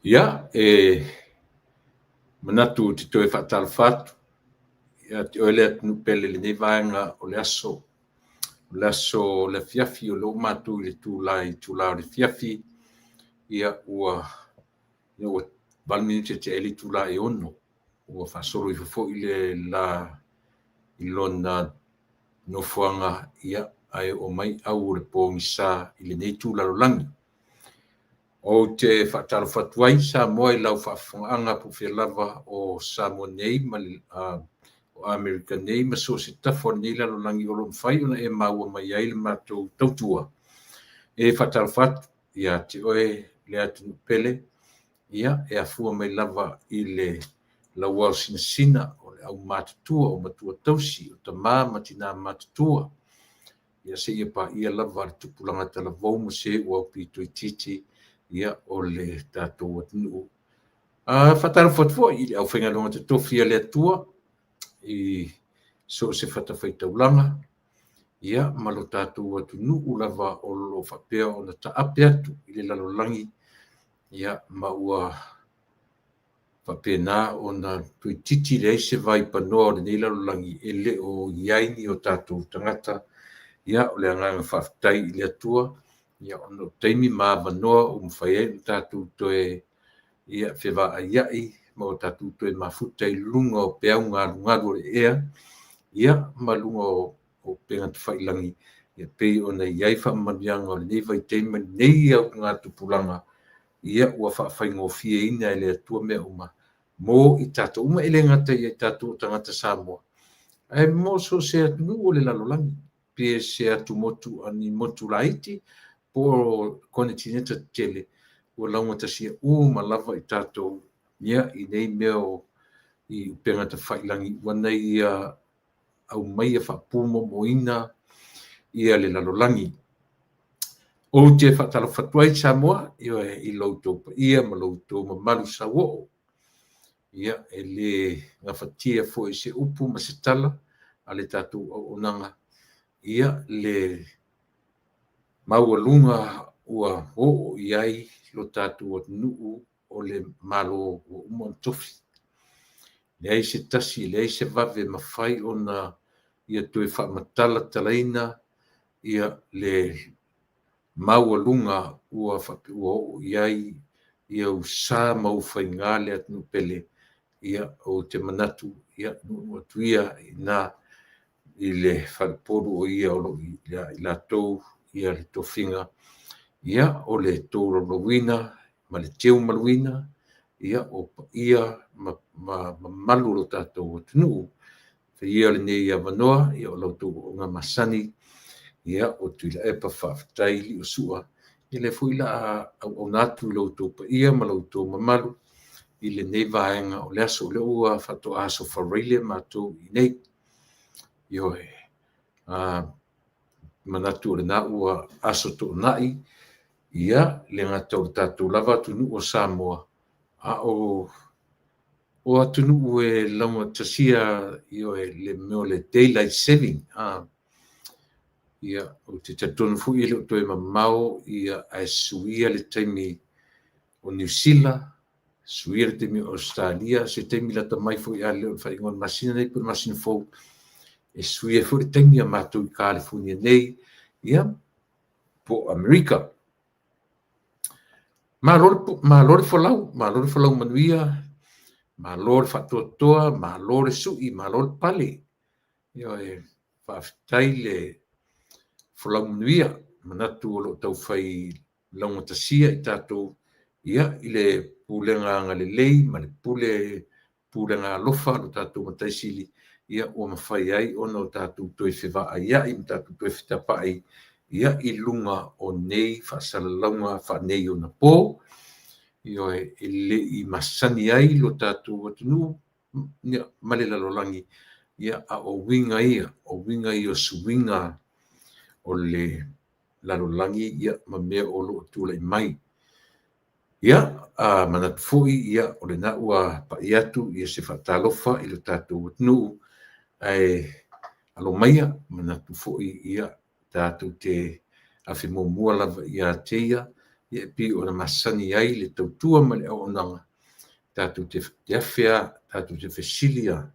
Ia, e manatu ou te toe faatalofa atu ia te oe le atunuu pele i lenei vaega o le aso. O le aso o le afiafi o lea ua matou i le itula o le afiafi, ia ua 8 minute tea ai le itula e 6. Ua faasolo ifo foi le la i lona nofoaga, ia, ae oo mai au o le pogisa i lenei itu lalolagi. Ou te faatalofa atu ai Samoa i lau faafofogaaga po o fea lava o Samoa nei ma o Amerika nei ma so o se tafa o lenei lalolagi o lo o mafai ona e maua mai ai le matou tautua. E faatalofa atu ia te oe le atunuu pele, ia e afua mai lava i le lauao sinasina o le aumatutua o matua tausi, o tama ma tina matutua, ia seia paia lava le tupulaga talavou ma se ua aupito itiiti, ia o le tatou atunuu. Faatalofa atu foi i le aufaigaluega totofi a le Atua i so o se fatafaitaulaga, ia ma lo tatou atunuu lava o lo o faapea ona taape atu i le lalolagi, ia ma ua faapena ona toeitiiti leai se vaipanoa o lenei lalolagi e le o i ai ni o tatou tagata. Ia o le agaga faafetai i le Atua, ia ona o taimi ma avanoa ua mafai ai ona tatou toe ia fevaaiai ma o tatou toe mafuta i luga o peau galugalu o le ea, ia ma luga o upega tafailagi, ia pei ona i ai faamanuiaga o lenei vaitaimi ma lenei augatupulaga, ia ua faafaigofieina e le Atua mea uma mo i tatou uma, e le gata ia i tatou o tagata Samoa, ae mo so o se atunuu o le lalolagi, pe se atumotu ni motu laiti po o konetineta tetele, ua laugatasia uma lava i tatou ia i nei mea o i upega tafailagi ua na ia aumaia faapumoomooina ia le lalolagi. Ou te faatalofa atu ai Samoa i lo outou paia ma lo outou mamalu sauoo. Ia, e le gafatia foi se upu ma se tala a le tatou auaunaga, ia le maualuga ua oo i ai lo tatou atunuu o le Malo ua uma ona tofi. Leai se tasi, leai se vave e mafai ona ia toe faamatalatalaina ia le maualuga ua oo i ai ia usa ma ufaiga le atunuu pele. Ia, ou te manatu, ia, nuunuu atu ia i ina i le falepolu o ia o lo o ia i latou ia le tofiga, ia o le tolaulauina ma le teumaluina, ia o paia ma mamalu o lo tatou atunuu. Ia lenei avanoa, ia o la outou auauna masani, ia o Tuilaepa Faafetai Liosua, ia lea foi o le a auauna atu i lo outou paia ma lo outou mamalu i lenei vaega o le aso. O lea ua faatoa aso Faraile matou i inei. Ioe, manatu o lena ua aso Toonai, ia le gata o le tatou lava atunuu o Samoa, a o atunuu e laugatasia, ioe, le mea o le daylight saving. Ia, ou te talitonu foi e le o toe mamao ia ae suia le taimi o Niu Sila, suia le taimi o Ausetalia, se taimi lata mai foi a le o le faaiuga o le masina nei po o le masina fou, e suia foi le taimi a matou i Kalifonia nei, ia, po o Amerika. Malo le folau, malo le folau manuia, malo le faatoatoa, malo le sui, malo le pale. Ioe, faafetai le folau manuia, manatu o lo o taufai laugatasia i tatou ia i le pulega agalelei ma le pulega alofa o lo tatou Matai Sili, ia ua mafai ai ona o tatou toe fevaaiai ma tatou toe fetapai ia i luga o nei faasalalauga faaneionapo. Ioe, e le i masani ai lo tatou atunuu ma le lalolagi, ia a o uiga ia, o uiga ia o suiga o le lalolagi, ia ma mea o lo o tulai mai. Ia, manatu foi, ia, o lena ua pai atu ia se faatalofa i lo tatou atunuu, ae alo maia, manatu foi, ia, tatou te afe muamua lava ia te ia. Ia e pei ona masani ai le tautua ma le auaunaga, tatou te afe lava, tatou te fesili lava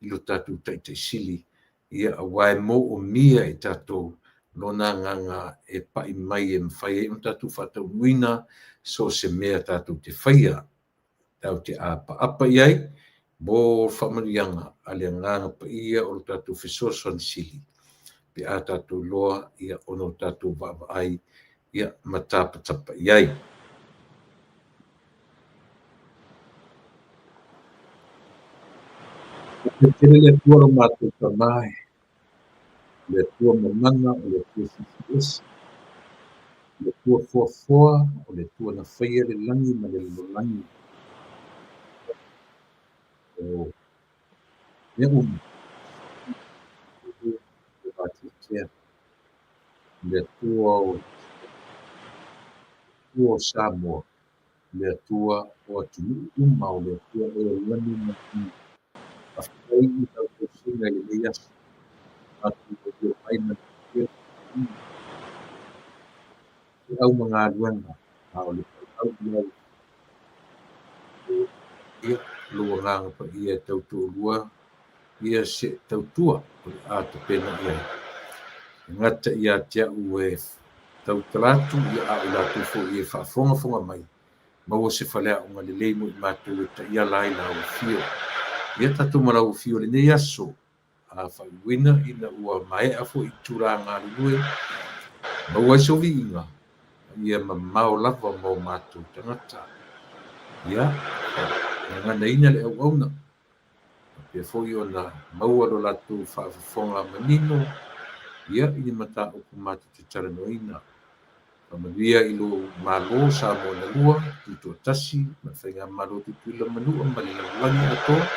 i lo tatou Taitai Sili, ia aua e moomia e tatou lona agaga e pai mai e mafai ai ona tatou faataunuuina so o se mea tatou te faia. Tatou te apaapa i ai mo faamanuiaga a le Agaga Paia o lo tatou fesoasoani sili pe a tatou iloa ia ona o tatou vaavaai ia ma tapatapa i ai. E tele le Atua lo matou Tama e, o le Atua mamana, o le Atua silisili ese, o le Atua foafoa, o le Atua na faia le lagi ma le lalolagi. O mea uma, o vateatea, o le Atua o Atua o Samoa, o le Atua o atunuu uma, o le Atua oe o le lagi ma le fanua. Faafetai i lau tausiga i lenei aso. Matou aulia mai ma le manuia feau ma galuega, a o le valaau i lau ia lou Agaga Paia e tautoalua ia se tautua o le a tapena i ai. E gata ia te au e tautala atu, ia a o i latou foi e faafogafoga mai, maua se faleaoga lelei mo i matou e taiala ai lau afio. Ia tatou ma lau afio i lenei aso, a faaiuina ina ua maea foi tulaga galulue, maua ai se viiga, ia mamao lava ma o matou tagata. Ia, gaganaina le auauna, faapea foi ona maua lo latou faafofoga manino, ia i ni mataupu matou te talanoaina. Faamanuia i lou Malo Samoa na lua, Tutoatasi, ma le Faigamalo Tutuila Manua ma le lalolagi atoa.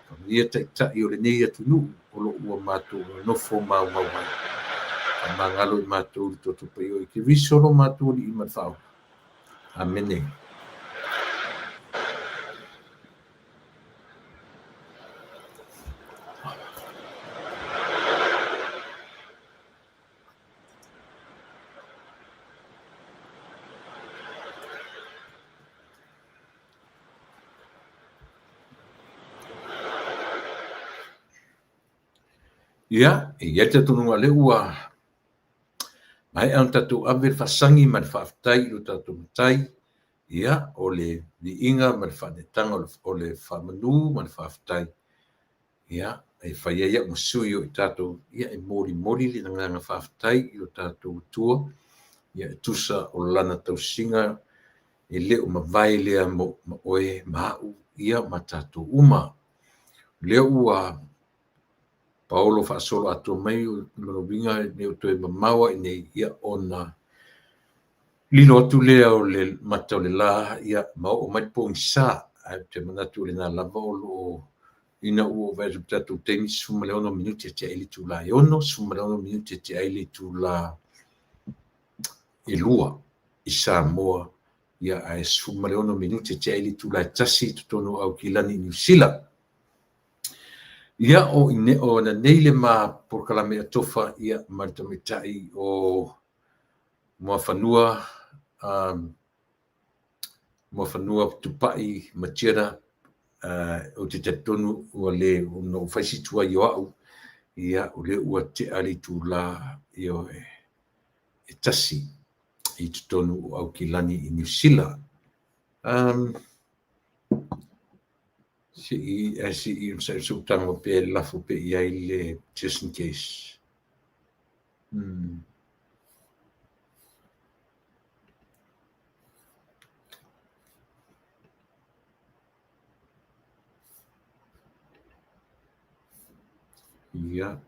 Faamanuia taitai o lenei atunuu o lo o ua matou nonofo maumau ai. Faamagalo i matou i le toto paia o Keriso lo matou Alii ma le Faaola. Amene. Ia, e i ai le talitonuga o lea ua maea ona tatou ave le faasagi ma le faafetai i lo tatou Matai, ia, o le viiga ma le faaneetaga o le faamanu ma le faafetai, ia, e fai ai au ma sui o i tatou, ia, e molimoli le agaga faafetai i lo tatou Atua, ia, e tusa o lana tausiga e le o mavae lea mo ma oe ma au, ia, ma tatou uma. O lea ua paolo faasolo atoa mai o lona uiga e le o toe mamao lava i inei, ia, ona lilo atu lea o le mata o le la, ia, ma oo mai le pogisa. Ae ou te manatu o lena lava o lo o ina ua ou vaai atu i le tatou taimi, 16 minute tea ai le itula e 6, 16 minute tea ai le itula e 2 i Samoa, ia, ae 16 minute tea ai le itula e 1 i totonu o Aukilani i Niu Sila. Ia, o ine, o ananei le ma polokalame atofa, ia, ma le tamaitai o Muafanua, Muafanua Tupai Matiera, ou te talitonu ua le ona ou fai si tuai o au, ia, o lea ua tea le itula, ioe, e 1 i totonu o Aukilani i Niu Sila. Se'i ae se'i onosai se ou tago pea e lafo pea i ai le just in case. Ia.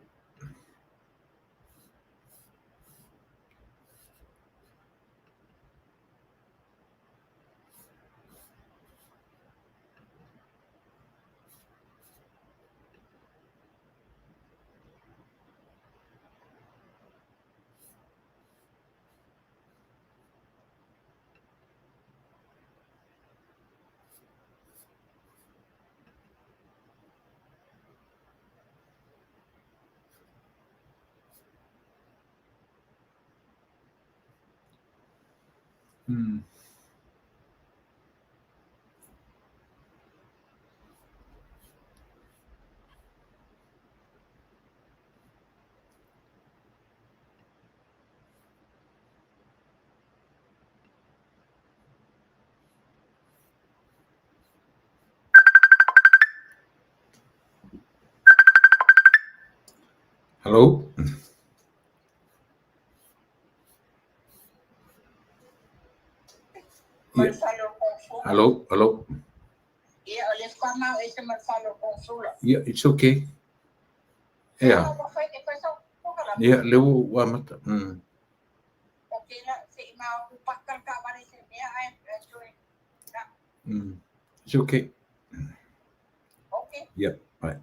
Hello. Yeah. Hello, hello. Yeah, it's okay. Yeah. Yeah, le ua amata. It's okay. Yeah, right.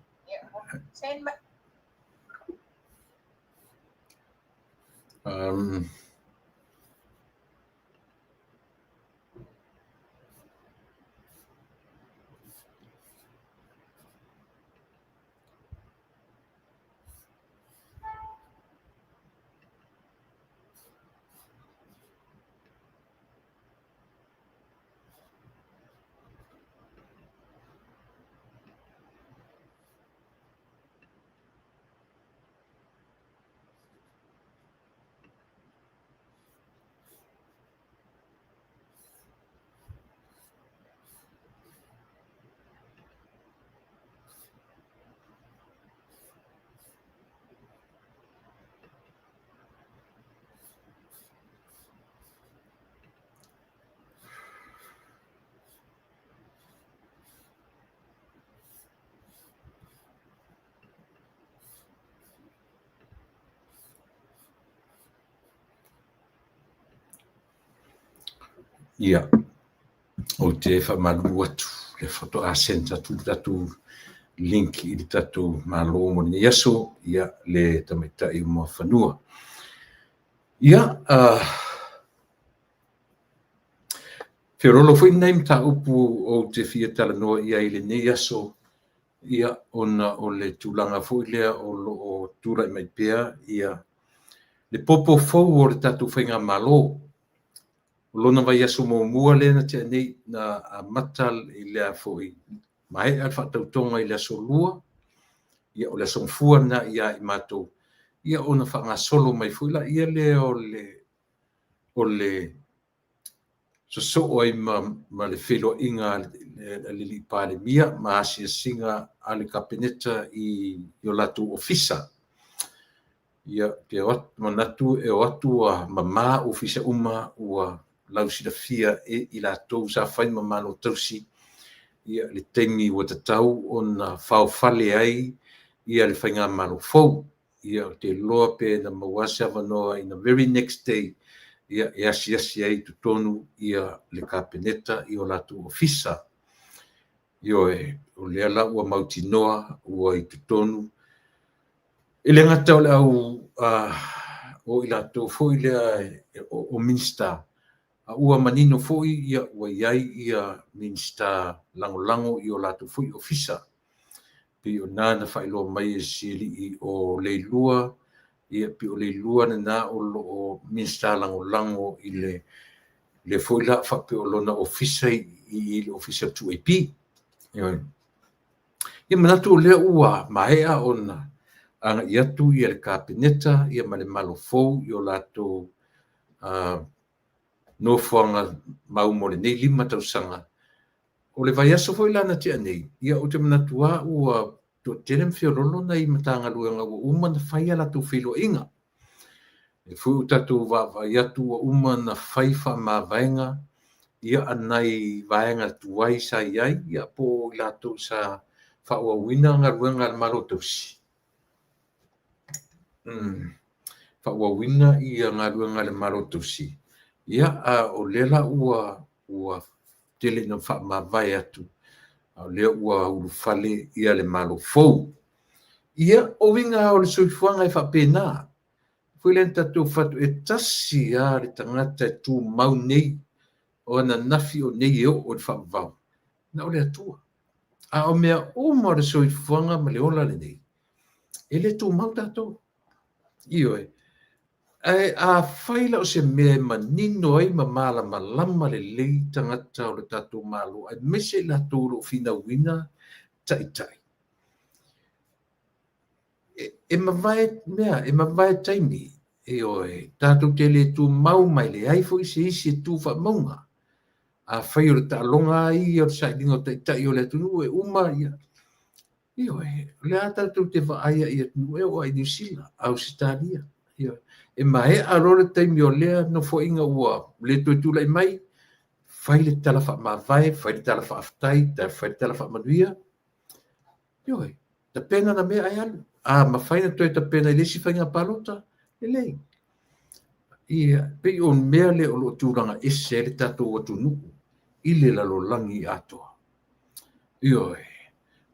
Ia, ou te faamalulu atu le faatoa send atu le tatou link i le tatou Malo mo lenei aso, ia, le tamaitai o Muafanua. Ia, feololo foi lenei mataupu ou te fia talanoa i ai i lenei aso, ia, ona o le tulaga foi lea o lo o tulai mai pea ia le popo fou o le tatou faigamalo. O lona vaiaso muamua lea na tea nei na amata i le foi maea le faatautoga i le aso 2, ia o le aso Gafua lena ia i matou, ia ona faagasolo mai foi laia lea o le sosoo ai ma le feiloaiga a le alii Palemia ma asiasiga a le Kapeneta i o latou ofisa. Ia, te manatu e o atu ua mamā ofisa uma ua lausilafia e i latou sa fai ma malo tausi, ia le taimi ua tatau ona faofale ai ia le faigamalo fou. Ia, ou te iloa pe na maua se avanoa in the very next day, ia e asiasi ai i totonu ia le Kapeneta i o latou ofisa. Ioe, o lea la ua mautinoa ua i totonu. E le gata o le au o i latou foi lea o Minisita, a ua manino foi ia ua i ai ia Minisita lagolago i o latou foi ofisa. Pei o na na faailoa mai e si alii o Leilua, ia pei o Leilua lena o lo o Minisita lagolago i le foi la faapea o lona ofisa i le ofisa 2AP. Ioe. Ia manatu o lea ua maea ona agai atu ia le Kapeneta ia ma le Malo fou i o latou nofoaga mau mo lenei 5 tausaga. O le vaiaso foi la na tea nei, ia ou te manatu lava ua toatele ma feololo nai Matagaluega ua uma ona fai a latou feiloaiga. E foi o tatou vaavaai atu ua uma ona fai faamavaega ia a nai vaega tuai sa i ai, ia po o i latou sa faaauauina galuega a le Malo Tausi. Faaauauina ia galuega a le Malo Tausi. Ia, a o lea la ua tele ina faamavae atu, a o lea ua ulufale ia le Malo fou. Ia, o uiga o le soifuaga e faapena. Foi lea na tatou fai atu, e tasi lava le tagata e tumau nei, o ananafi o nei e oo i le faavavau, na o le Atua. A o mea uma o le soifuaga ma le ola lenei, e le tumau tatou. Ioe. Ae afai la o se mea e manino ai ma malamalama lelei tagata o le tatou Malo aemaise i latou o lo o finauina taitai, e mavae mea, e mavae taimi, ioe, tatou te le tumau ma e leai foi se isi e tu faamauga. Afai o le taaloga lava ia o le sailiga o taitai o le atunuu e uma, ia, ioe, o lea tatou te vaai i atunuu e oo lava i Niu Sila, Ausetalia, ioe, e maea loa le taimi o lea nofoaiga ua le toe tulai mai, fai le tala faamavae, fai le tala faafetai, fai le tala faamanuia, ioe, tapena na mea ae alu. A mafai ona toe tapena i le isi faiga palota, lelei. Ia, pei o le mea lea o lo o tulaga ese ai le tatou atunuu i le lalolagi atoa. Ioe,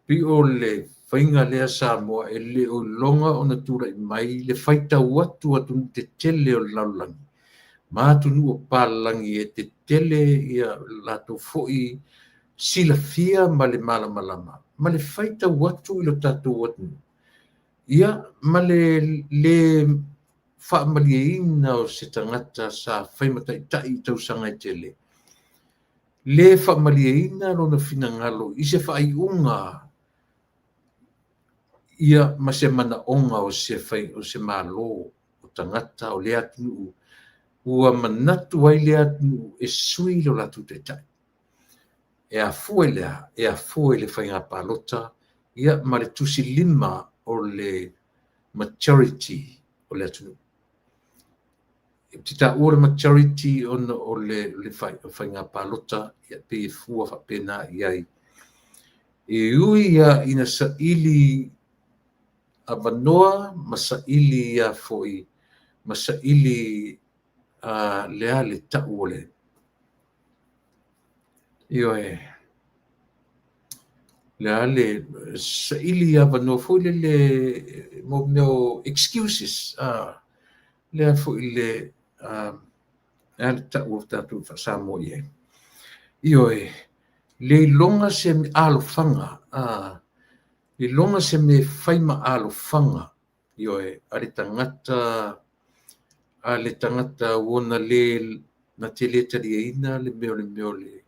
pei o le faiga lea Samoa e le o iloga ona tulai mai le faitau atu o atunuu tetele o le lalolagi ma atunuu o papalagi e tetele ia latou foi silafia ma le malamalama ma le faitau atu i lo tatou atunuu, ia ma le le faamalieina o se tagata sa fai ma taitai i tausaga e tele, le faamalieina lona finagalo i se faaiuga ia ma se manaoga o se fai o se Malo o tagata o lea atunuu ua manatu ai lea atunuu e sui lo latou taitai. E afua i le a? E afua i le faiga palota ia ma le tusi lima o le majority o le atunuu. Ou te taua le majority ona o le faiga palota ia pei e fua faapena i ai. E ui lava ina saili avanoa ma saili ia foi ma saili le a le tau o le ioe le a le saili avanoa foi lele mo mea o excuses lea foi le le a le tau o tatou faa-Samoa i ai. Ioe, le iloga se alofaga, le iloga se mea e fai ma alofaga, ioe, a le tagata, a le tagata ua na le na te le taliaina le mea o le mea o le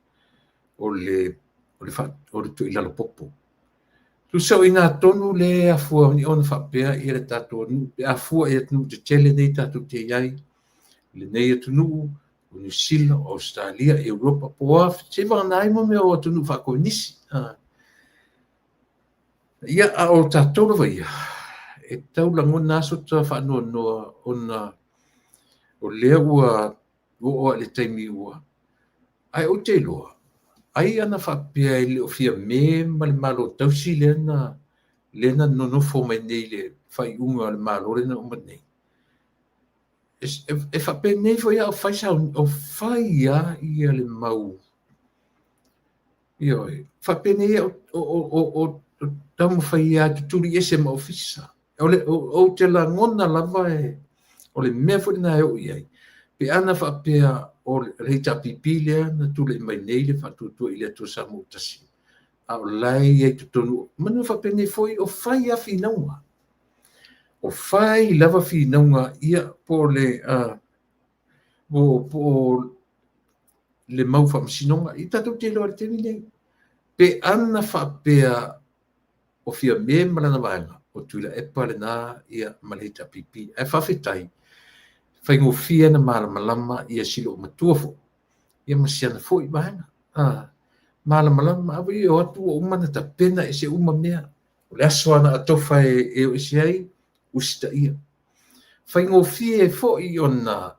o le o le o le tuilalopopo. Tusa o i ina tonu lea e afua ai ona faapea ia le tatou atunuu pe a fua i atunuu tetele nei tatou te i ai, lenei atunuu, o Niu Sila, o Ausetalia, Europa, po o a, seivagana ai mo mea o atunuu faakomenisi. Ia, a o tatou lava ia, e tau lagona lava sota faanoanoa ona o lea ua oo lava i le taimi ua Ae ou te iloa, ai ana faapea e le o Fiame ma le Malo tausi lea na lea na nonofo mai nei i le faaiuga o le Malo lea na uma nei, e faapenei foi lava o fai o fai lava ia le mau, ioe, faapenei o taumafai lava e tutuli ese ma ofisa. O le, ou te lagona lava e, o le mea foi lena e oo i ai, pe ana faapea o le HRPP lea na tulai mai nei le Faatuatua i le Atua Samoa ua Tasi, a o la e i ai i totonu, manu faapenei foi o fai lava finauga. O fai lava finauga, ia, po o le, po o le mau faamasinoga, ia tatou te iloa i le taimi lenei. Pe ana faapea o Fiame ma lana vaega, o Tuilaepa lena ia ma le HRPP. Ae faafetai, faigofie ona malamalama ia si loomatua foi, ia ma si ana foi vaega. Malamalama, a ua o atu ua uma ona tapena ese uma mea. O le aso lava na atofa e o ese ai, usitaia. Faigofie foi ona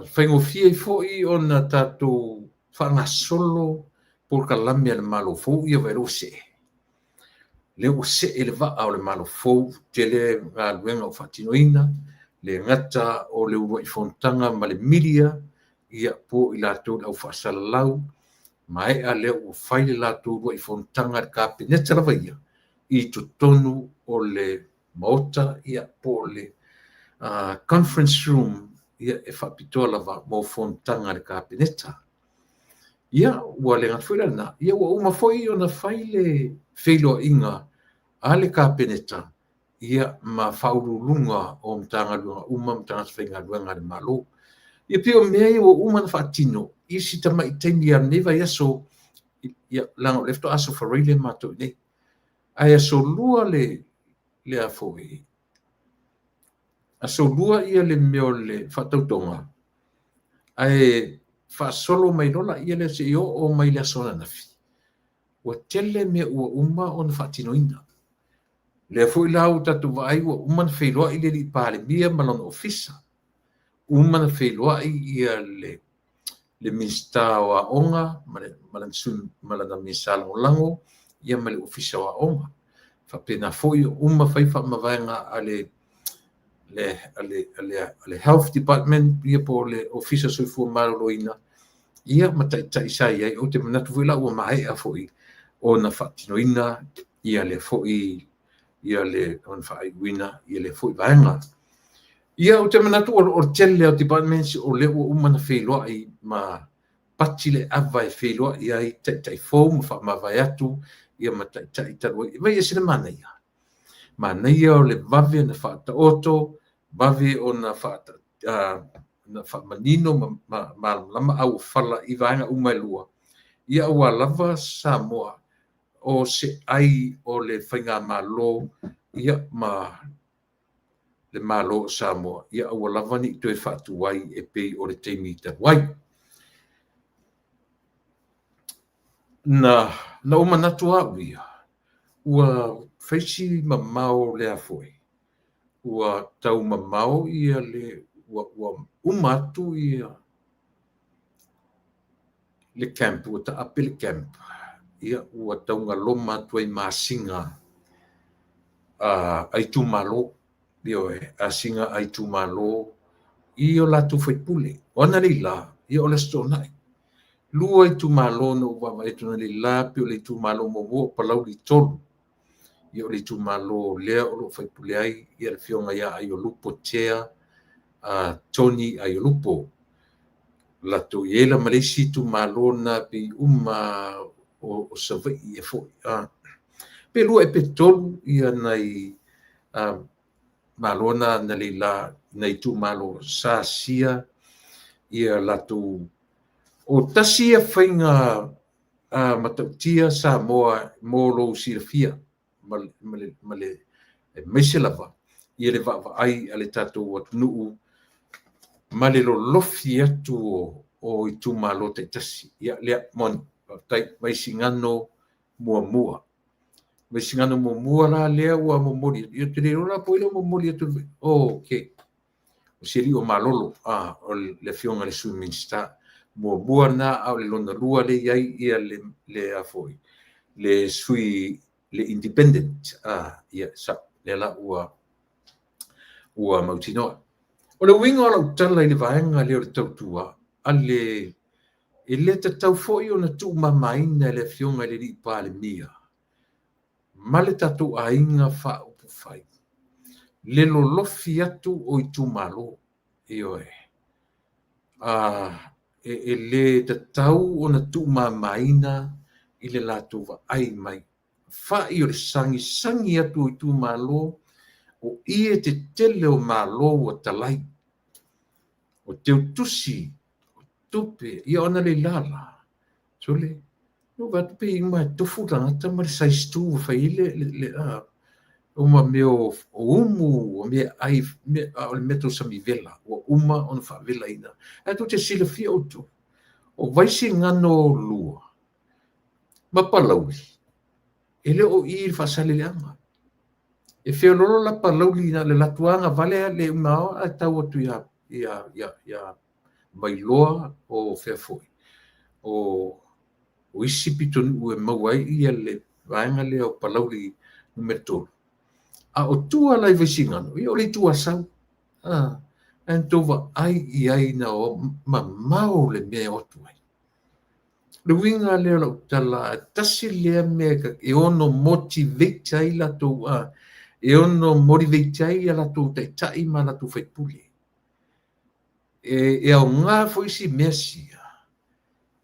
faigofie foi ona tatou faagasolo polokalame a le Malo fou, ia vaai ua see. Lea ua see le vaa o le Malo fou, tele galuega o faatinoina, le gata o le uluai fonotaga ma le media, ia po i latou le au faasalalau, maea lea ua fai le latou uluai fonotaga le Kapeneta lava ia, i totonu o le Maota, ia po o le conference room, ia e faapitoa lava mo fonotaga a le Kapeneta. Ia, ua le gata foi la i lena, ia ua uma foi ona fai le feiloaiga a le Kapeneta. ia ma Faauluuluga o Matagaluega uma ma tagata faigaluega a le Malo. Ia pei o mea ia ua uma ona faatino i si tamai taimi lava o lenei vaiaso, ia leaga o lea faatoa Aso Faraile matou i inei. Ae aso Lua le le a foi, aso Lua ia le mea o le faatautoga, ae faasolo mai loa laia lea seia oo mai le aso ananafi, ua tele mea ua uma ona faatinoina. Lea foi la ua tatou vaai ua uma ona feiloai le alii Palemia ma lona ofisa, uma ona feiloai ia le Minisita o Aoga ma lana Minisita Lagolago ia ma le Ofisa o Aoga. Faapena foi ua uma fai faamavaega a le Health Department ia po o le Ofisa o le Soifua Maloloina ia ma taitai sa i ai. Ou te manatu foi la ua maea foi ona faatinoina ia lea foi ia le ona faaiuina ia lea foi vaega. Ia ou te manatu o le tele o departments o lea ua uma ona feiloai ma pati le ava e feiloai ai taitai fou ma faamavae atu ia ma taitai talu ai. Vaai e ese le manaia. Manaia o le vave ona faataoto, vave ona faamanino ma malamalama auofala i vaega uma e lua, ia aua lava Samoa o se ai o le faigamalo ia ma le Malo o Samoa, ia aua lava ne i toe faatuai e pei o le taimi talu ai. Na ou manatu au ia, ua fai si mamao lea foi, ua tau mamao ia le, ua uma atu ia le camp, ua taape le camp, ia ua taugaloma atu ai ma asiga a itumalo, ioe, asiga a itumalo i o latou faipule. O analeila, ia o le Aso Toonai, 2 itumalo na ou vaavaai atu analeila, pei o le itumalo muamua o Palauli 3, ia o le itumalo lea o lo o faipule ai ia le afioga ia Aiolupo Tea Tony Aiolupo. Latou i ai la ma le isi itumalo na pei uma o Savaii e foi. Pe 2 ea pe 3 ia nai malo na analeila nai itumalo sa asia ia latou. O tasi ia faiga matautia Samoa mo lou silafia ma le aemaise lava ia le vaavaai a le tatou atunuu ma le lolofi atu o itumalo taitasi. Ia lea moni, faafetai. Vaisigano muamua. Vaisigano muamua la lea ua momoli atu. Ia te le iloa la po o ai lea ua momoli atu. Oh, okay. O si alii o Malolo, o le afioga i le Sui Minisita. Muamua na, a o le lona lua lea i ai ia le a foi, le sui, le independent. Ia, sa, lea la ua mautinoa. O le uiga o lau tala i le vaega lea o le tautua, a le, e le tatau foi ona tuumamaina e le afioga i le alii Palemia ma le tatou aiga faaupufai le lolofi atu o itumalo. Ioe. E le tatau ona tuumamaina i le latou vaai mai. Fa'i o le sagisagi atu o itumalo, o i e tetele o malo ua talai, o teutusi, o tupe, ia ona le lala. Sole, no vaai atu pe i uma e tofu le tagata ma le size 2 ua fai ai le uma mea o umu, o mea ai, a o le mea tausami vela, ua uma ona faavelaina. Ae tou te silafia outou, o Vaisigano 2 ma Palauli, e le o i i le Faasaleleaga. E feololo la Palauli na o le latou agavale le uma ae tau atu ia Vailoa o fea foi, o isi pitonuu e maua ai ia le vaega lea o Palauli numera 3. A o tua la i Vaisigano, ia o le itu Asau. Ae na tou vaai i ai na mamao le mea e o atu ai. Le uiga lea o lau tala, tasi lea mea e ono motivate ai latou, e ono motivate ai a latou taitai ma latou faipule. E aoga foi si mea sia,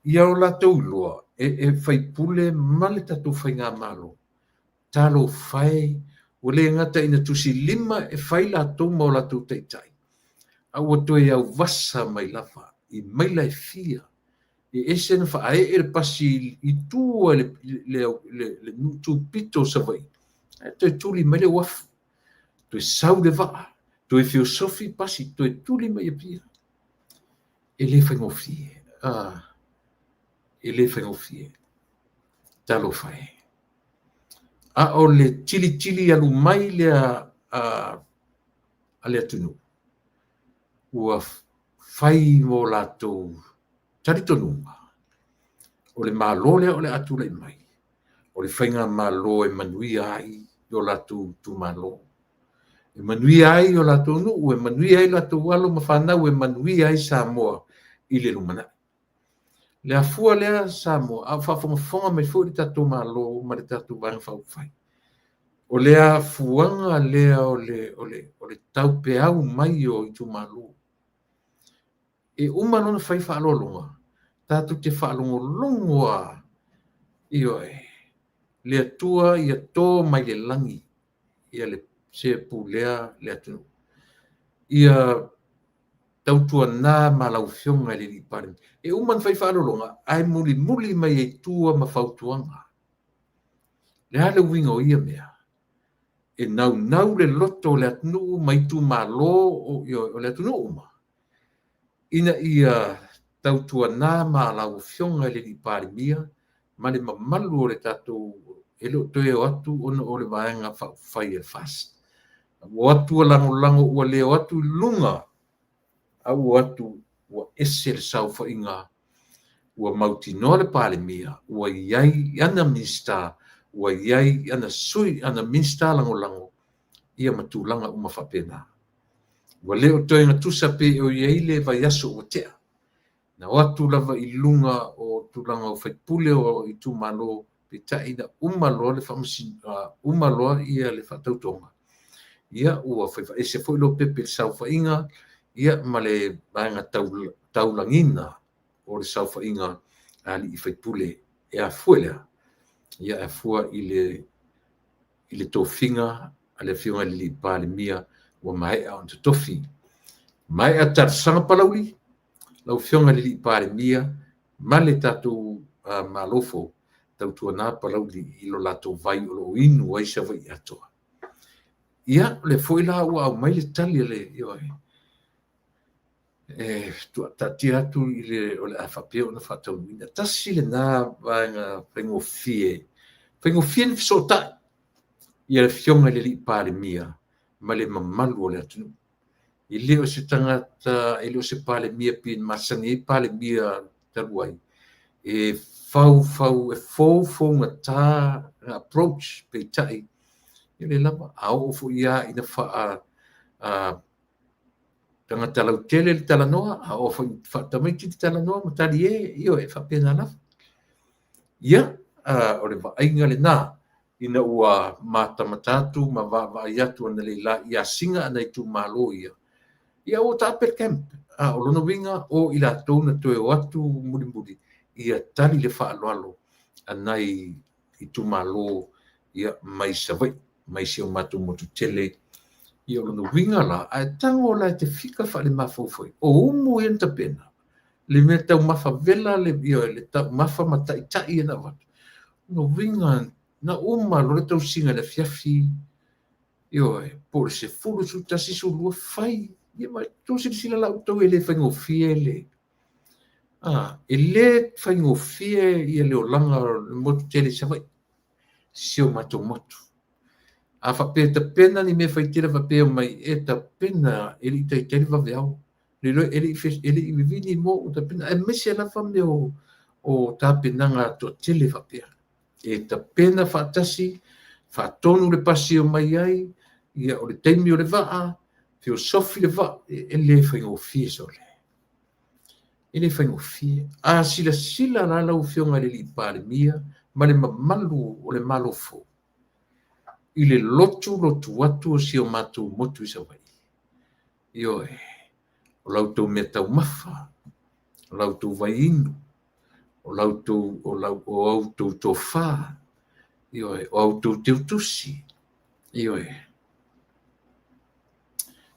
ia o latou iloa e faipule ma le tatou faigamalo. Talofa e, Ua le gata ina tusilima e fai latou ma o latou taitai, a ua toe auvasa mai lava i maila e fia e ese ona faaee le pasi i tua i le nuu tupito o Savaii, ae toe tuli mai le uafu, toe sau le vaa, toe feosofi pasi, toe tuli mai Apia. E le faigofie. E le faigofie. Talofa e. A o le tilitili alu mai lea a le atunuu, ua fai mo latou talitonuga, o le Malo lea o le a tulai mai, o le faigamalo e manuia ai i o latou itumalo, e manuia ai o latou nuu, e manuia ai latou alo ma fanau, e manuia ai Samoa i le lumanai. Le afua lea Samoa, a o faafogafoga mai foi le tatou Malo ma le tatou Vaega Faaupufai, o le afuaga lea o le taupeau mai o itumalo. E uma loa ona fai faaaloaloga, tatou te faalogologo lava, ioe, le Atua ia to mai le lagi ia le se pulea le atunuu. Ia tautuana ma lau Afioga i le Palemia. E uma ona fai faaaloaloga, ae mulimuli mai ai tua ma fautuaga. Le a le uiga o ia mea? E naunau le loto o le atunuu ma itumalo o le atunuu uma, ina ia tautuana ma lau Afioga i le Palemia ma le mamalu o le tatou, e le o toe o atu ona o le Vaega Faaupufai a le FAST. Ua o atu ua lagolago, ua le o atu i luga, a ua o atu ua ese le saofaiga, ua mautinoa le Palemia, ua i ai ana Minisita, ua i ai ana sui, ana Minisita lagolago, ia ma tulaga uma faapena. Ua le o toe gatusa pe o i ai le vaiaso ua tea. Na o atu lava i luga o tulaga o faipule o itumalo, peitai na uma loa le uma loa ia le faatautoga, ia ua faifaese foi Lopepe i le saofaiga, ia ma le vaega taulagiina o le saofaiga a alii faipule. E afua lea, ia e afua i le tofiga a le Afioga i le Palemia ua maea ona totofi. Maea talosaga Palauli, lau Afioga i le Palemia ma le tatou Malo fou, tautuana Palauli i lo latou vai o lo o inu ai Savaii atoa. Ia, o lea foi la ua aumai le tali a le e taatia atu i le o le a faapea ona faataunuuina. Tasi lena vaega faigofie, faigofie ona fesootai ia le Afioga i le Palemia ma le mamalu o le atunuu. E le o se tagata, e le o se Palemia pei ona masani ai Palemia talu ai, e faufau, e foufougata na approach, peitai, e le lava, a oo foi lava ina tagata lautele le talanoa, a oo foi faatamaiti le talanoa ma talie, ioe, e faapena lava. Ia, o le vaaiga lena, ina ua matamata atu ma vaavaai atu analeila i asiga a nai itumalo ia, ia ua taape le camp. O lona uiga o i latou na toe o atu mulimuli, ia tali le faaaloalo a nai itumalo ia mai Savaii, mai si o matou motu tele. Ia o lona uiga la, ae tago la e te fika faale-mafaufau, o umu ia na tapena, le mea taumafa vela le taumafa ma taitai ia na avatu. O lona uiga, na uma loa le tausiga i le afiafi, ioe, po o le 10, 11, 12, fai. Ia ma outou silasila la outou e le faigofie le... e le faigofie ia le olaga o le motu tele i Savaii, si o matou motu. A faapea e tapena ni mea faitele faapea mai, e tapena e le i taitai le vaveao. E le i vivini mo ua tapena, aemaise lava mea o tapenaga toatele faapea. E tapena faatasi, faatonu le pasi e omai ai, ia o le taimi o le vaa, feosofi le vaa, e le faigofie sole. E le faigofie. A silasila la lau Afioga i le Palemia ma le mamalu o le Malo fou, i le lotu lotu atu o si o matou motu i Savaii. Ioe, o la outou meataumafa, o la outou vaiinu, o la outou, o outou tofa, ioe, o a outou teutusi. Ioe.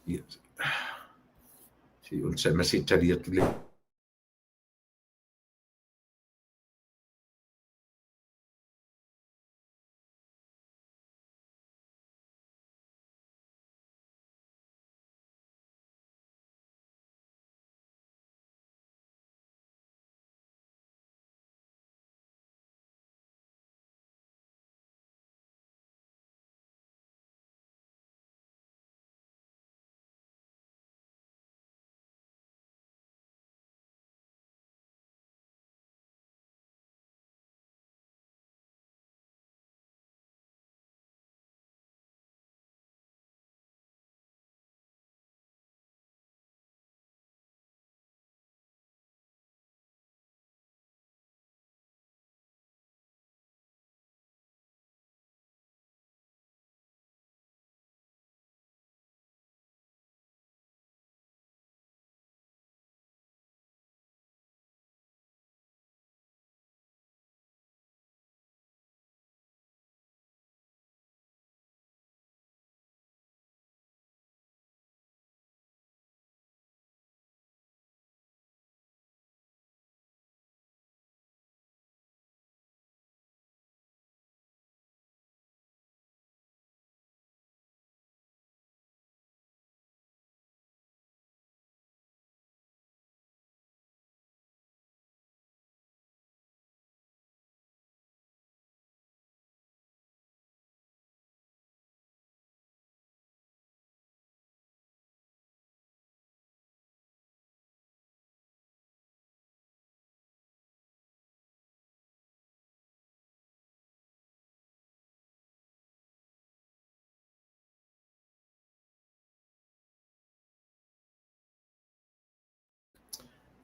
Ia. Se i onosai mai se i tali atu le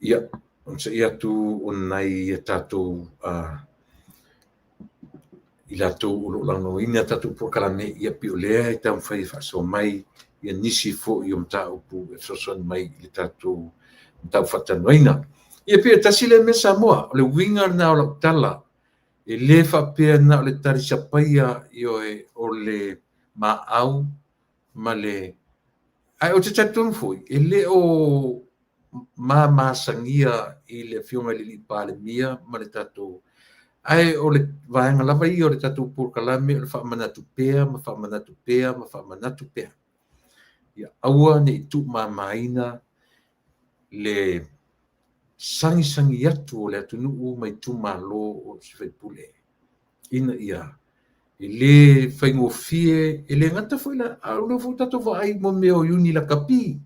Ia, onosai atu o nai a tatou i latou o lo o lagolagoina tatou polokalame, ia pei o lea e taumafai e faasoa mai ia nisi foi o mataupu e fesoasoani mai i le tatou mataupu faatalanoaina. Ia pei e tasi lea mea Samoa, o le uiga lena o lau tala, e le faapea na o le talisapaia ioe o le maau ma le... Ae ou te talitonu foi, e le o mamasagia i le afioga i le Palemia ma le tatou... Ae o le vaega lava ia o le tatou polokalame o le faamanatu pea ma faamanatu pea ma faamanatu pea. Ia aua ne i tuumamaina le sagisagi atu o le atunuu ma itumalo o sui usufono ina ia e le faigofie, e le gata foi la, a o lea foi ua tatou vaai mo mea o iuni lakapi,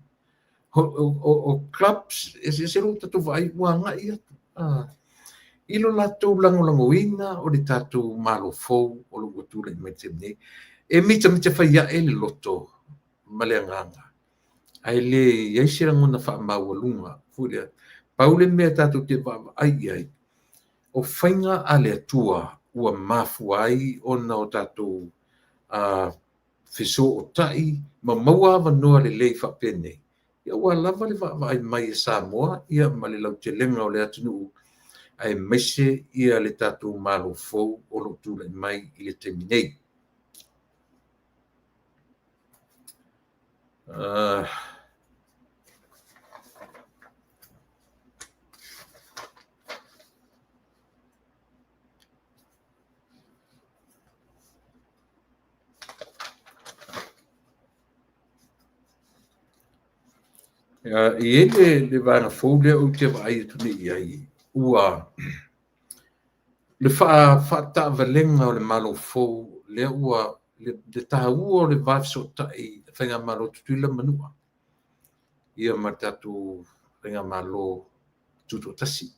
o clubs, eseese lea ua tatou vaai ua agai atu i lo latou lagolagoina o le tatou Malo fou o lo o ua tulai mai i le taimi nei. E mitamita fai ae le loto ma le agaga, ae le i ai se lagona faamaualuga foi lea. Pau le mea tatou te vaavaai i ai, o faiga a le Atua ua mafua ai ona o tatou fesootai ma maua avanoa lelei faapenei, ia ua lava le vaavaai mai e Samoa ia ma le lautelega o le atunuu, aemaise ia le tatou Malo fou o lo o tulai mai i le taimi nei. E i ai le vaega fou lea ou te vaai atu nei i ai, ua le faataavalega o le Malo fou lea ua le taua o le va fesootai Faigamalo Tutuila ma Manua, ia ma le tatou Faigamalo Tutoatasi.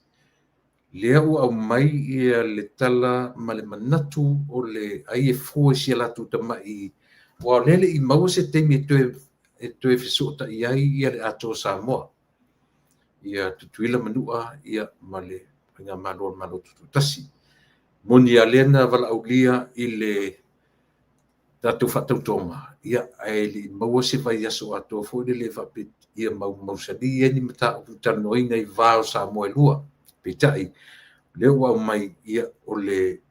Lea ua aumai ia le tala ma le manatu o le ai e fua i si a latou tamai, aua o lea e le i maua se taimi e toe fesootai ai ia le atoa o Samoa, ia Tutuila Manua ia ma le Faigamalo o le Malo Tutoatasi. Moni lava lea na valaaulia i le tatou faatautoga, ia ae le i maua se vaiaso atoa foi lele faapea ia maumausali ai ni mataupu talanoaina i va o Samoa e lua. Peitai, lea ua aumai ia o le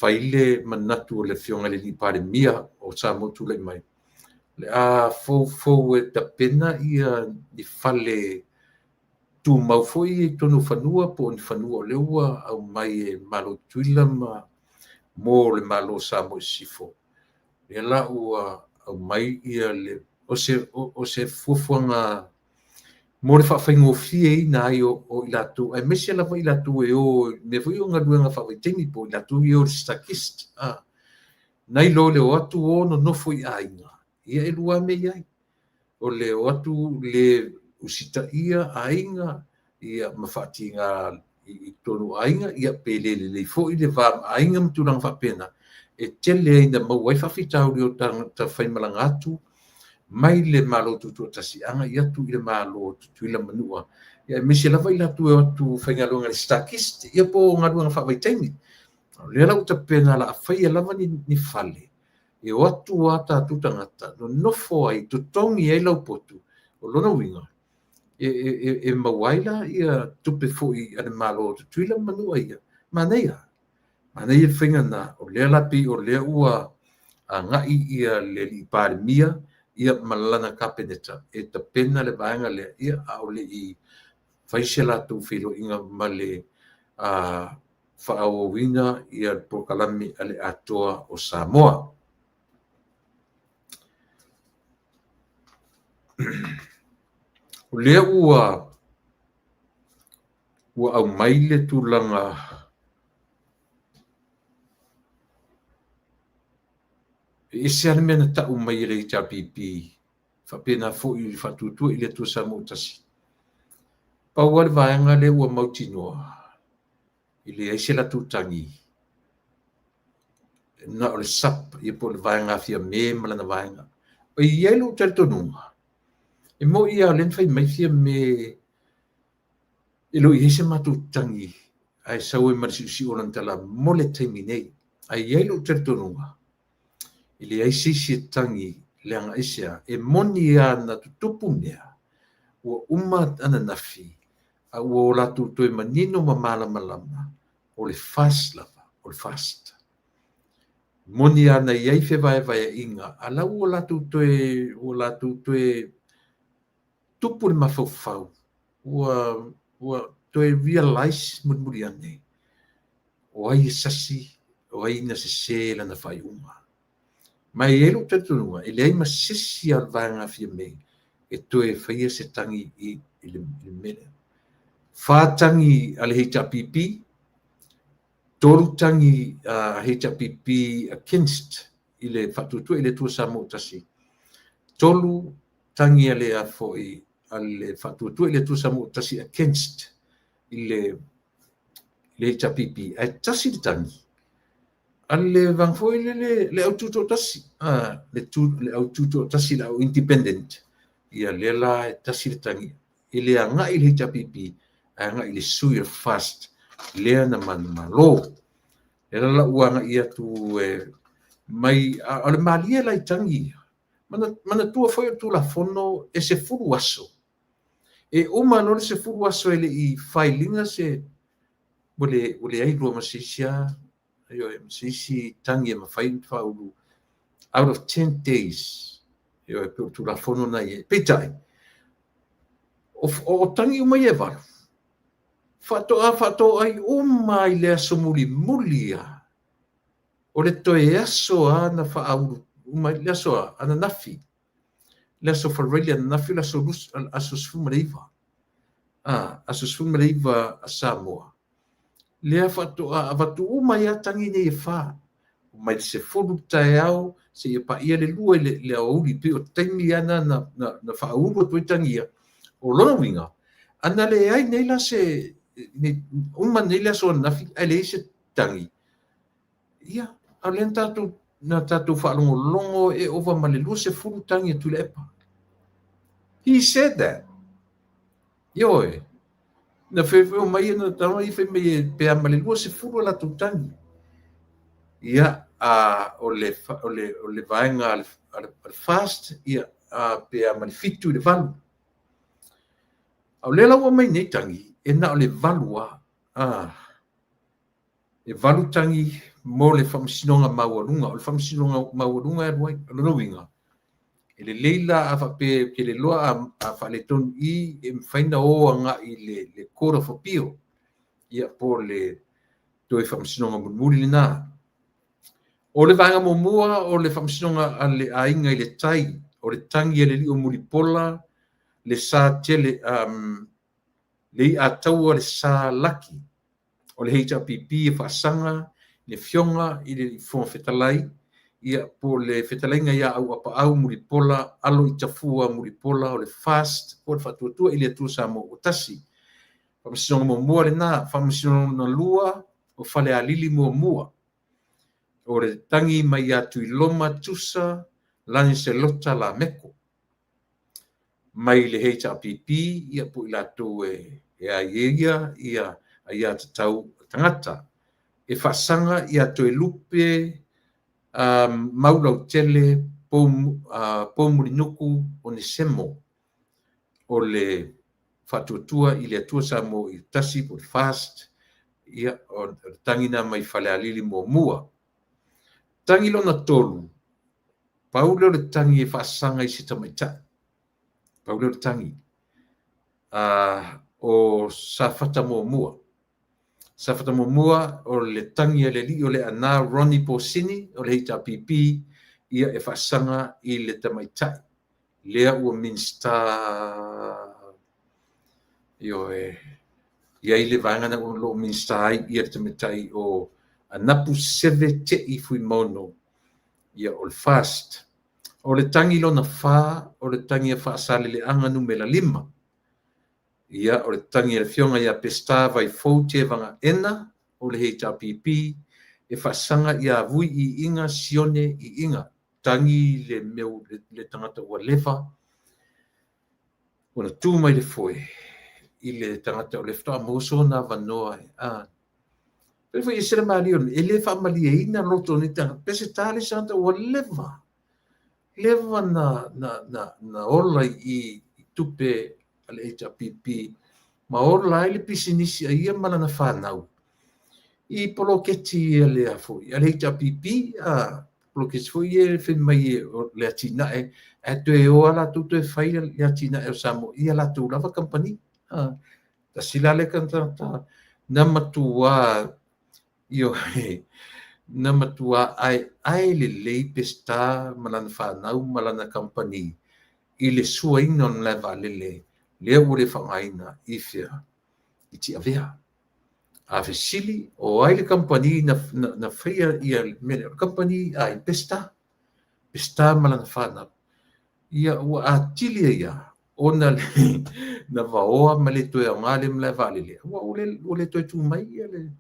fai le manatu o le Afioga i le alii Palemia o Samoa o tulai mai, o le a foufou e tapena ni fale tumau foi ia i totonu o fanua po o ni fanua o lea ua aumai e le Malo o Tutuila ma mo le Malo o Samoa i Sisifo. Lea la ua aumai le o se fuafuaga mo le faafaigofieina ai o i latou, aemaise lava i latou e o i mea foi ia o galuega faavaitaimi po o i latou ia o le stockist. Nai lo le o atu o nonofo i aiga, ia e lua lava mea e i ai. O le o atu le usitaia aiga ia ma faatiga i totonu o aiga, ia pe le lelei foi le va ma aiga ma tulaga faapena, e tele ai ina maua ai faafitauli o tagata faimalaga atu mai le Malo Tutoatasi agai atu i le Malo o Tutuila ma Manua, ia aemaise lava i latou e o atu faigaluega i le stockist, ia po o galuega faavaitaimi. O lea la ua tapena o le a faia lava ni fale e o atu lava tatou tagata nonofo ai, totogi ai lau potu. O lona uiga, e maua ai la ia tupe foi a le Malo o Tutuila ma Manua ia. Manaia, manaia le faiga lena. O lea la pei o lea ua agai ia le alii Palemia ia ma lana Kapeneta e tapena le vaega lea, ia a o le i fai se latou feiloaiga ma le faaauauina ia le polokalame a le Atoa o Samoa. O lea ua aumai le tulaga e ese lava le mea na tau mai e le HRPP, faapena foi i le Faatuatua i le Atua Samoa ua Tasi. Pau lava le vaega lea ua mautinoa, e leai se latou tagi, na o le SUPP, ia po o le vaega a Fiame ma lana vaega. E i ai lou talitonuga, e moni lava o lea na fai mai Fiame e le o i ai se matou tagi ae sau ai ma le siusiu o lana tala mo le taimi nei. Ae i ai lou talitonuga, e leai se isi e tagi leaga aisea? E moni lava na tutupu mea, ua uma ananafi, a ua o latou toe manino ma malamalama, o le FAST lava, o le FAST. Moni lava na i ai fevaevaeaiga, a o la ua latou toe tupu le mafaufau, ua toe realize mulimuli ane, o ai e sasi, o ai na sese lana faaiuga. Ma e i ai lou talitonuga, e leai ma se isi lava o le vaega a Fiame e toe faia se tagi i le mea lea. 4 tagi a le HRPP, 3 tagi a HRPP against i le Faatuatua i le Atua Samoa ua Tasi, 3 tagi a le foi a le Faatuatua i le Atua Samoa ua Tasi against i le HRPP, ae tasi le tagi a le vaega foi lele, le au tutoatasi, le au tutoatasi, le au independent, ia lea la e tasi le tagi, e le agai i le HRPP, ae agai i le sui o le FAST lea na manumalo. Lea la la ua agai atu e mai, a o le malie la i tagi ia, manatua foi o le Tulafono e 10 aso. E uma loa le 10 aso e le i file ina se, ua leai loa ma se isi lava, se isi tagi e mafai ona faaulu out of 10 days. Ioe, pe o le Tulafono na i ai. Peitai, o tagi uma ia e 8, faatoa faatoai uma i le aso mulimuli lava. O le toe aso lava na faaulu uma ai, le aso a ananafi, le aso Faraile ananafi, o le aso 19, aso 19 a Samoa, lea faatoa avatu uma ai lava tagi nei e 4, mai le 10 le taeao seia paia le 2 i le aoauli, pei o taimi lava na faaulu atu ai tagi ia. O lona uiga, ana leai nei la se, uma nei le aso ananafi ae leai se tagi, ia, a o lea na tatou faalogologo e ova ma le 20 tagi a Tuilaepa. He said that. Ioe, na fai mai na tama ia fai mai e pe a ma le 20 a latou tagi. Ia, o le vaega a le FAST, ia, pe a ma le 7 i le 8. A o lea la ua aumai nei tagi, e na o le 8 lava. E 8 tagi mo le Faamasinoga Maualuga. O le Faamasinoga Maualuga e alu ai. O lona uiga, e lelei la a faapea ou te le iloa a faaletonu i e mafai ona o agai i le Court of Appeal, ia po o le toe Faamasinoga mulimuli lena. O le vaega muamua o le Faamasinoga a le Aiga i le Tai, o le tagi a le alii o Mulipola, le sa tele, le iataua le sa laki o le HRPP e faasaga le afioga i le Fofoga Fetalai, ia po o le fetalaiga ia Auapaau Mulipola alo i Tafua Mulipola, o le FAST po o le Faatuatua i le Atua Samoa ua tasi. Faamasinoga muamua lena. Faamasinoga lona lua o Falealili muamua, o le tagi mai ia Tuiloma Tusa Laniselota Lameko mai le HRPP, ia po o i latou e ai ia aia tatau tagata. E faasaga ia Toelupe Maulautele Poumulinuku Onesemo, o le Faatuatua i le Atua Samoa i tasi po o le FAST, ia o le tagi lena mai Falealili muamua. Tagi lona 3, pau lea o le tagi e faasaga i se tamaitai. Pau lea o le tagi. O Safata muamua. Safata muamua o le tagi a le alii o le Aana Ronnie Posini o le HRPP, ia e faasaga i le tamaitai lea ua Minisita, ioe, i ai le vaega na o lo o Minisita ai ia le tamaitai o Anapu Seve Te'i Fuimaono, ia o le FAST. O le tagi lona 4, o le tagi a Faasaleleaga numera 5, ia o le tagi a le afioga ia Peseta Vaifou Tevaga-ena o le HRPP, e faasaga ia Vui Iiga Sione Iiga, tagi le mea le tagata ua leva ona tu mai le foe i le tagata o le faatoa maua sona avanoa. Pe foi e se le malie e le faamalieina loto o nei tagata, Peseta le isi tagata ua leva na ola i tupe a le HRPP ma ola ai le pisinisi a ia ma lana whanau i poloketi a le a le HRPP, poloketi foi e fai mai o le atinae ae toe o lava latou toe fai le atinae o Samoa ia latou lava kamupani. Tasi la lea tagata na matua na matua aeae lelei Peseta ma lana whanau ma lana kamupani i le suaina o le malae vaalele lea ua le faaaogaina i fea i Tiavea. A fesili o ai le kamupani na faia ia mea lea, o le kamupani a Peseta, Peseta ma lana whanau. Ia ua atili ai lava ona na vaoa ma le toe aoga le malae vaalele, ua le toe tu mai ia le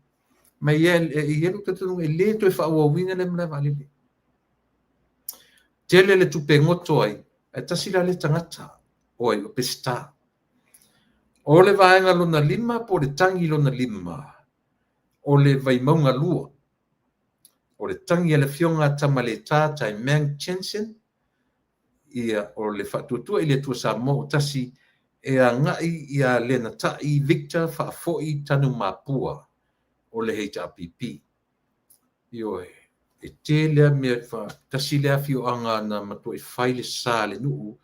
mai e i ai lou talitonuga e le toe faaauauina le malae vaalele. Tele le tupe goto ai, ae tasi la le tagata o ai o Peseta. O le vaega lona 5 po o le tagi lona 5, o le Vaimauga 2. O le tagi a le afioga Tamaleta Taimang Jensen, ia o le Faatuatua i le Atua Samoa o tasi e agai ia Lenatai Victor Faafoi Tanumapua o le HRPP. Ioe, e tele a mea tasi le afioaga na matuai fai le sa le nuu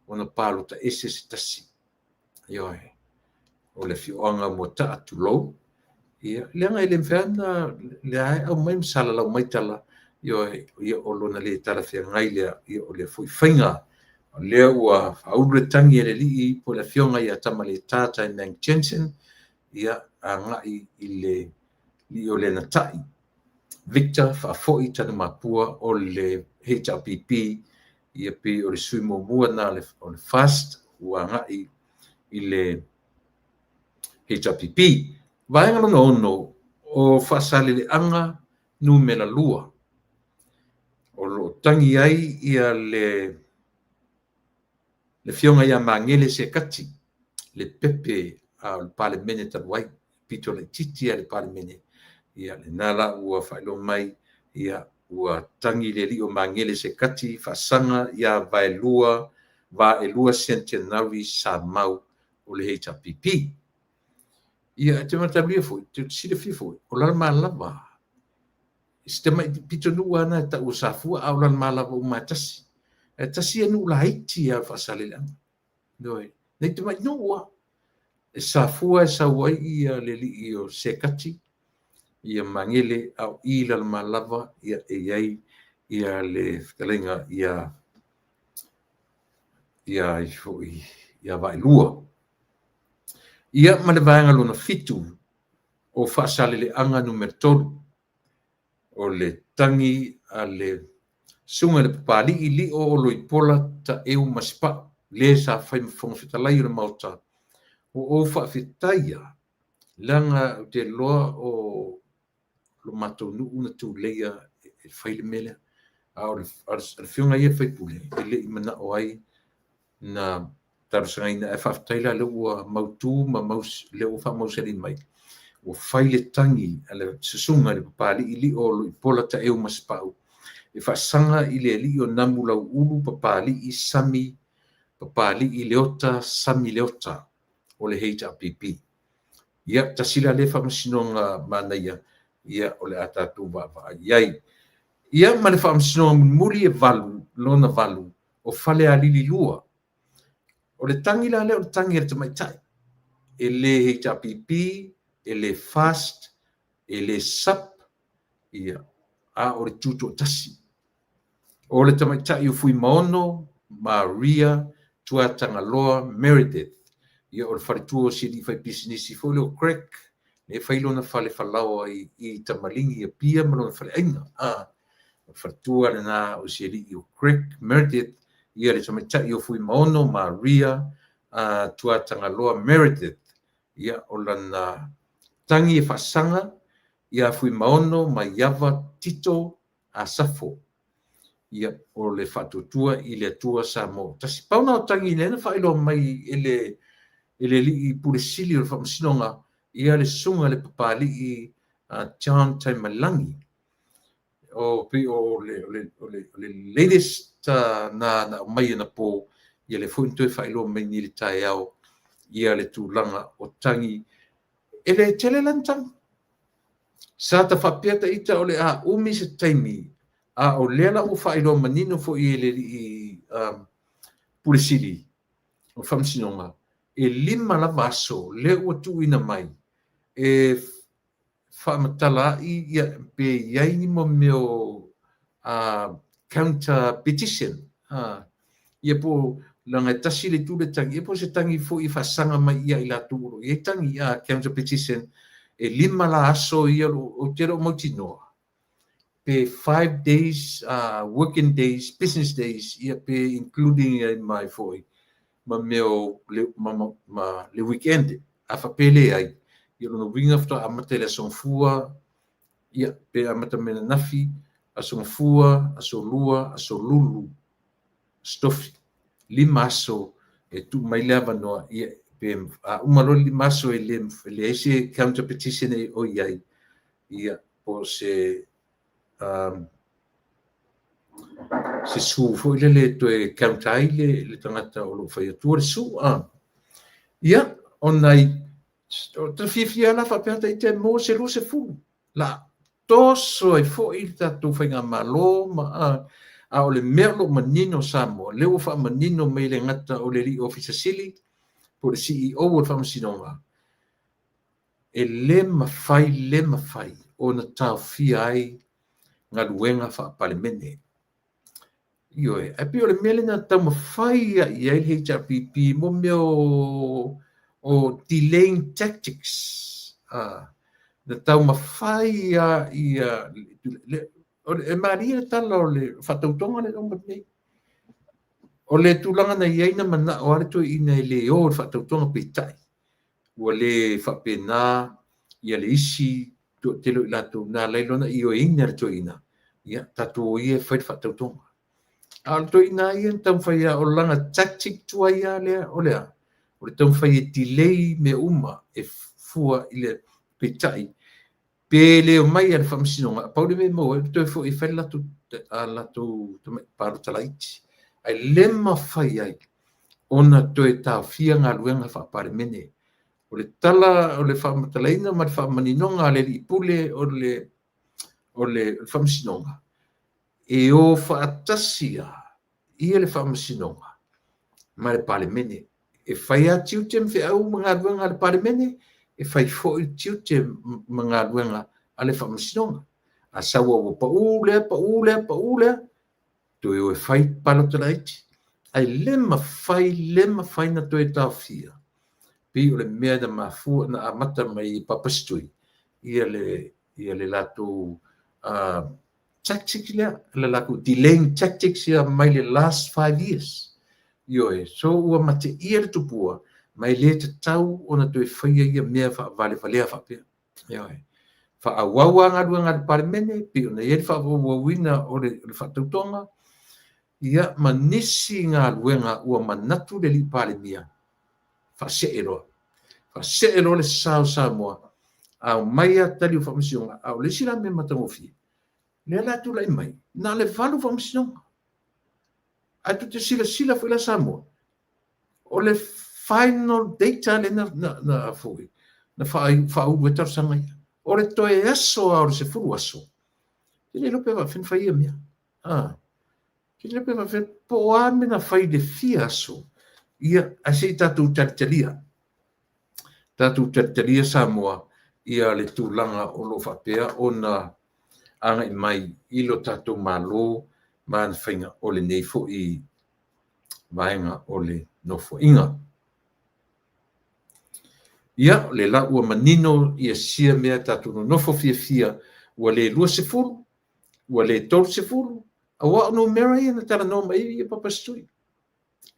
ona palota ese se tasi. Ioe, o le afioaga Moata'a tulou, ia leaga e le mafai ona lea e aumai ma salalau mai tala, ioe, ia o lona le talafeagai lea, ia o lea foi faiga. O lea ua faaulu le tagi a le alii po o le afioga ia Tamaleta Taimang Jensen, ia agai i le alii o Lenatai Victor Faafoi Tanumapua o le HRPP, ia pei o le sui muamua na o le FAST ua agai i le HRPP. Vaega lona 6 o Faasaleleaga numera 2, o lo o tagi ai ia le afioga ia Magele Sekati, le pepe a o le Palemene talu ai, pito laitiiti a le Palemene, ia lena la ua faailoa mai, ia ua tagi le alii o Magele Sekati faasaga ia Vaelua Centenary Samau o le HRPP. Ia e te mataulia foi, te silafia foi, o Lalomalava Si tamai pitonuu lava lena e tau o Safua, a o Lalomalava uma lava e tasi. Ae tasi ia nuu laiti lava o Faasaleleaga. Ioe. Nai tamai nuu lava. E Safua e sau ai ia le alii o Sekati, ia Magele, a o i Lalomalava ia e i ai ia le fetalaiga ia ia ai foi ia Vaaelua. Ia ma le vaega lona 7 o Faasaleleaga numera 3, o le tagi a le susuga i le Papalii Lio o Loipola Taeu Masepau, le sa fai ma Fofoga Fetalai o le Maota. Ua ou faafetaia, leaga ou te iloa o lo matou nuu na tuleia e fai le mea lea. A o le afioga ia i le sui usufono, e le i manao ai na talosagaina, ae faafetai la lea ua mautu ma lea ua faamausali mai. Ua fai le tagi a le susuga i le Papalii Lio o Loipola Taeu Masepau e faasaga i le alii o Namulauulu Papalii Sami Papalii Leota Sami Leota o le HRPP. Ia, tasi la lea faamasinoga manaia, ia o le a tatou vaavaai i ai. Ia ma le faamasinoga mulimuli e 8, lona 8, o Falealili 2. O le tagi la lea o le tagi a le tamaitai. E le HRPP, e le FAST, e le SUP, ia, a o le tutoatasi. O le tamaitai o Fuimaono Maria Tuatagaloa Meredith, ia o le faletua o si alii faipisinisi foi lea o Craig, e fai lona fale falaoa i Tamaligi Apia ma lona faleaiga. O le faletua lena o si alii o Craig Meredith, ia le tamaitai o Fuimaono Maria Tuatagaloa Meredith, ia o lana tagi e faasaga ia Fuimaono Maiava Tito Asafo, ia o le faatuatua i le Atua Samoa tasi. Pau na o tagi lea na faailoa mai e le alii Pule Sili o le Faamasinoga, ia le susuga i le Papalii John Taimailangi. O pei o le latest na aumai anapo, ia le foi na toe faailoa mai nei i le taeao, ia le tulaga o tagi. E le tele la ni tagi. Sa ta faapea ta ita o le a umi se taimi, a o lea la ua faailoa manino foi e le alii Pule Sili o Faamasinoga, e 5 lava aso lea ua tuuina mai e faamatala ai ia pe i ai ni mo mea o counter petition. Ia po leaga e tasi le itu le tagi, ia po se tagi foi e faasaga mai ia i latou o lo o i ai tagi, counter petition, e 5 la aso ia o te le o mautinoa, pe 5 days, working days, business days, ia pe including ai mai foi ma mea o ma le weekend, a faapele ai. Ia lona uiga faatoa amata i le aso Gafua, ia pe amata mai ananafi, aso Gafua, aso Lua, aso Lulu, aso Tofi, 5 aso e tuu mai le avanoa, ia pe a uma loa le 5 aso e leai se counter petition e o i ai, ia po se se su foi lele toe counter ai le tagata o lo o fai atua le su. Ia, ona i o te fiafia la faapea ta ite mo se 20 la toso ai foi le tatou faigamalo ma a o le mea o lo o manino Samoa, lea ua faamanino mai le gata o le alii Ofisa Sili po o le CEO o le Faamasinoga, e le mafai ona taofia ai galuega faapalemene. Ioe, ae pei o le mea lena taumafai i ai le HRPP mo mea o delaying tactics. Na taumafai ia e malie le tala o le faatautoga le uma nei. O le tulaga na i ai na manao a le toeaina e le o le faatautoga peitai. Ua le faapena ia le isi toatele o i latou na alai loa na ioeina le toeaina, ia tatou o ia e fai le faatautoga. A o le toeaina ia na taumafai o lana tactic tuai lava lea o le a, o le taumafai e delay mea uma e fua i le peitai. Pe le omai a le Faamasinoga, pau le mea e maua ai, toe foi e fai le latou palota laiti. Ae le mafai ai ona toe taofia galuega faapalemene. O le tala o le faamatalaina ma le faamaninoga a le alii pule o le o le Faamasinoga, e o faatasi lava ia le Faamasinoga ma le Palemene. E fai lava tiute ma feau ma galuega a le Palemene, e fai foi tiute ma galuega a le Faamasinoga. A sau ua pau lea, pau lea, pau lea, toe o e fai palota laiti. Ae le mafai, le mafai ona toe taofia pei o le mea na mafua na amata mai e Papa Setui ia le ia le latou tactic lea, le latou delaying tactics ia mai le last 5 years. Ioe, so ua mateia le tupua, ma e le tatau ona toe faia ia mea faavalevalea faapea. Ioe. Faaauau lava galuega a le Palemene, pei ona i ai le faaauauina o le faatautoga, ia ma nisi galuega ua manatu le alii Palemia, faasee loa. Faasee loa le sa o Samoa, a omai lava tali o faamasinoga, a o le isi la mea matagofie, lea o le a tulai mai, na o le 8 faamasinoga. Ae tou te silasila foi la Samoa, o le final data lea na foi, na faaulu ai talosaga ia. O le toe aso lava o le 10 aso, e le iloa pe faapefea ona fai ia mea. E le iloa pe faapefea, po o a mea na fai i le fia aso, ia, ae se i tatou talitalia. Tatou talitalia Samoa ia le tulaga o lo o faapea ona agai mai i lo tatou Malo ma ana faiga o lenei foi vaega o le Nofoaiga. Ia, o lea la ua manino ia sia mea tatou nonofo fiafia, ua le 20, ua le 30, aua o numera ia na talanoa mai ai Papa Setui.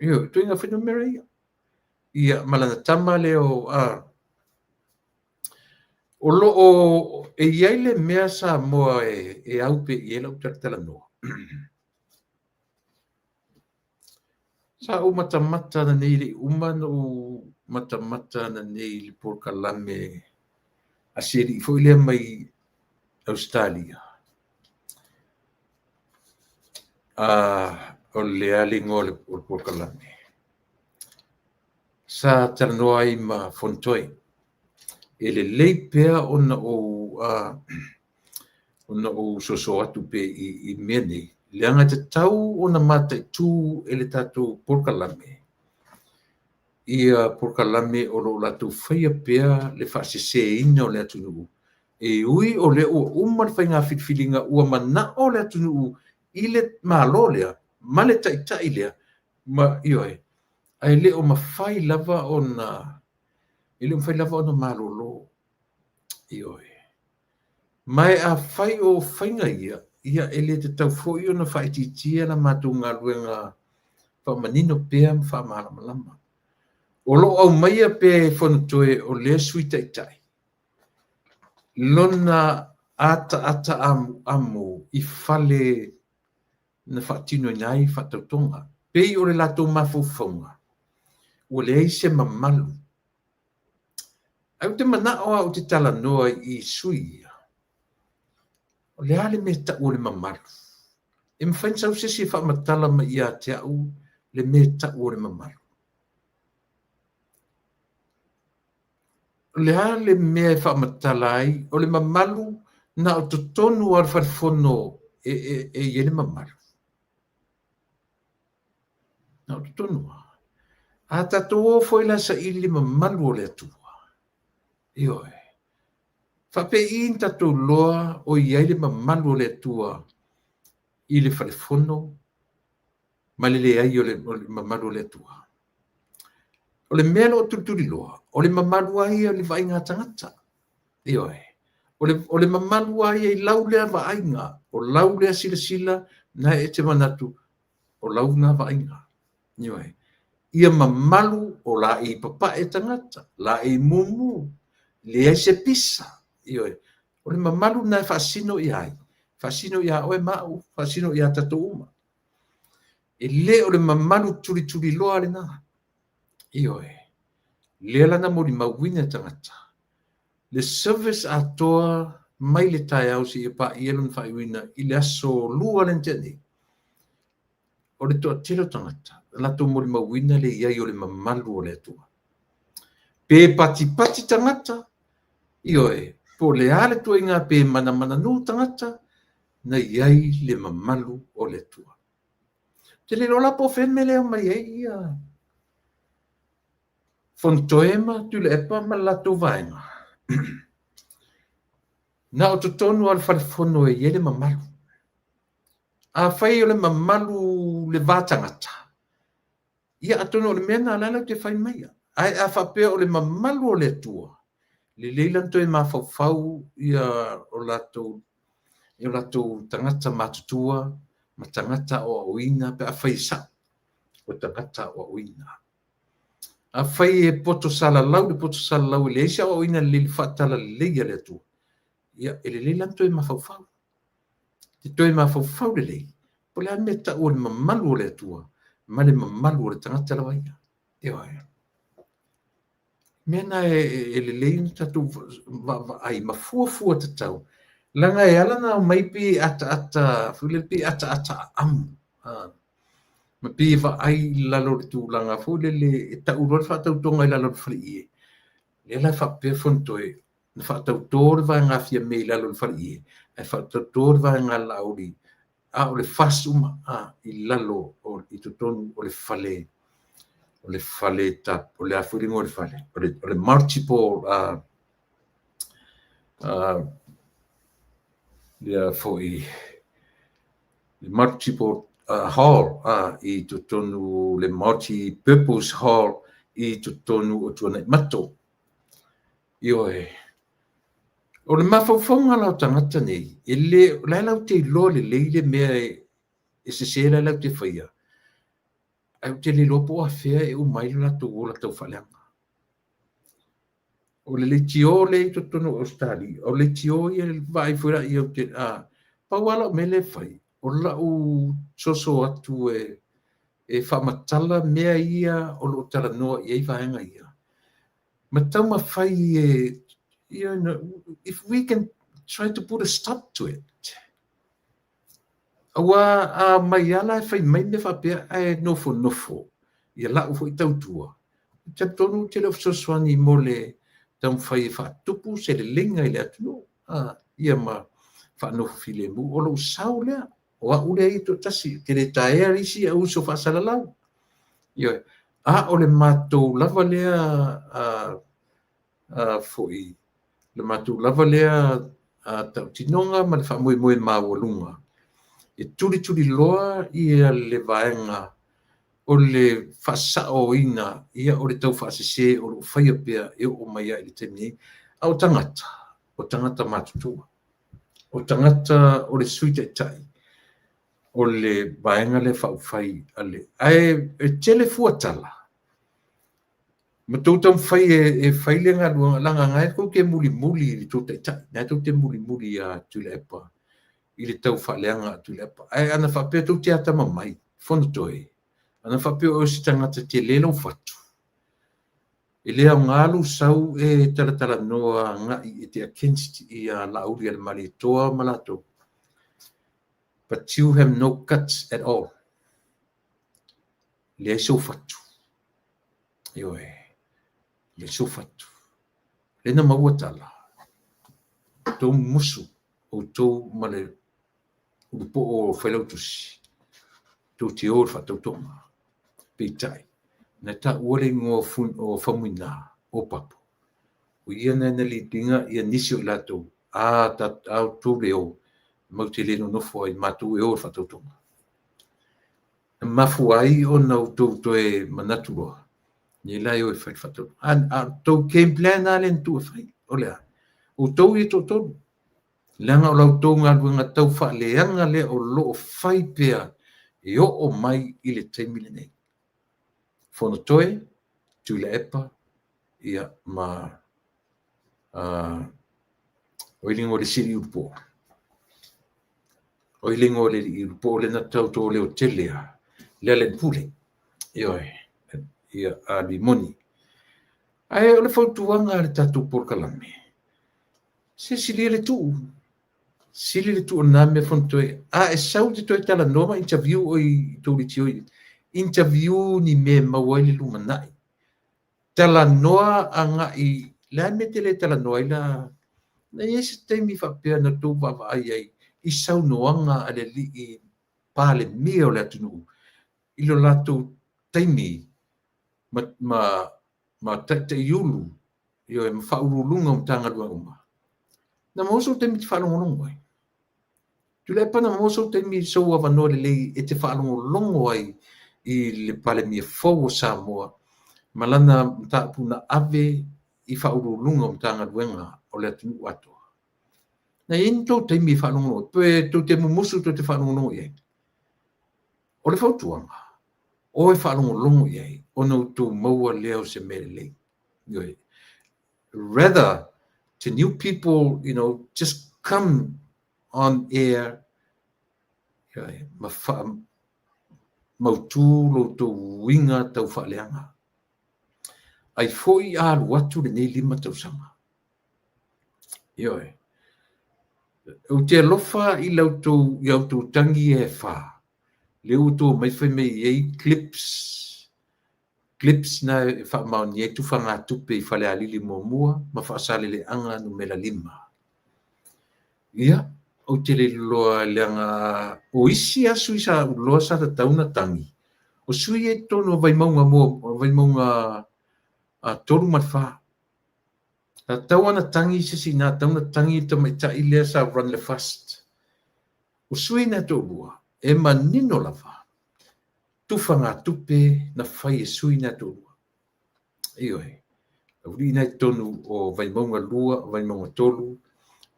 Ioe, ituaiga fuainumera ia. Ia, ma lana tama lea o o lo o e i ai le mea Samoa e au pea i ai lau talatalanoa. Sa ou matamata ananei, e le i uma ona ou matamata ananei i le polokalame a si alii foi lea mai Ausetalia. O le a le igoa o le polokalame? Sa talanoa ai ma Fonotoe. E lelei pea ona ou soso atu pea i mea nei, leaga e tatau ona mataitu e le tatou polokalame ia polokalame o lo o latou faia pea le faaseseina o le atunuu. E ui o lea ua uma le faiga filifiliga, ua manao le atunuu i le Malo lea ma le taitai lea, ma ioe, ae le o mafai lava ona, e le o mafai lava ona malolo. Ioe. Ma e afai o faiga ia, ia e le tatau foi ona faaitiitia la matou galuega faamanino pea ma faamalamalama. O lo o aumaia pea e Fonotoe o lea Sui Taitai lona ataata amuamu i fale na faatinoina ai faatautoga. Pei o le latou mafaufauga, ua leai se mamalu. Ae ou te manao lava ou te talanoa i sui ia, o le a le mea e tau o le mamalu? E mafai ona sau se isi e faamatala mai ia te au le mea e tau o le mamalu? O le a le mea e faamatala ai? O le mamalu na o totonu lava o le falefono e i ai le mamalu. Na o totonu lava. A tatou o foi la e saili le mamalu o le Atua, ioe, faapei na tatou iloa o i ai le mamalu o le Atua i le falefono ma le leai o le mamalu o le Atua? O le mea o lo o tulituliloa, o le mamalu lava ia i le vaaiga a tagata. Ioe. O le mamalu lava ia i lau lea vaaiga, o lau lea silasila, na e te manatu, o lau na vaaiga. Ioe. Ia mamalu o laei papae tagata, laei mumu, leai se pisa. Ioe. O le mamalu na e faasino ia ai? Faasino ia oe ma au, faasino ia tatou uma. E le o le mamalu tulituliloa lena. Ioe. Lea la na molimauina e tagata le service atoa mai le taeao seia paia lona faaiuina i le aso Lua lea na tea nei. O le toatele o tagata na latou molimauina le i ai o le mamalu o le Atua. Pe patipati tagata, ioe, po o le a le tuaiga pe manamananū tagata, na i ai le mamalu o le Atua. Ou te le iloa la po o fea le mea lea e omai ai ia Fonotoe ma Tuilaepa ma le latou vaega. Na o totonu lava o le falefono e i ai le mamalu. Afai o le mamalu le va tagata, ia atonu o le mea lena la latou te fai mai. Ae a faapea o le mamalu o le Atua, lelei la ona toe mafaufau ia o latou tagata matutua ma tagata aoaoina pe afai e sao o tagata aoaoina. Afai e poto salalau le poto salalau e leai se aoaoina lelei i le faatalalelei a le Atua, ia e lelei la ona toe mafaufau. E toe mafaufau lelei, po o le a le mea e tau o le mamalu o le Atua ma le mamalu o le tagata lava ia. Ioe. Mea na e lelei ona tatou vaavaai ma fuafua tatau, leaga e ala ona aumai pei e ataata foi lele, pei e ataata amu, ma pei e vaai i lalo o le tulaga foi lele e tau loa le faatautoga i lalo o le faleie. Lea la e faapea Fonotoe, na faatauto le vaega a Fiame i lalo o le faleie, ae faatauto le vaega a Laauli, a o le FAST uma i lalo i totonu o le fale, o le fale o le a foi le igoa o le fale, o le multiple lea foi multiple hall i totonu le multi purpose hall i totonu o Tuanaimato. Ioe. O le mafaufauga la o tagata nei, e le, o la e latou te iloa lelei le mea e sese la latou te faia, ae ou te le iloa po o afea e uma ai le latou ola taufaaleaga. O le leitio lea i totonu o Ausetalia, o leitio ia vaai foi laia, pau lava lau mea lea e fai, o lau soso atu e faamatala mea ia o lo o talanoa i ai vaega ia. Ma taumafai e, you know, if we can try to put a stop to it. Aua a mai ala e fai mai mea faapea ae nofonofo ia lau foi tautua, talitonu ou te le o fesoasoani mo le taumafai e faatupu se leleiga i le atunuu, ia ma faanofo filemu. O lou sao lea, o au lea e toatasi, ou te le taea isi au uso faasalalau. Ioe. A o le matou lava lea foi, le matou lava lea tautinoga ma le faamoemoe maualuga, e tulituliloa ia le vaega o le faasaoina ia o le taufaasese o lo o faia pea e oo mai ai i le taimi nei. A o tagata matutua, o tagata o le Sui Taitai, o le vaega lea faaupufai ae e tele fuatala, ma tou taumafai e fai le galuega, leaga na e tou te mulimuli i le tou taitai, na e tou te mulimuli ia Tuilaepa i le taufaaleaga a Tuilaepa. Ae ana faapea tou te atamamai, Fonotoe, ana faapea o se tagata tele lou fatu, e le aoga lou sau e talatalanoa agai e te against ia Laaulialemalietoa ma latou. But you have no guts at all. Leai sou fatu. Ioe. Leai sou fatu. Lea na maua tala. Outou musu, outou ma le ulupoo o Failautusi, tou te o i le faatautoga. Peitai, na taua le igoa o Faumuina, o Papo. O ia na lead ina ia nisi o i latou, a outou le o, matou te le nonofo ai, matou e o i le faatautoga. Na mafua ai ona outou toe manatu loa, nei la e o e fai le faatautoga. A tou game plan lava lea na tuu e fai, o le a? Outou ia toatolu, leaga o la outou galuega taufaaleaga lea o lo o fai pea e oo mai i le taimi lenei. Fonotoe, Tuilaepa, ia ma o i le igoa o le isi alii ulupo. O i le igoa o le alii ulupo lea na tauto leo tele a, Lealailepule. Ioe, ia a Limoni. Ae o le fautuaga a le tatou polokalame, se silia le tuu. Sili le tuu o lena mea Fonotoe. A e sau e te toe talanoa ma interview oe i tou leitio, interview ni mea e maua ai le lumanai. Talanoa agai, le a le mea e te le talanoa ai la? Na i ai se taimi faapea na tou vaavaai ai, i saunoaga a le alii Palemia o le atunuu i lo latou taimi ma taitaiulu, ioe, ma faauluuluga o Matagaluega uma. Na maua sou taimi e te faalogologo ai? Tuilaepa, na maua sou taimi, sou avanoa lelei e te faalogologo ai i le Palemia fou o Samoa ma lana mataupu na ave i faauluuluga o Matagaluega o le atunuu atoa? Na i ai ni tou taimi e faalogologo, pe tou te mumusu tou te faalogologo i ai? O le fautuaga, o e faalogologo i ai ona outou maua lea o se mea lelei. Ioe. Rather to new people, just come on air, ioe, ma faamautu lo outou uiga tau faaleaga. Ai foi a alu atu lenei 5 tausaga. Ioe. Ou te alofa i lau i outou tagi e 4. Lea ua outou omai fai mai e i ai clips na e faamaonia ai tufagatupe i Falealili 1 ma Faasaleleaga 5. Ia, ou te le iloa leaga o isi lava sui sa ou iloa sa tatau ona tagi, o sui ia i totonu o Vaimauga Vaimauga 3 ma le 4. Sa tatau ona tagi se isi na tatau ona tagi le tamaitai lea sa run le FAST. O sui na toalua, e manino lava tufagatupe na fai e sui na toalua. Ioe. Aualii na i totonu o Vaimauga 2, Vaimauga 3,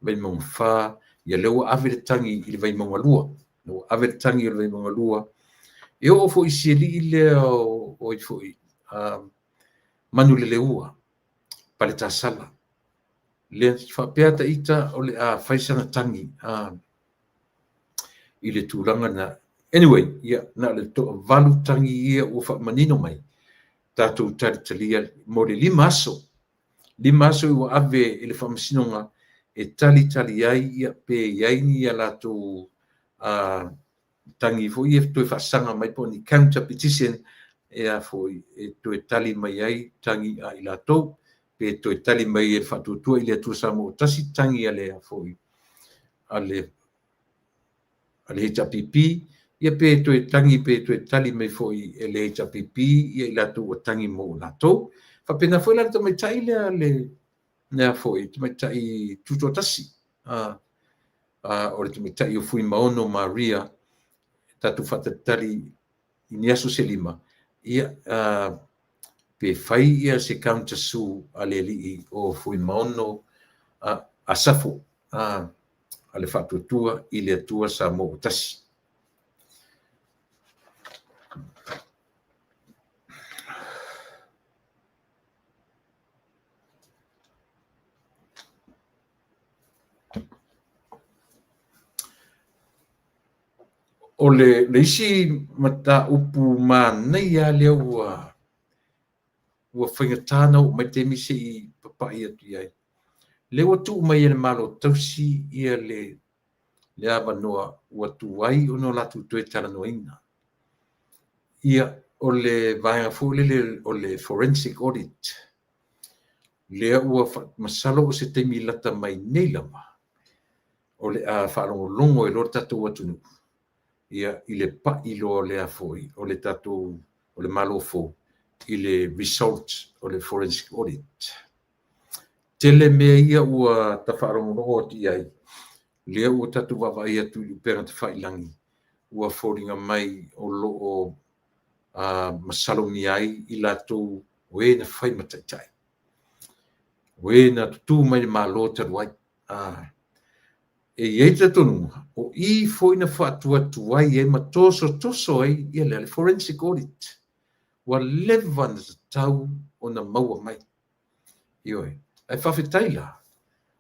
Vaimauga 4, ia lea ua ave le tagi i le Vaimauga 2. Ua ave le tagi i le Vaimauga 2. E oo foi i si alii lea o ai foi, Manuleleua, Paletasala. Lea faapea ta ita o le a fai sana tagi i le tulaga lena. Anyway, ia, na o le 8 tagi ia ua faamanino mai, tatou talitalia mo le 5 aso. 5 aso ua ave i le faamasinoga e talitali ai ia pe i ai ni a latou tagi foi e toe faasaga mai po o ni counter petition e a foi e toe tali mai ai tagi a i latou, pe toe tali mai e le Faatuatua i le Atua Samoa tasi tagi a le foi a le HRPP, ia pe toe tagi pe toe tali mai foi e le HRPP ia i latou ua tagi mo latou. Faapena foi la le tamaitai lea lea foi tamaitai tutoatasi o le tamaitai o Fuimaono Maria, tatou faatalitali i ni aso se 5, ia pe fai ia se counter sue a le alii o Fuimaono Asafo a le Faatuatua i le Atua Samoa tasi. O le isi mataupu manaia lea ua faigata na oo mai taimi se i papai atu i ai. Lea ua tuu mai e le Malo tausi ia le avanoa ua tuai ona latou toe talanoaina. Ia, o le vaega foi lele o le forensic audit. Lea ua masalo o se taimi lata mai nei lava o le a faalogologo e loa le tatou atunuu ia i le pai loa lea foi o le tatou o le Malo fou i le result o le forensic audit. Tele mea ia ua tafaalogologo atu i ai, lea ua tatou vaavaai atu i upega tafailagi, ua foliga mai o loo masalomia ai i latou o e na fai ma taitai, o e na tutu mai le Malo talu ai. E i ai talitonuga, o i foi na faatuatuai ai ma tosotoso ai ia le forensic audit. Ua leva na tatau ona maua mai. Ioe. Ae faafetai la,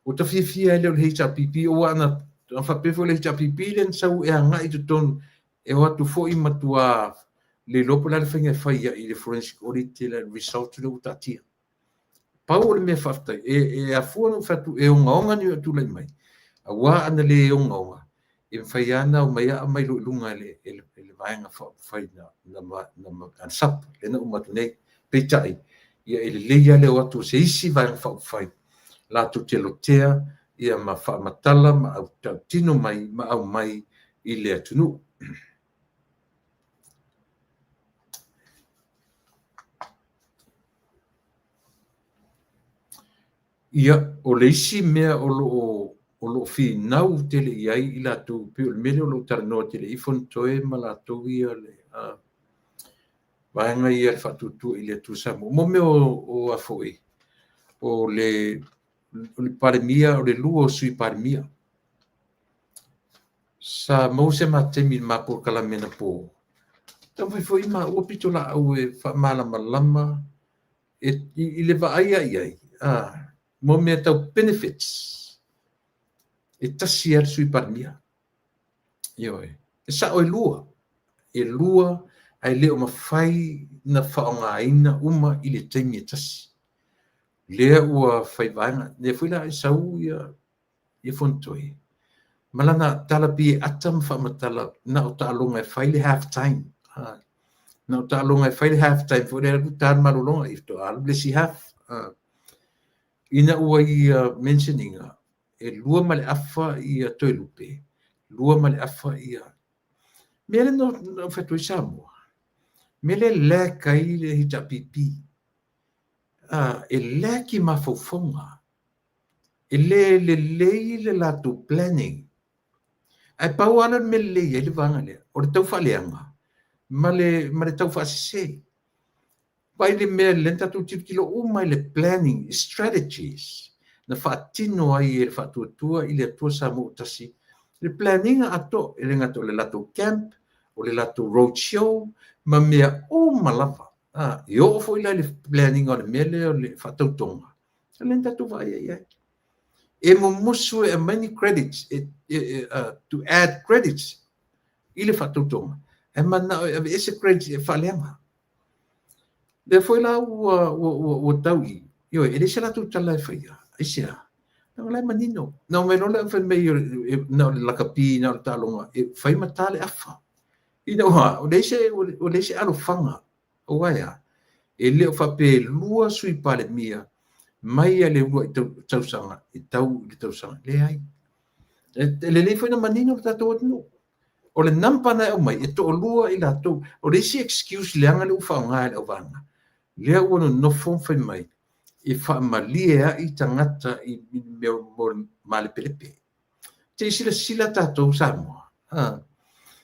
ua tafiafia ai lea o le HRPP, ua ana faapea foi le HRPP lea na sau e agai i totonu, e o atu foi matua le iloa po o le a le faiga e fai ai i le forensic audit le result lea ua taatia. Pau o le mea faafetai, e afua na ou fai atu e ogaoga ni mea o tulai mai, aua ana le ogaoga, e mafai lava ona omai aumai loa i luga e le vaega faaupufai na SAP lea na uma atu nei. Peitai, ia e lelei lava le o atu o se isi vaega faaupufai latou te lotea ia ma faamatala ma tautino mai ma aumai i le atunuu. Ia, o le isi mea o lo o finau tele i ai i latou, pei o le mea lea o lo o talanoa tele i Fonotoe ma latou ia le vaega ia le Faatuatua i le Atua Samoa. Mo mea o a foi, o le Palemia, o le lua o Sui Palemia. Sa maua se ma taimi i le ma polokalame anapo, taumafai foi maua pitolaau e faamalamalama i le vaai lava i ai, mo mea tau benefits, e tasi lava le Sui Palemia. Ioe. E sao e lua, e lua ae le o mafai ona faaaogaina uma i le taimi e tasi. Lea ua fai vaega, lea foi la e sau ia Fonotoe ma lana tala pei e ata ma faamatala na o taaloga e fai le half time. Na o taaloga e fai le half time foi lea alu ta le malologa, i faatoa alu le isi half. Ina ua ia mention ina e 2.5 ia Toelupe, 2.5 ia mea lea na fai atu ai Samoa, mea lea e lack ai le HRPP. E lack i mafaufauga, e le lelei le latou planning. Ae pau lava le mea lelei ai le vaega lea, o le taufaaleaga ma le taufaasese. Vaai le mea lea na tatou tilotilo uma i le planning, strategies na faatino ai e le Faatuatua i le Atua Samoa ua tasi. Le planning atoa, e le gata o le latou camp, o le latou road show, ma mea uma lava. E oo foi la i le planning o le mea lea o le faatautoga, lea na tatou vaai ai ai. E mumusu e aumai ni credits, to add credits i le faatautoga, e manao e aveese credits e faaleaga. Lea foi la ua tau i, ioe, e leai se latou tala e faia, aisea? Leaga o la e manino. Na omai loa le fai mai na o le lakapi, na o le taaloga, e fai ma ta le afa. Ina ua, ua leai se alofaga, aua e a? E le o faapea e lua Sui Palemia mai le uluai tausaga e tau i le tausaga. Leai. E lelei foi na manino le tatou atunuu. O le number na e aumai, e toalua i latou. O le isi excuse leaga lea ua faaaoga e le auvaega, lea ua nonofo ma fai mai, e faamalie ai tagata i mea mo malepelepe. Se i silasila tatou Samoa.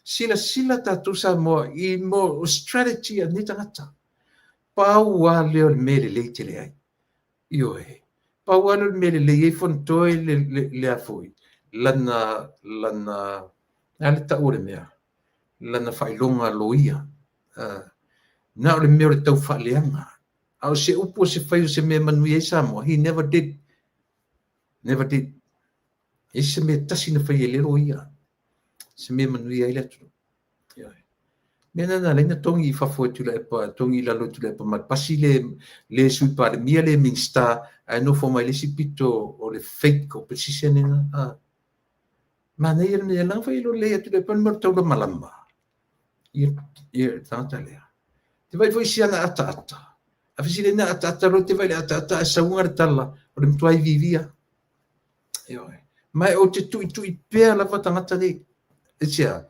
Silasila tatou Samoa i mo strategy a nei tagata. Pau lava lea o le mea lelei tele ai. Ioe. Pau lava lea o le mea lelei ai Fonotoe le a foi, lana, a le tau o le mea, lana faailoga loia. Na o le mea o le taufaaleaga. A o se upu o se fai o se mea manuia ai Samoa, he never did. Never did. E se mea tasi na fai e le loia. Se mea manuia ai le atunuu. Mea na leina togi i fafo e Tuilaepa, togi i lalo e Tuilaepa ma le pasi le Sui Palemia, le Minista, ae nofo mai le isi pito o le fake opposition ina. Manaia le mea langa fai lo le Tuilaepa le mea o le taulamalama. Ia tagata lea. Te vai foi si ana ataata. A fesili na ataata lo te vai le ataata ae sauga le tala o le matua ivivia. Ioe. Mai o te tuitui pea lava tagata nei. Aisea,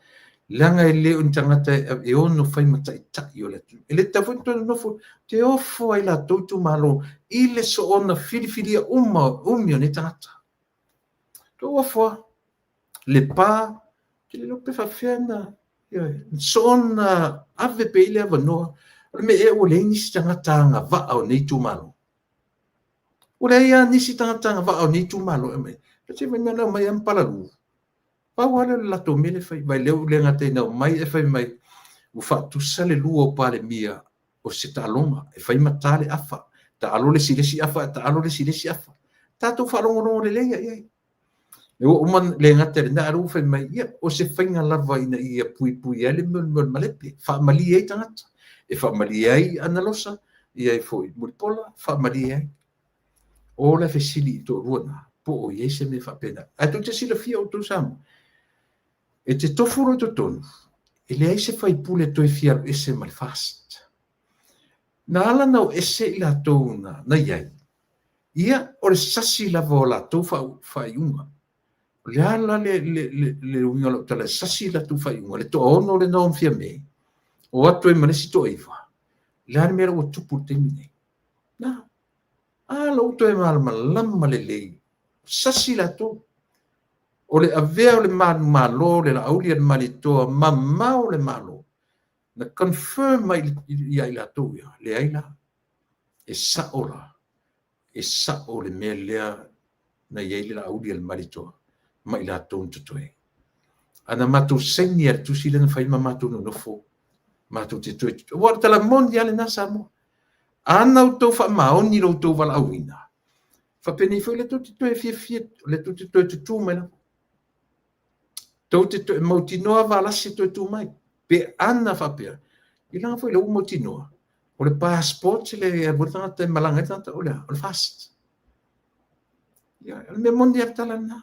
leaga e le o ni tagata e ono fai ma taitai o le atunuu. E le tatau foi ona toe nonofo, te ofo ai latou itumalo i le soona filifilia uma umi o nei tagata. Tou ofo lava. Lepa, te le iloa pe faapefea ona, ioe, soona ave pea i le avanoa. O le mea ea ua leai nisi tagata agavaa o nei itumalo. Ua leai lava nisi tagata agavaa o nei itumalo e aumai. Se vai na aumai lava ma palalu. Pau lava lea o le latou mea lea e fai. Vai lea ua le gata ina aumai e fai mai, ua faatusa le lua o Palemia o se taaloga, e fai ma ta le afa. Taalo le isi i le isi afa, taalo le isi i le isi afa. Tatou faalogologo lelei i ai. E ua uma le gata i lena, ae ua fai mai, ia, o se faiga lava ina ia puipui ai le mea o le malepe, faamalie ai tagata. E faamalie ai Analosa, ia e foi Mulipola, faamalie ai. O le fesili i toalua na, po o i ai se mea faapena. Ae tou te silafia outou Samoa, e te tofu loa i totonu, e leai se faipule toe fia alu ese ma le FAST. Na ala na o ese i latou na i ai, Ia, o le sasi lava o latou faaiuga. O le a la le uiga o lau tala e sasi latou faaiuga, le toaono lena o Fiame, o atu ai ma le isi toaiva, o le a le mea la ua tupu i le taimi nei? Na, a la ua toe malamalama lelei, sasi latou. O le avea o le manumalo, le Laauli a le Malietoa, mamao le Malo, na confirm mai ia i latou ia, leai la, e sao la, e sao le mea lea na i ai le Laauli a le Malietoa ma i latou na totoe. A na matou saini lava i le tusi lea na fai ma matou nonofo, matou te toe... Aua o le tala moni lava lena Samoa. A na outou faamaoni lo outou valaauina, faapenei foi lea tou te toe fiafia, lea tou te toe tutū mai lava. Tou te toe mautinoa Valasi e toe tu mai. Pe ana faapea, i leaga foi lea ua mautinoa, o le passport le e alu ai le tagata e malaga ai le tagata, o le a? O le FAST. Ia, o le mea moni lava le tala lena.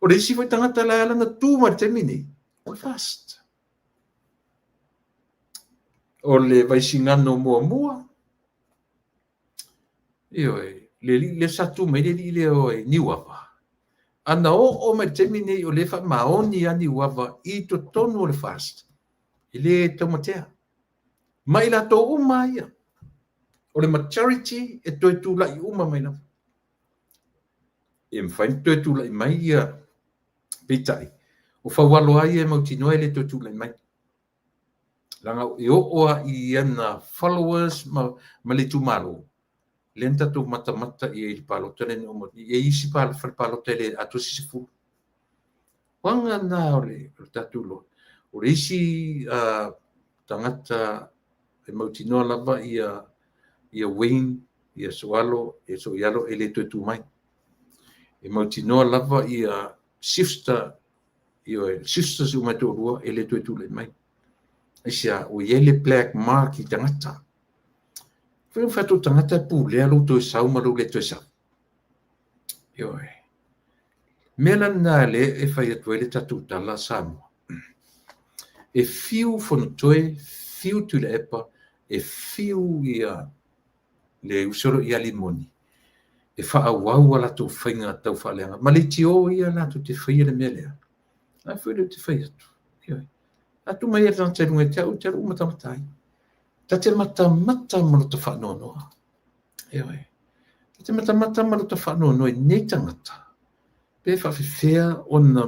O le isi foi tagata la e ala ona tu mai i le taimi nei, o le FAST. O le Vaisigano muamua, ioe, le alii lea sa tu mai le alii lea o Niuava, ana oo mai i le taimi nei o lea e faamaoni lava Niuava i totonu o le FAST, e le taumatea. Ma i latou uma lava ia. O le majority e toe tulai uma mai lava. E mafai ona toe tulai mai ia, peitai, o Faualo lava ia e mautinoa e le toe tulai mai. Leaga e oo lava i ana followers ma le itumalo, lea na tatou matamata i ai i le palota lea na uma atu nei. E i ai isi fale palota e le atoa se 10. O aga na o le tatou iloa. O le isi tagata e mautinoa lava ia Wayne, ia Sooalo, ia Sooialo e le toe tu mai. E mautinoa lava ia sister, ioe, sisters uma e toalua e le toe tulai mai. Aisea? Ua i ai le black mark i tagata. Foi o fai tagata e pulea lou toe sau ma lou le toe sau. Ioe. Mea la lena lea e fai atu ai le tatou tala Samoa. E fiu Fonotoe, fiu Tuilaepa, e fiu ia le uso ia Limoni e faaauau a latou faiga taufaaleaga ma leitio ia latou te faia le mea lea. A foi lea ou te fai atu. Ioe. A tu mai le tagata i luga ia te au, ou te alu ou matamata ai. Ta te matamata ma lota faanoanoa. Ioe. Ta te matamata ma lota faanoanoa i nei tagata. Pe faafefea ona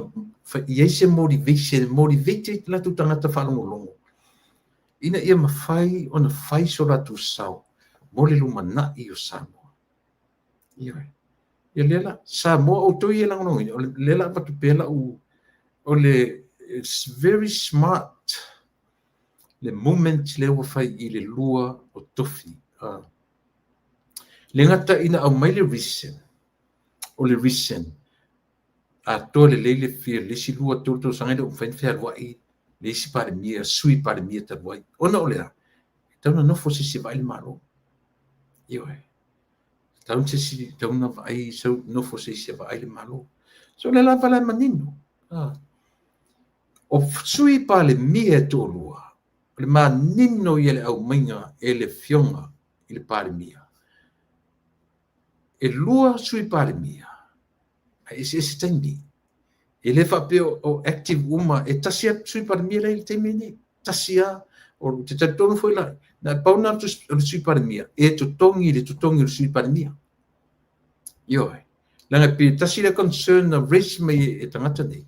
i ai se motivation, motivate latou tagata faalogologo ina ia mafai ona fai so latou sao mo le lumanai o Samoa. Ioe. Ia lea la, Samoa outou ia e lagolagoina, o lea la avatu pea lau, o le, it's very smart le movement lea ua fai i le lua o tofi. Le gata ina aumai le reason, o le reason, atoa lelei le fia le isi 2, 3 tausaga e le o mafai ona fealuai le isi Palemia, Sui Palemia talu ai. Ona o le a? E tatau ona nofo se isi e vaai le Malo. Ioe. E tatau se isi, tatau ona vaai, nofo se isi e vaai le Malo. So o lea lava la e manino. O Sui Palemia e toalua, o le manino ia le aumaiga e le Afioga i le Palemia. E lua Sui Palemia, ae eseese taimi. E le faapea o active uma, e tasi lava Sui Palemia la e i le taimi lenei. Tasi lava, o te talitonu foi la, na pau na o le Sui Palemia, e totogi le totogi o le Sui Palemia. Ioe. Leaga pe tasi le concern na raise mai e tagata nei.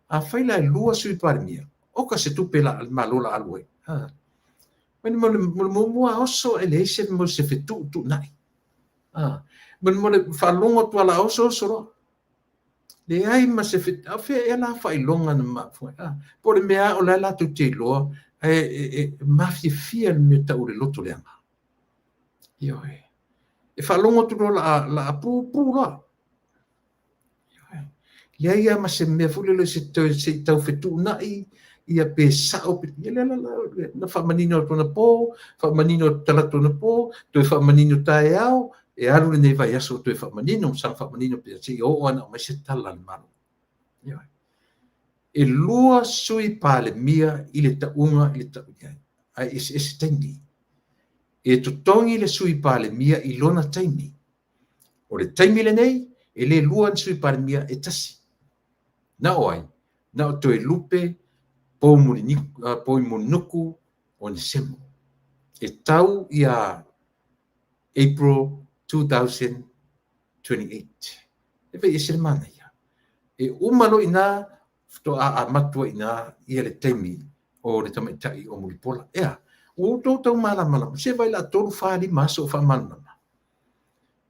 Afai la e lua Sui Palemia, oka se tupe la le Malo la alu ai. Mai mo le muamua oso e leai se mo se fetuutuunai. Mo le faalogo atu ala oso oso loa. Leai ma se a fea ea la faailoga na mafua. Po o le mea o la latou te iloa, e mafiafia le mea tau o le loto leaga. Ioe. E faalogo atu loa la pupu loa. Ioe. Leai lava ma se mea foi lele se toe se i tau fetuunai, ia pe sao, pe, ia lea la, na faamanino atu anapo, faamanino atu talaatu anapo, toe faamanino taeao, e alu lenei vaiaso toe faamanino, saga faamanino pea, se i oo ana aumai se tala a le Malo. Ioe. E lua Sui Palemia i le tauga i le tau i ai, ae eseese taimi. E totogi le Sui Palemia i lona taimi. O le taimi lenei, e le lua ni Sui Palemia, e tasi. Na o ai? Na o Toelupe Poumulinuku Onesemo. E tau ia April 2028. E fai ese le manaia. E uma loa i ina, faatoa amata ai i ina ia le taimi o le tamaitai o Mulipola. Ea, ua outou tau malamalama, se vaai o le a 3, 4, 5 aso o faamalamalama.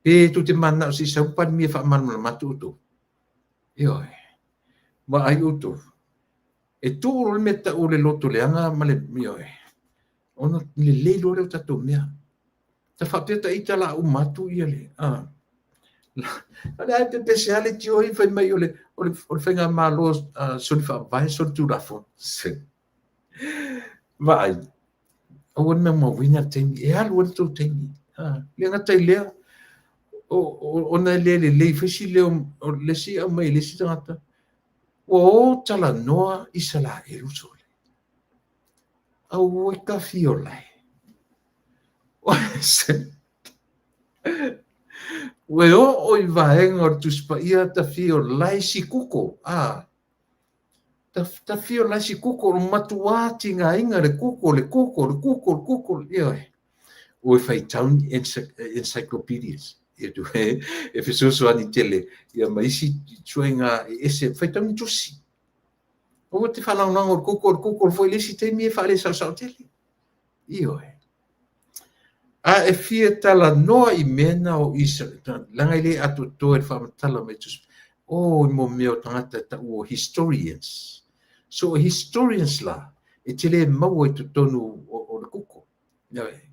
Pe tou te mananao se i sau le Palemia e faamalamalama atu outou. Ioe, vaai outou. E tuu loa le mea e tau o le loto leaga ma le, ioe, ona lelei loa lea o tatou mea. Ta faapea ita o le a uma atu ia le, o lea e pepese lava leitio ia fai mai o le faigamalo soli faavae, soli tulafono. Vaai, aua le maumauina le taimi, e alu ai le tou taimi. Le gata i lea, ona e le lelei foi si leo o le isi aumai e le isi tagata, ua o talanoa Isaraelu sole. Auoi tafiolae. Ua oo i vaega o le Tusi Paia tafiolae sikuko. Tafiolae sikuko, o le matua tigaina le kuko, le kuko, le kuko, le kuko. Ioe. Ua faitau encyclopedias. E fesoasoani tele ia ma isi ituaiga e ese, faitau ni tusi. Aua te faalagolago i le kuko, o le kuko foi le isi taimi e faalesaosao tele. Ioe. A e fia talanoa i mea na o Israel, leaga e le atoatoa i le faamatala mai tusi. O i mo mea o tagata e tau o historians. So historians la, e te le maua i totonu o le kuko. Ioe.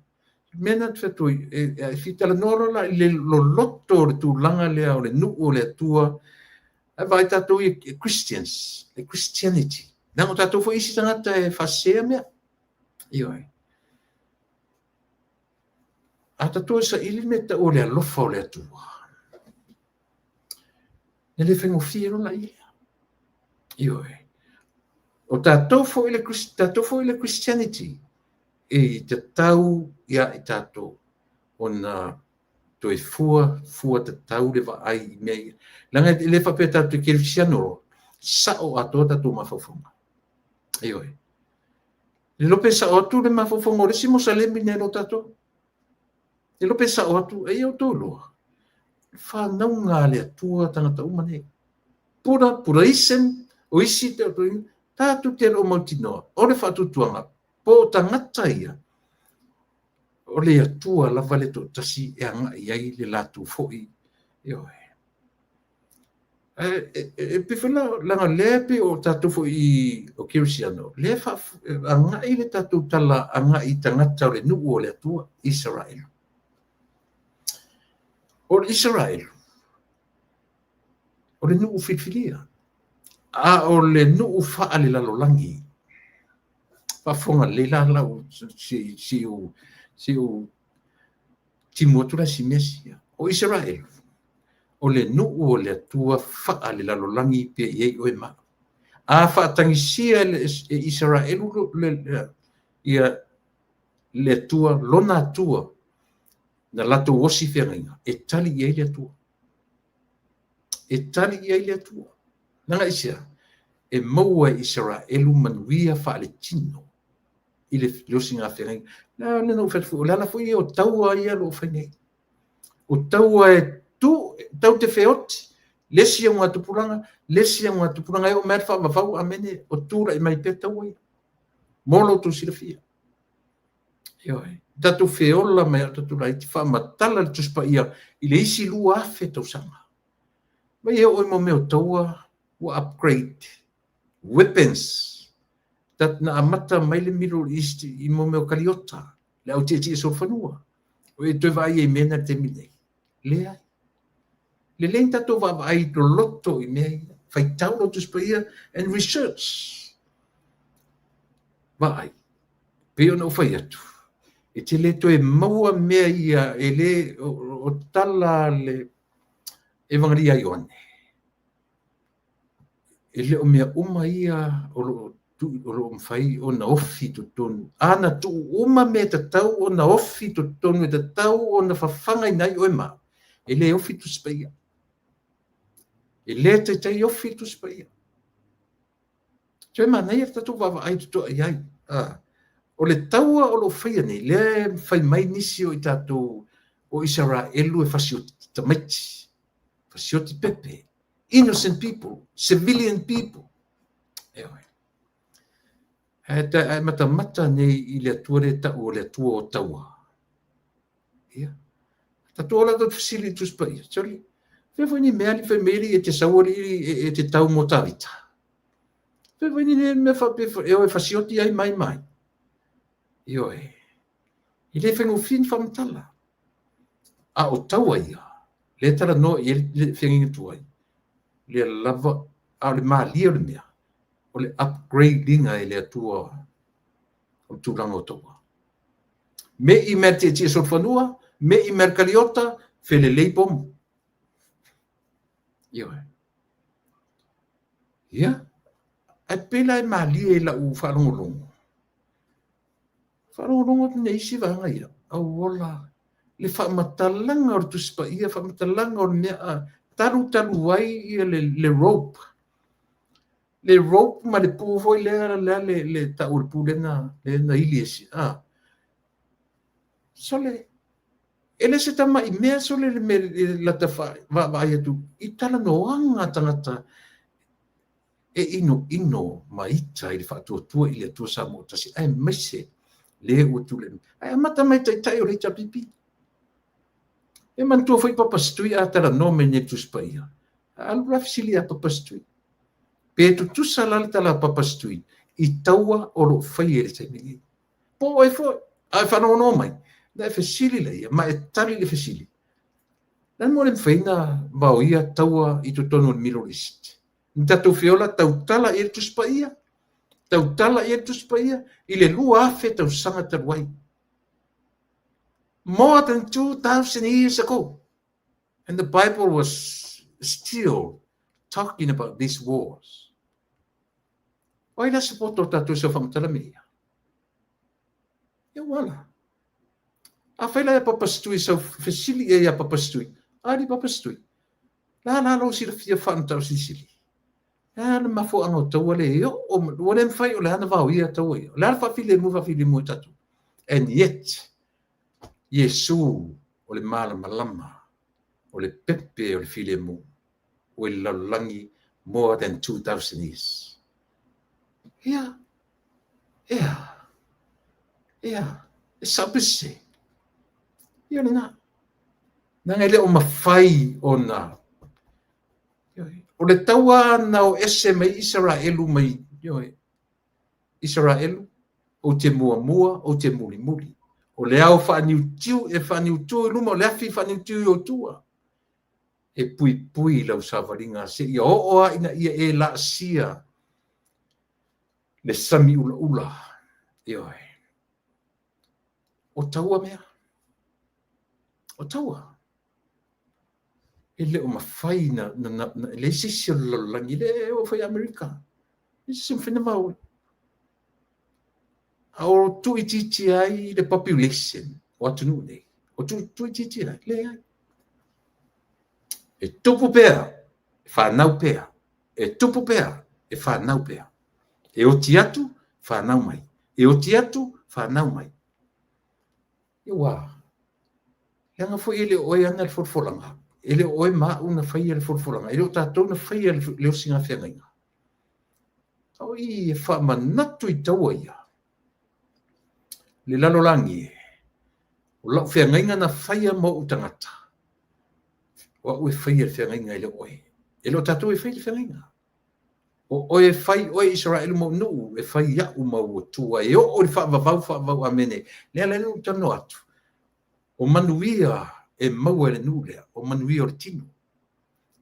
Mea na te fai e fia talanoa loa la i le loloto o le tulaga lea o le nuu o le Atua. Ae vaai tatou i Christians, le Christianity. Leaga o tatou foi isi tagata e faasea mea. Ioe. A tatou e saili le mea tau o le alofa o le Atua, e le faigofie loa la ia. Ioe. O tatou foi le, tatou foi le Christianity, e tatau ia i tatou ona toe fua, fua tatau le vaai i mea ia. Leaga e le faapea tatou te kerisiano loa, sao atoa tatou mafaufauga. Ioe. Le iloa pe sao atu le mafaufauga o le isi Mosalemi nai lo tatou. Le iloa pe sao atu, e ia outou iloa. Whanauga a le Atua tagata uma nei. Buddha, Buddhism, o isi te tātou te lo mautinoa, o le faatuatuaga, po o tagata ia, o le Atua lava le toatasi e agai ai le latou foi. Ioe. E pei foi leaga lea pei o tatou foi i o Kerisiano, lea agai le tatou tala agai i tagata o le nuu o le Atua, Israel. O le Israel, o le nuu filifilia, a o le nuu faalelalolagi. Faafofoga lelei la lau si u timu atu la si mea sia. O Israel, o le nuu o le Atua faalelalolagi pe i ai oe ma. A faatagisia e Israelu ia le Atua, lona Atua, na latou osi feagaiga, e tali i ai le Atua. E tali i ai le Atua. Leaga aisea, e maua e Israelu manuia faaletino i le osiga feagaiga. Le na ou fai atu foi, o le ala foi ia o taua ia o lo o fai nei. O taua e tu, tau te feoti, le isi augatupulaga, le isi augatupulaga, e oo mai le faavavau, amene, o tula'i mai pea taua ia. Mo lo outou silafia. Ioe. Tatou feola mai a tatou laiti faamatala le Tusi Paia i le isi 2000 tausaga. Mai e oo i mo mea o taua ua upgrade weapons. Tat na amata mai le Middle East i mo mea o kaliota, le au tietie solofanua. O e toe vaai ai mea na le taimi nei. Leai. Lelei ni tatou vaavaai loloto i mea ia. Faitau lau Tusi Paia and research. Vaai. Pei ona ou fai atu, e te le toe maua mea ia e le o tala le Evangelia a Ioane. E le o mea uma ia o lo o mafai ona ofi totonu. A na tuu uma mea tatau ona ofi totonu, e tatau ona fafagaina ai oe ma, E le ofi Tusi Paia. E le taitai ofi Tusi Paia. Toe manaia le tatou vaavaai totoa i ai. O le taua o lo o faia nei, lea e fai mai nisi o i tatou o Isaraelu e fasioti tamaiti, fasioti pepe, innocent people, civilian people. Ioe. Ae matamata nei i le Atua lea e tau o le Atua o taua. Ia. Tatou ola tatou fesili i le Tusi Paia. Sorry. Fea foi ni mea ali fai mai ali e te sau ali e te tau mo Tavita. Fea foi ni mea faapea e o e fasioti ai mai mai. Ioe. E le faigofie ni faamatala. A o taua ia, lea e talanoa i ai le feagaiga tuai, lea lava, a o le malie o le mea, o le upgrade ina e le Atua o le tulaga o taua. Me i mea tietie solofanua, me i mea kaliota, felelei pomu. Ioe. Ia, ae pei la e malie i lau faalogologo. Faalogologo atu nei isi vaega ia, auola le faamatalaga o le Tusi Paia, faamatalaga o le mea, talu talu ai ia le rope. Le rope ma le pu foi lea, lea le tau o le pu lea na ili e si, Sole, e le se tamai mea sole le mea lata vaavaai atu i talanoaga a tagata e inoino ma ita i le faatuatua i le Atua Samoa tasi, aemaise le ua tulai mai. Ae amata mai taitai o le HRPP. E manatua foi Papa Setui a talanoa mai nei i le Tusi Paia. Alu la fesili ia Papa Setui. Pe tutusa la le tala a Papa Setui i taua o lo o faia i le taimi nei. Po o ai foi, a e faalogologo mai, na e fesili laia, ma e tali le fesili. Le a le mea ua le mafai ona vaoia taua i totonu o le Middle East? Ni tatou feola tautala i ai le Tusi Paia, tautala i ai le Tusi Paia i le 2000 tausaga talu ai. More than 2,000 years ago. And the Bible was still talking about these wars. O ai la se poto o tatou i sau faamatala me ia? Ia ua ala. A fai la ia Papa Setui sau fesili i ai ia Papa Setui. Ali Papa Setui. La la lou silafia faamatau silisili. Le a le mafuaaga o taua le e oo, ua le mafai o le a na vaoia taua ia. O le a le faafilemu faafilemu e tatou. And yet, Iesu o le malamalama, o le pepe o le filemu, ua i le lalolagi more than 2,000 years. Ia, ia, ia, e sao pe sese. Ia lena. Leaga e le o mafai ona o le taua na o ese mai Isaraelu mai, ioe, Isaraelu, ou te muamua, ou te mulimuli. O le ao faaniutiu e faaniutu i luma, o le afi faaniutiu i ou tua. E puipui lau savaliga seia oo lava ina ia e laasia le sami ulaula. Ioe. O taua mea. O taua. E le o mafai na, na, na, na e leai se isi o le lalolagi, le oo foi i Amerika. E se mafai na vaoia. A o tuuitiitia ai le population o atunuu nei. O tuuitiitia ai? Leai. E tupu pea, e fanau pea. E tupu pea, e fanau pea. E oti atu, fanau mai. E oti atu, fanau mai. Ia ua, leaga foi e le o oe e ana le folafolaga, e le o oe ma au na faia le folafolaga, e le o tatou na faia le osiga feagaiga. A o i e faamanatu i taua ia, le lalolagi e, o lau feagaiga na faia ma ou tagata, o au e faia le feagaiga e le o oe. E le o tatou e faia le feagaiga. O oe e fai oe Isaraelu ma ou nuu, e fai iaʻu ma ou Atua, e oo i le faavavau faavavau. Amene. Lea la ou talanoa atu, o manuia e maua e le nuu lea, o manuia o le tino.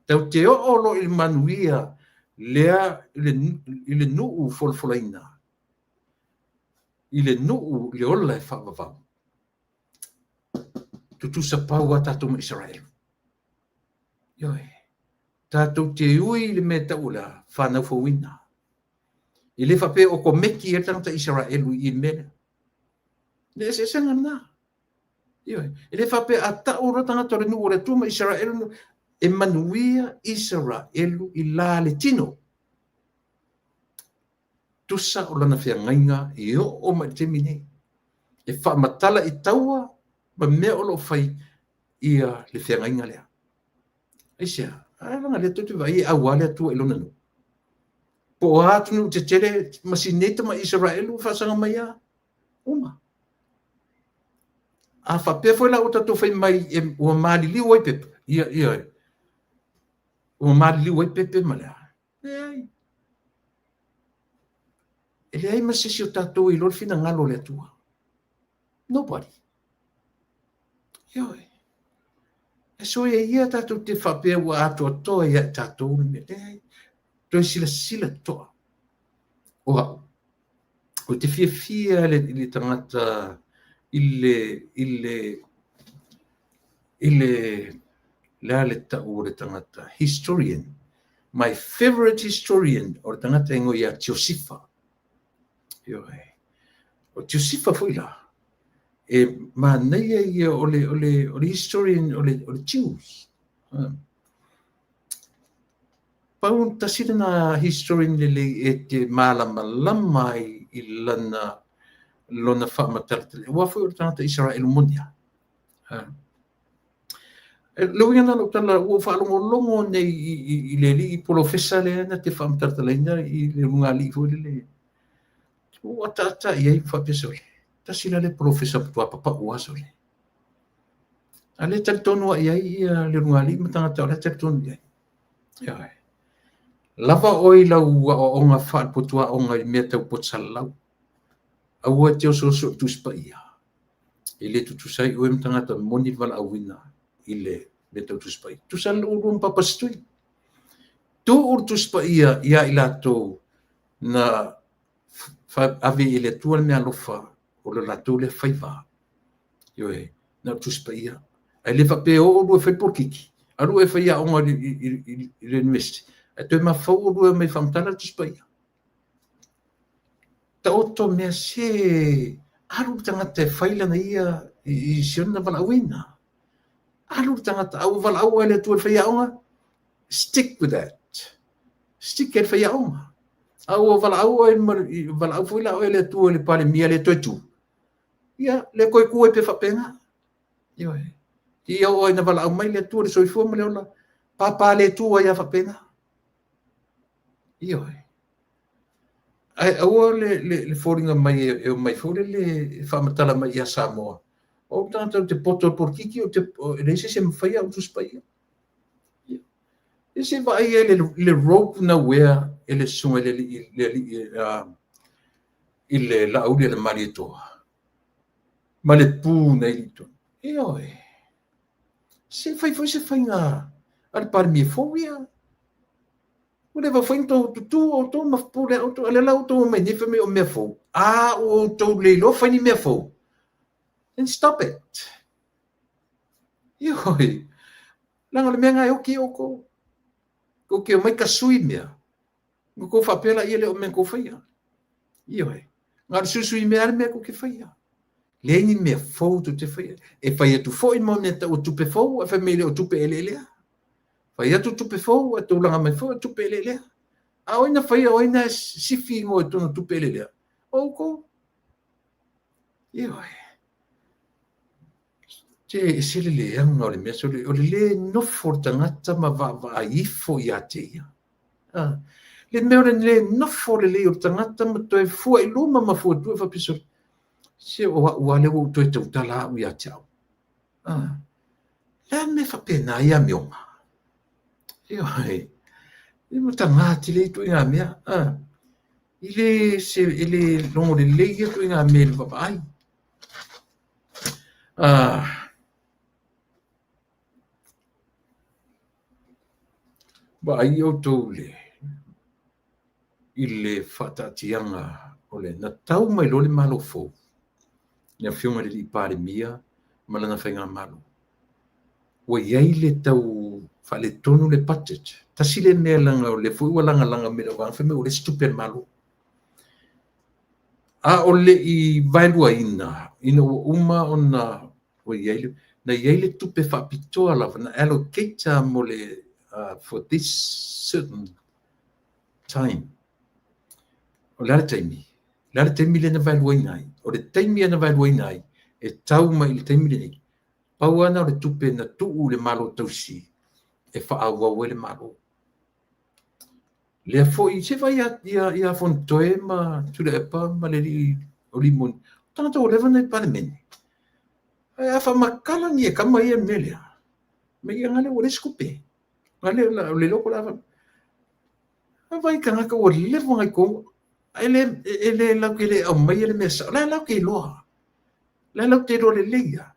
Tatou te oo loa i le manuia lea i le nuu folafolaina, i le nuu i le ola e faavavau, tutusa pau lava tatou ma Isaraelu. Ioe. Tatou te ui i le mea e tau o le a? Fanau fouina. E le faapea o komeki ai le tagata Isaraelu i le mea lea. Le eseesega lena. Ioe. E le faapea a tau loa tagata o le nuu o le Atua ma Isaraelu, e manuia Isaraelu i la le tino. Tusa o lana feagaiga e oo mai i le taimi nei. E faamatala i taua ma mea o lo o fai ia le feagaiga lea. Aisea? Ae leaga o lea tou te vaai e auā le Atua i lona nuu. Po o a atunuu tetele ma si nei tamai Isaraelu ua faasaga mai lava, uma. A faapea foi la ua tatou fai mai ua maliliu ai pepa, ia, ia, ua maliliu ai pepe ma le a? Leai. E leai ma se isi o tatou e iloa le finagalo o le Atua. Nobody. Ioe. E soia ia tatou te faapea ua atoatoa ia i tatou le mea. Leai. Toe silasila totoa. O au, ou te fiafia i le tagata i le i le i le le a le tau o le tagata historian. My favorite historian o le tagata e igoa ia Josifa. Ioe. O Josifa foi la, e manaia ia o le, o le, o le historian o le, o le Jews. Pau tasi lena historian lelei e te malamalama ai i lana lona faamatalatala. Aua foi o le tagata Isaraelu moni a. Le uiga lena o lau tala, ua ou faalogologo nei i le alii polofesa lea na te faamatalatalaina i le ulugalii foi lele. Ua ataata i ai ma faapea, sole, tasi la lea polofesa matua papau lava sole. A lea e talitonu lava i ai ia le ulugalii ma tagata o la e talitonu i ai. Ioe. Lava oe i lau aoaoga faale-potuaoga i mea tau poto salalau. Aua e te osooso i le Tusi Paia. E le tutusa ai oe ma tagata moni le valaauina i le mea tau Tusi Paia. Tutusa lava oulua ma Papa Setui. Tuu le Tusi Paia ia i latou na ave i le Atua le meaalofa o le latou lea faiva. Ioe, na o le Tusi Paia. Ae le faapea e o oulua e fai polokiki, alu oe e fai aoga i le University, ae toe mafaufau oulua e omai e faamatala le Tusi Paia. Taoto mea se alu le tagata e fai lana ia i si ona valaauina. Alu le tagata, a ua valaau oe e le Atua i le faiaoga, stick with that. Stick i le faiaoga. A ua valaau oe, valaau foi la oe e le Atua i le Palemia le toe tu, ia, le toe tu ai pea faapena. Ioe. Ia oo ina valaau mai le Atua i le soifua ma le ola, pāpā le tu ai lava faapena. Ioe. Ae aua le foliga mai e omai foi lele e faamatala mai ia Samoa, o ou tagata ou te poto i le polokiki, ou te, e leai se isi e mafaia au Tusi Paia. Ia se i vaai i ai le robe na uea e le susuga i le alii, le alii i le Laauli a le Malietoa ma le pu na ili i totonu. Ioe. Se fai foi se faiga a le Palemia fou ia. Ua leva foi ona outou tutū outou ma pulea outou, a o lea la ua outou omai nei fai mai o mea fou. A ua outou le iloa fai ni mea fou, then stop it. Ioe, leaga o le mea lena e oki ai outou. Tou te omai tasui mea, ona outou faapea laia lea o mea na outou faia. Ioe, na o le suisui mea lava le mea tou te faia. Leai ni mea fou tou te faia. E fai atu foi mo mea tau o tupe fou, ae fai mai le o tupe eleelea. Fai atu tupe fou, ae tulaga mai foi o tupe eleelea. A o ai na faia, o ai na sifi igoa i totonu o tupe eleelea? O outou. Ioe. Se e ese le leaga o le mea, o le lē nofo o le tagata ma vaavaai ifo ia te ia. Le mea o le lē nofo lelei o le tagata ma toe fua i luma ma fua i tua faapea sole, se o au lava lea ua ou toe tautala au ia te au. Le a le mea e faapena ai amioga? Ioe, e mataga tele ia ituaiga mea. E le se, e le logo lelei ia ituaiga mea i le vaavaai. Vaai outou le i le faataatiaga o le na tau mai loa le Malo fou, le Afioga i le alii Palemia ma lana faigamalo, ua i ai le tau faaletonu le budget. Tasi lea mea leaga o lea foi ua lagalaga mai e lau vaega fai mai ua leai se tupe a le Malo. A o le i vaeluaina ina ua uma ona Ua i ai le, na i ai le tupe faapitoa lava na allocate mo le for this certain time. O le a le taimi? O le a le taimi lea na vaeluaina ai? O le taimi na vaeluaina ai, e tau mai i le taimi lenei, pau lava lena o le tupe na tuu i le Malo tausi e faaauau ai le Malo. Lea foi, se vaai ia Fonotoe ma Tuilaepa ma le alii o Limoni, o tagata ua leva ona i le Palemene. Ae a faamatala ni e tama ia le mea lea, ma ia gale ua leai se tupe. Gale o le iloa po o le a. Vaai i tagata ua leva ona i totonu, ae le latou te le aumaia le mea sao. O la e latou te iloa. O la e latou te iloa lelei lava.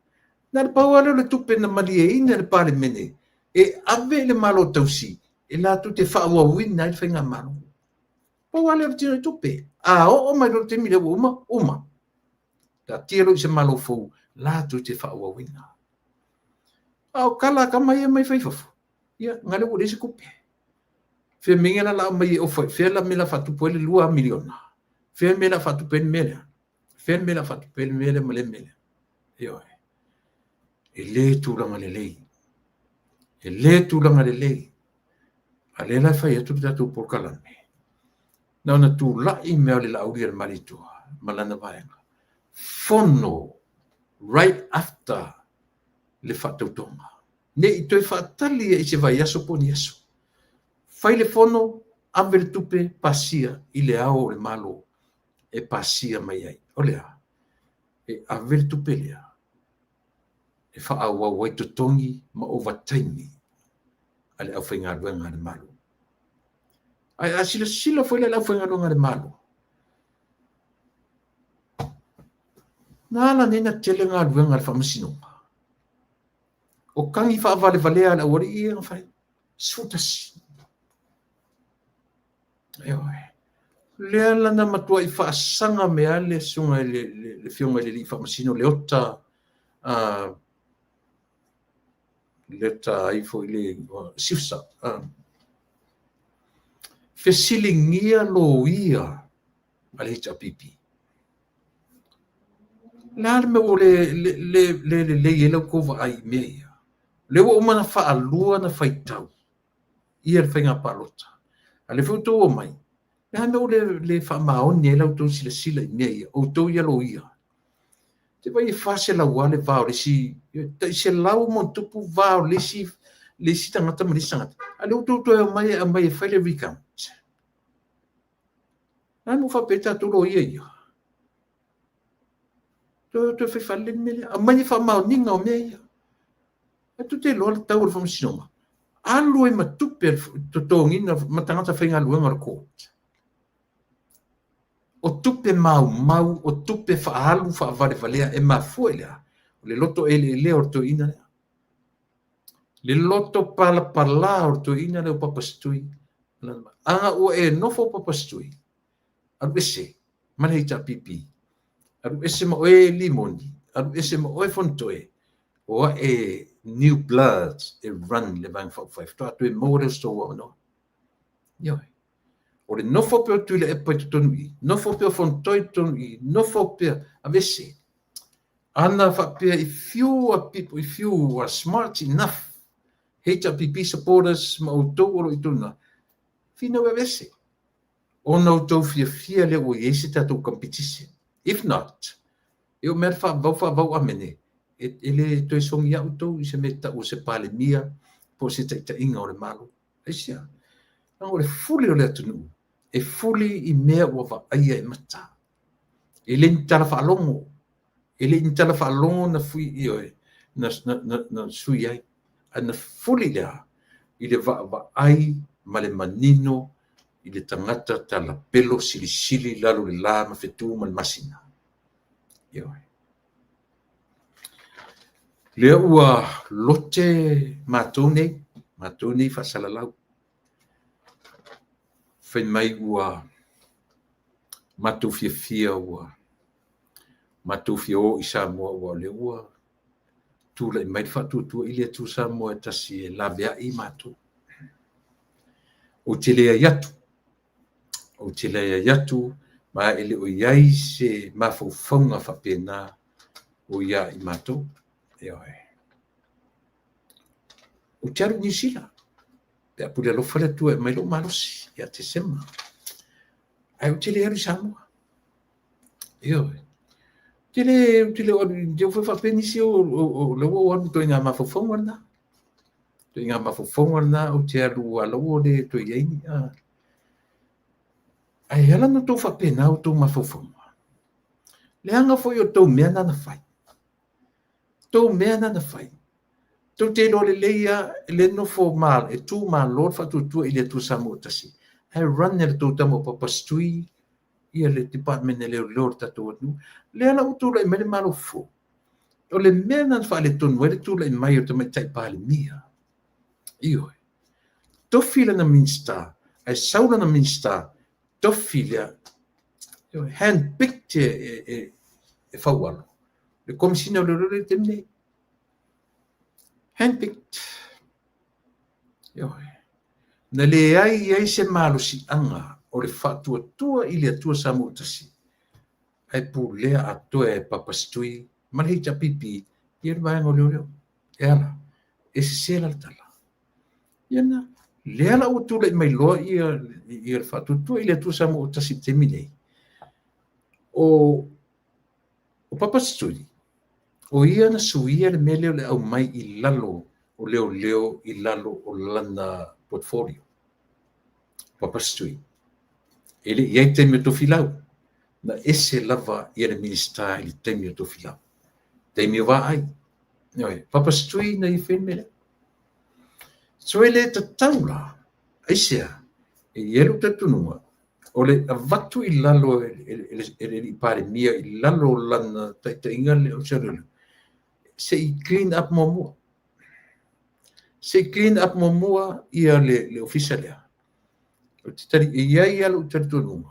Na o le pau lava lea o le tupe na malieina e le Palemene e ave i le Malo tausi e latou te faaauauina ai le faigamalo. Pau lava lea o le tino i tupe. A oo mai loa i le taimi lea ua uma, uma. Taatia loa i se Malo fou latou te faaauauina. A o tala a tama ia mai fafo, ia, na lea ua leai se tupe. Fea mea la o le a aumai e ofa, fea la le mea o le a faatupu ai le $2 miliona? Fea le mea o le a faatupe ai le mea lea? Fea le mea o le a faatupe ai le mea lea ma lea mea lea? Ioe. E le tulaga lelei. E le tulaga lelei. A lea la e fai atu le tatou polokalame, na ona tulai mai o le Laaulialemalietoa ma lana vaega, fono right after le faatautoga. Ne i toe faatali ai i se vaiaso po o ni aso. Fai le fono, ave le tupe, pasia i le ao o le Malo e pasia mai ai. O le a? E ave le tupe lea e faaauau ai totogi ma ovataimi a le aufaigaluega a le Malo. Ae a silasila foi la i le aufaigaluega a le Malo, na ala nei ona tele galuega a le Faamasinoga. O tagi faavalevalea a le aualii ia na fai, 11. Ioe. Lea la na matuai faasaga mai lava le susuga i le afioga i le alii Faamasino Leota, Leota ai foi le igoa, Siusa, fesiligia loia a le HRPP. O le a le mea ua le lelei ai la outou vaai i mea ia? O lea ua uma ona faalua ona faitau ia le faiga palota, a o lea foi ua outou omai, o le a le mea ua le faamaoni ai la outou silasila i mea ia, outou ia loia? Se vaai e 400 lava le va o le isi, tai 100+ va o le isi tagata ma le isi tagata, a o lea ua outou toe omai e aumai e fai le recount. O le a le mea ua faapea ai tatou loia ia? Toe o toe fai faalelei le mea lea. Aumai ni faamaoniga o mea ia. E tou te iloa le tau o le faamasinoga, alu ai ma tupe totogiina ma tagata faigaluega o le court. O tupe maumau, o tupe faaalu faavalevalea e mafua i le a? O le loto eleelea o le toeaina lea. Le loto palapala o le toeaina lea o Papasitui. Ana ua e nofo Papasitui, alu ese ma le HRPP, alu ese ma oe Limoni, alu ese ma oe Fonotoe, o ae new bloods e run le Vaega Faaupufai, faatoa toe maua lea o se tou avanoa. Ioe. O le nofo pea o Tuilaepa i totonu i i, nofo pea o Fonotoe i totonu i i, nofo pea, aveese. Ana faapea if you are people, if you are smart enough, HRPP supporters ma outou o lo o i totonu na, finau e aveese. Ona outou fiafia lea ua i ai se tatou competition. If not, e oo mai lava le faavavau faavavau amene, e le toe sogia outou i se mea e tau o se Palemia po o se taitaiga o le Malo. Aisea? Leaga o le fuli o le atunuu, e fuli i mea ua vaaia e mata. E le ni tala faalogo, e le ni tala faalogo na fui, ioe, na sui ai. Ae na fuli le a? I le vaavaai ma le manino i le tagata talapelo silisili i lalo o le la ma fetu ma le masina. Ioe. Lea ua lote matou nei faasalalau. Fai mai ua matou fiafia ua matou fia o i Samoa ua o lea ua tulai mai le faatuatua i le Atua Samoa e tasi e laveai matou. Ou te leai atu, ou te leai atu, ma e le o i ai se mafaufauga faapena o ia i matou. Ioe. Ou te alu i Niu Sila, pe a pule alofa le Atua e aumai lou malosi ia Tesema. Ae ou te le alu i Samoa. Ioe. Ou te le, ou te le alu, te foi faapea nisi o, o, o, ua ou alu ituaiga mafaufauga lena. Ituaiga mafaufauga lena ou te alu ala ua le toe i ai ni, Ae ala ona outou faapena outou mafaufauga. Leaga foi o tou mea na na fai. Tou mea na na fai. Tou te iloa lelei lava le nofo ma, e tu malo le faatuatua i le Atua Samoa tasi. Ae run e le tou tama o Papa Stui ia le department e leoleo o le tatou atunuu. Lea la ua tulai mai le Malo fou. O le mea na na faaletonu ai le tulai mai o le Tamaitai Palemia. Ioe. Tofi lana Minisita, ae sau lana Minisita, tofi lea. Ioe. Handpicked e Faualo le Komesina o Leoleo lea i le taimi nei. Handpicked. Ioe. Na leai ai se malosiaga o le faatuatua i le Atua Samoa tasi, ae pulea atoa e Papa Stui ma le HRPP ia le vaega o leoleo. E ala, e sese la le tala. Ia na, lea la ua tulai mai loa ia, ia le faatuatua i le Atua Samoa tasi i le taimi nei. O Papa Stui, o ia na suia le mea lea o le aumai i lalo o leoleo i lalo o lana portfolio. Papa Stui. E le i ai taimi o Tofilau. Na ese lava ia le Minisita i le taimi o Tofilau. Taimi o Vaai. Ioe, Papa Stui na ia faia le mea lea. So e le tatau la, aisea, e i ai lou talitonuga, o le avatu i lalo e le alii Palemia i lalo o lana taitaiga le o se se i clean up muamua. Se i clean up muamua ia le ofisa lea. Ou te tali, e i ai lava lou talitonuga,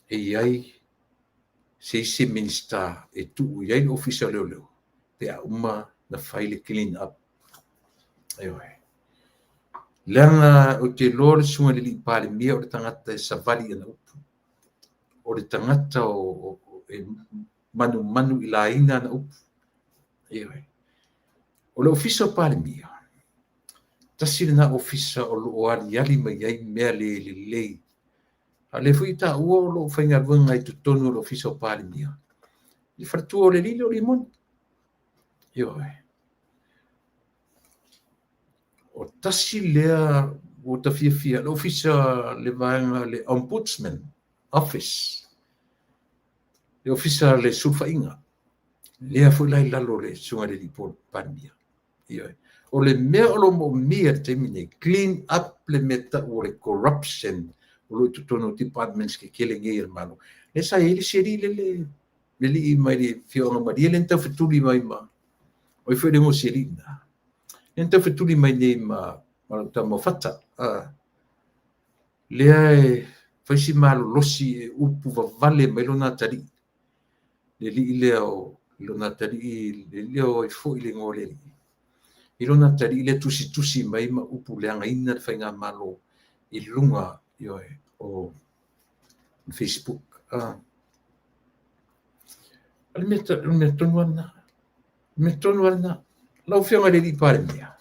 e i ai se isi Minisita e tuu i ai le ofisa o leoleo pe a uma na fai le clean up. Ioe. Leaga ou te iloa le susuga i le alii Palemia o le tagata e savali i ana upu. O le tagata e manumanu i laina ana upu. Ioe. O le ofisa o Palemia, tasi lena ofisa o lo o aliali mai ai mea le lelei. A o lea foi e taua o lo o faigaluega i totonu o le ofisa o Palemia. I le faletua o le alii lea o Limoni. Ioe. O tasi lea ua ta fiafia, le ofisa le vaega le Ombudsman Office, le ofisa le sulufaiga, lea foi la i lalo o le susuga i le alii Palemia. Ioe. O le mea o lo o moomia i le taimi nei, clean up le mea tau o le corruption o lo o i totonu o departments tetele nei a le Malo. Lea sa i ai le isi alii lele, le alii mai le afioaga Malie lea na taufetuli mai ma, o ai foi le igoa o si alii lena? Lea na taufetuli mai nei ma lau tama o Fata. Lea e fai si malolosi e upu vavale mai lona atalii. Le alii lea o lona atalii, le alii lea o ai foi le igoa o le alii. I lona atalii lea tusitusi mai ma upu leagaina le faigamalo i luga, ioe, o Facebook. O le mea tonu lava lena. O le mea tonu lava lena. Lau Afioga i le alii Palemia,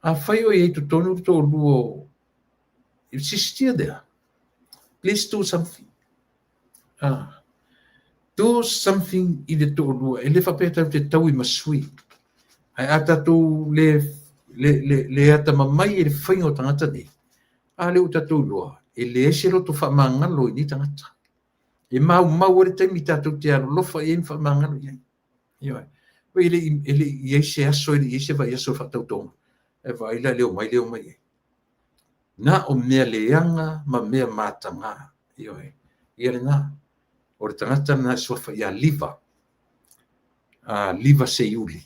afai o i ai i totonu le toalua o if she's still there, please do something. Do something i le toalua. E le faapea tatou te taui ma sui. Ae a tatou le atamamai i le faiga o tagata nei, a lea ua tatou iloa, e leai se loto faamagalo i nei tagata. E maumau ai le taimi tatou te alolofa i ai ma faamagalo i ai. Ioe. E le i ai se aso, e le i ai se vaiaso o faatautoga. E vaai la le omai le omai ai. Na o mea leaga ma mea mataga. Ioe. Ia lena. O le tagata lena e suafa ia Liva. Liva Seiuli.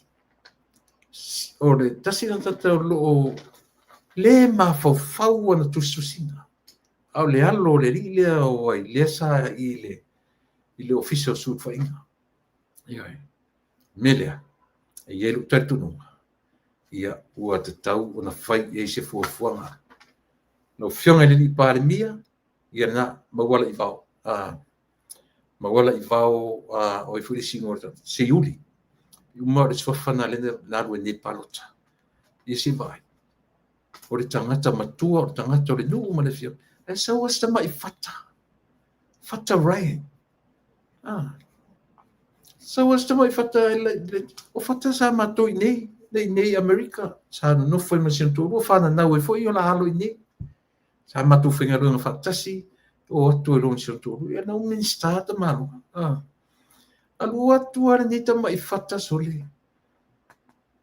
O le tasi lena tagata o lo o le mafaufau ana tusitusiga. A o le alo o le alii lea o ai, lea sa i le ofisa o sulufaiga. Ioe. Mea lea, e i ai lou talitonuga, ia ua tatau ona fai i ai se fuafuaga. Lau Afioga i le alii Palemia, ia lena, mauala i vao. Mauala i vao, o ai foi le isi igoa o le tagata? Seiuli. Uma o le suafa na lea na alu ai nei palota. Ia se i vaai. O le tagata matua, o le tagata o le nuu ma le afioaga. Ae sau lava si tamai fata. Fata Ryan. Ah. Sau lava si tamai fata, o fata sa matou i inei, i inei i Amerika. Sa nonofo ai ma si ona toalua, fananau ai foi ona alo i inei. Sa matou faigaluega faatasi, o atu ai loa ma si ona toalua. Ia na ua Minisita tamaloa. Ah. Alu atu lava lenei tamai fata sole.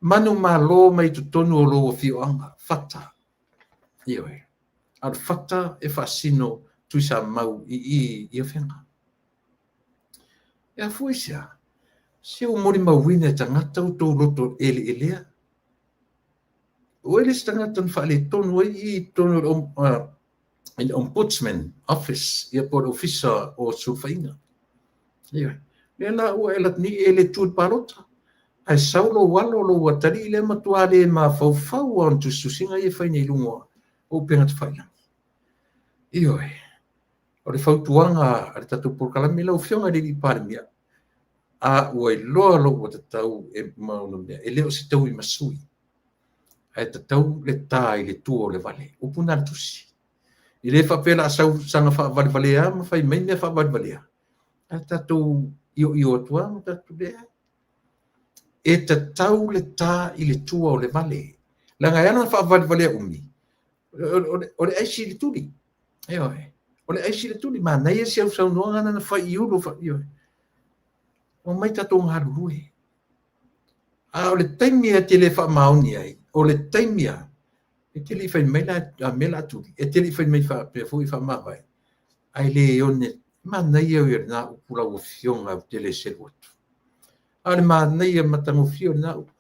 Manumalo mai totonu o lou afioaga, fata. Ioe. A o le fata e faasino Tuisamau i i i Afega. E afua i se a? Se ua molimauina e tagata outou loto eleelea. Ua i le isi tagata na faaletonu ai i totonu o le Ombudsman Office, ia po o le Ofisa o Sulufaiga. Ia, lea la ua e alu atu nei e le tu i le palota, ae sau lou alo, lou atalii lea matua le mafaufau lava o ni tusitusiga ia e fai nei i luga o upega tafailagi. Ioe, o le fautuaga a le tatou polokalame, lau Afioga i le Palemia, a ua iloa lou ua tatau e ma ona mea, e le o se taui masui, ae tatau le ta i le tua o le vale. Upu na a le tusi. E le faapea la sau saga faavalevalea ma fai mai mea faavalevalea, ae tatou ioio atu lava ma tatou leai. E tatau le ta i le tua o le vale. Leaga e ala ona faavalevalea umi, o le aisi i le tuli. Ioe. O le aisi i le tuli. Manaia si au saunoaga na fai i Ulu. Ioe. Omai tatou galulue. A o le taimi e te le faamaoni ai, o le taimi a, e te le i fai mai la a mea la tuli, e te le i fai mai faapea foi faamavae, ae le one, manaia ia lena upu lau afioga ou te le selu atu. A o le manaia matagofie o lena upu.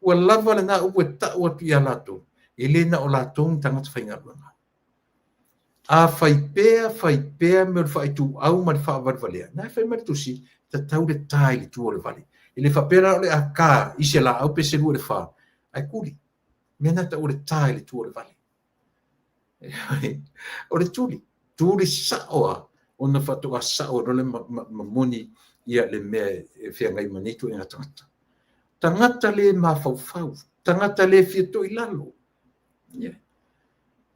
Ua lava lena upu e tau atu ia latou, e le na o latou ni tagata faigaluega. A fai pea, fai pea mea o le faaituau ma le faavalevalea, na e fai mai le tusi, tatau le ta i le tua o le vale. E le faapea la o le a ta i se laau pe se lua i le fa, ae tuli. Mea na tau o le ta i le tua o le vale. O le tuli, tuli sao lava, ona faatoa sao ai loa lea ma moni ia le mea e feagai ma nei ituaiga tagata. Tagata le mafaufau, tagata le fia toilalo. Yeah.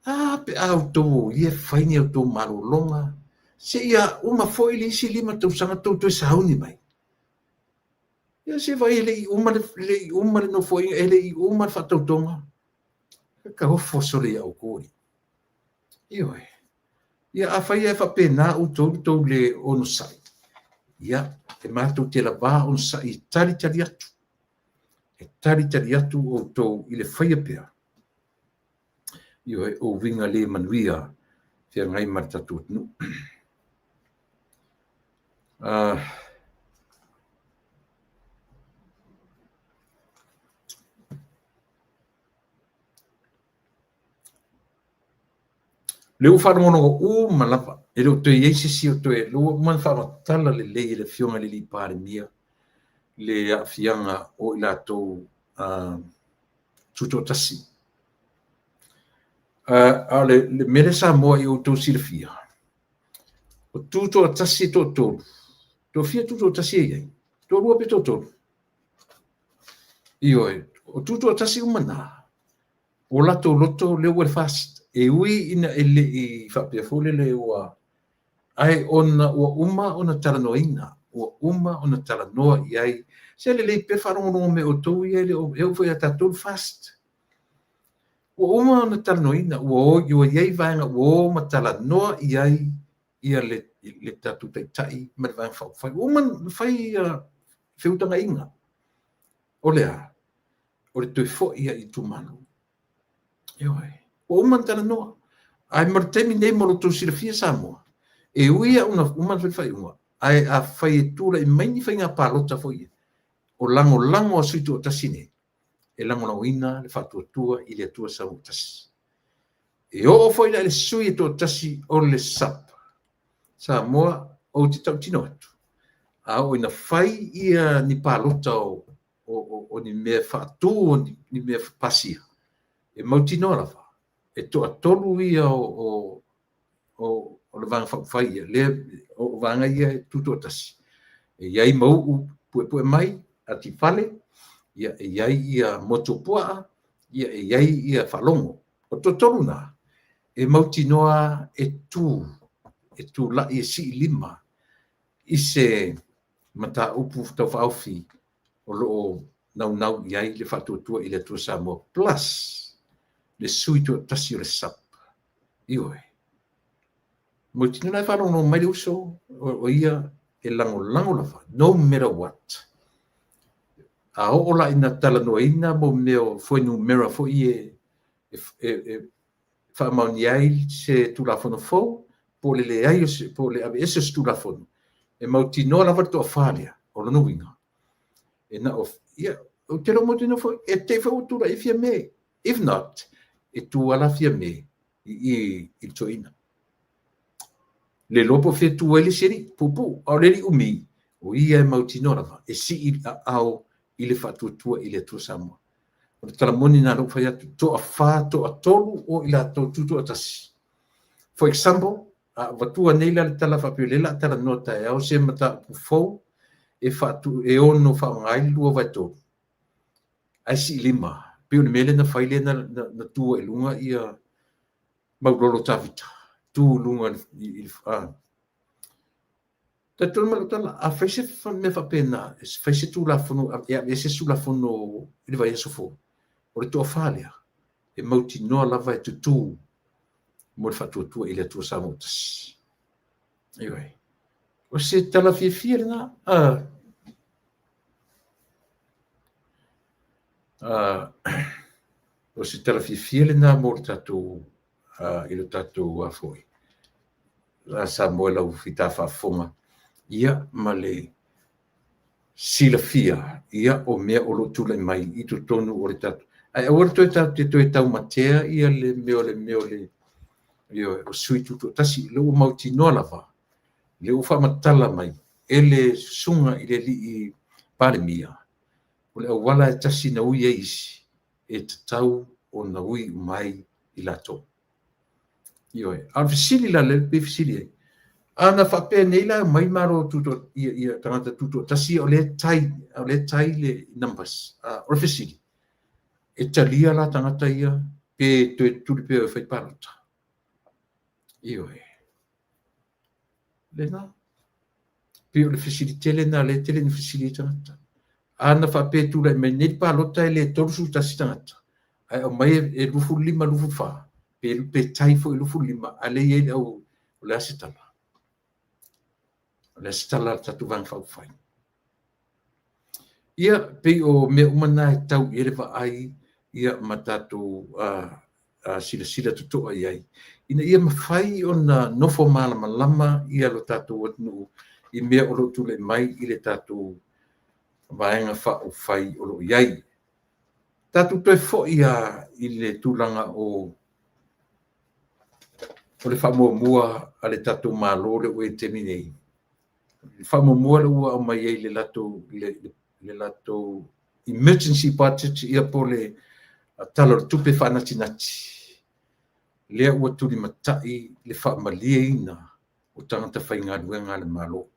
A pe a outou o ia e fai ni a outou malologa, seia uma foi le isi 5 tausaga tou toe sauni mai. Ia se vaai e le i uma le, le i uma le nofoaiga, e le i uma le faatautoga. Talofa sole ia outou. Ioe. Ia afai e faapena outou le tou le onosai, ia, e matou te lavā onosai e talitali atu. E talitali atu outou i le faia pea. Ioe, o uiga le manuia feagai ma le tatou atunuu. Lea ua faalogologo uma lava, e le o toe i ai se isi o toe, lea ua uma ona faamatala lelei e le Afioga i le alii Palemia le aafiaga o i latou tutoatasi. A o le mea lea Samoa i outou silafia, o tutoatasi e toatolu, toafia tutoatasi e i ai? Toalua pe toatolu? Ioe, o tutoatasi uma na, o latou loto lea ua i le FAST, e ui ina e le i faapea foi lele ua, ae ona ua uma ona talanoaina, ua uma ona talanoa i ai. Se lelei pea faalogologo mai outou ia e le o, e oo foi ia tatou le FAST. Ua uma ona talanoaina, ua o, ua i ai vaega ua o ma talanoa i ai ia le tatou taitai ma le Vaega Faaupufai. Ua uma ona fai ia feutagaiga. O le a? O le toe foi i itumalo. Ioe. Ua uma ona talanoa. Ae mo le taimi nei mo lo outou silafia Samoa, e ui lava ina uma ona fai le faaiuga, ae afai e tulai mai ni faiga palota foi ia, o lagolago a sui toatasi nei, e lagolagoina le faatuatua i le Atua Samoatasi. E oo foi la i le sui e toatasi o le SUPP, Samoa, ou te tautino atu, a oo ina fai ia ni palota o ni mea faatu, o ni mea pasia, e mautinoa lava, e toatolu ia o le Vaega Faaupufai ia, lea, o vaega ia e tutoatasi. E i ai Mauu puepue mai, atifale, ia, e i ai ia motu o puaa, ia, e i ai ia faalogo. O le toatolu na, e mautinoa e tu, e tulai e sii lima i se mataupu taufaaofi o lo o naunau i ai le Faatuatua i le Atua Samoa plus le sui toatasi o le SUPP. Ioe. Mautinoa la e faalogologo mai le uso, o ia e lagolago lava, no matter what. A oo la ina talanoaina mo mea o fuainumera foi e faamaonia ai se Tulafono fou, po o le leai o se, po o le aveese o se Tulafono, e mautinoa lava le toafa lea, o lona uiga, e na o, ia, ou te le o mautinoa foi, e te i foi ua tulai ai Fiame. If not, e tu lava la Fiame i i i le toeaina. Le iloa po o fea e tu ai le isi alii puupuu, a o le alii umi, o ia e mautinoa lava e sii le aao i le Faatuatua i le Atua Samoa. O le tala moni lena o lea ua fai atu, toafa, toatolu o i latou tutoatasi. For example, a avatua nei la le tala faapea o lea o le a talanoa taeao se mataupu fou e faatu e ono faaaoga ai le 2/3, ae sii lima, pei o le mea lea na fai lea na tu ai i luga ia Maulolo Tavita, tu i luga i le Talitonu mai lau tala, a fai se mea faapena, e fai se Tulafono e aveese se Tulafono i le vaiaso fou, o le toafa lea, e mautinoa lava e tutū mo le Faatuatua i le Atua Samoa ua Tasi. Ioe. O se tala fiafia lena. O se tala fiafia lena mo le tatou, i le tatou foi Samoa i lau fita faafofoga, ia, ma le silafia, ia, o mea o lo o tulai mai i totonu o le tatou. Ae aua le toe tatou te toe taumatea ia le mea o le mea o le, ioe, o sui tutoatasi. O lea ua mautinoa lava, lea ua faamatala mai e le susuga i le alii Palemia, o le auala e tasi na ui ai isi, e tatau ona ui uma ai i latou. Ioe. A o le fesili la lea e fesili ai, a na faapea nei la e omai Malo tuto, ia, ia tagata tutoatasi o lea tai, o lea tai le numbers. O le fesili, e talia la tagata ia pe toe tuli pea e fai palota? Ioe. Lena. Pei o le fesili tele lena lea e tele ina fesili ai tagata. A na faapea e tulai mai nei le palota e le 31 tagata, ae aumai e 25, 24, pe tai foi 25, a lea e i ai le au, o le a se tala? O le a se tala a le tatou Vaega Faaupufai? Ia, pei o mea uma na e tau i ai le vaai, ia, ma tatou silasila totoa i ai, ina ia mafai ona nofo malamalama ia lo tatou atunuu i mea o lo o tulai mai i le tatou Vaega Faaupufai o lo o i ai. Tatou toe foi lava i le tulaga o le faamuamua a le tatou Malo lea ua i ai i le taimi nei. Le faamuamua lea ua aumai ai le latou, le latou emergency budget, ia po o le Tala o le Tupe faanatinati, lea ua tulimatai le faamalieina o tagata faigaluega a le Malo.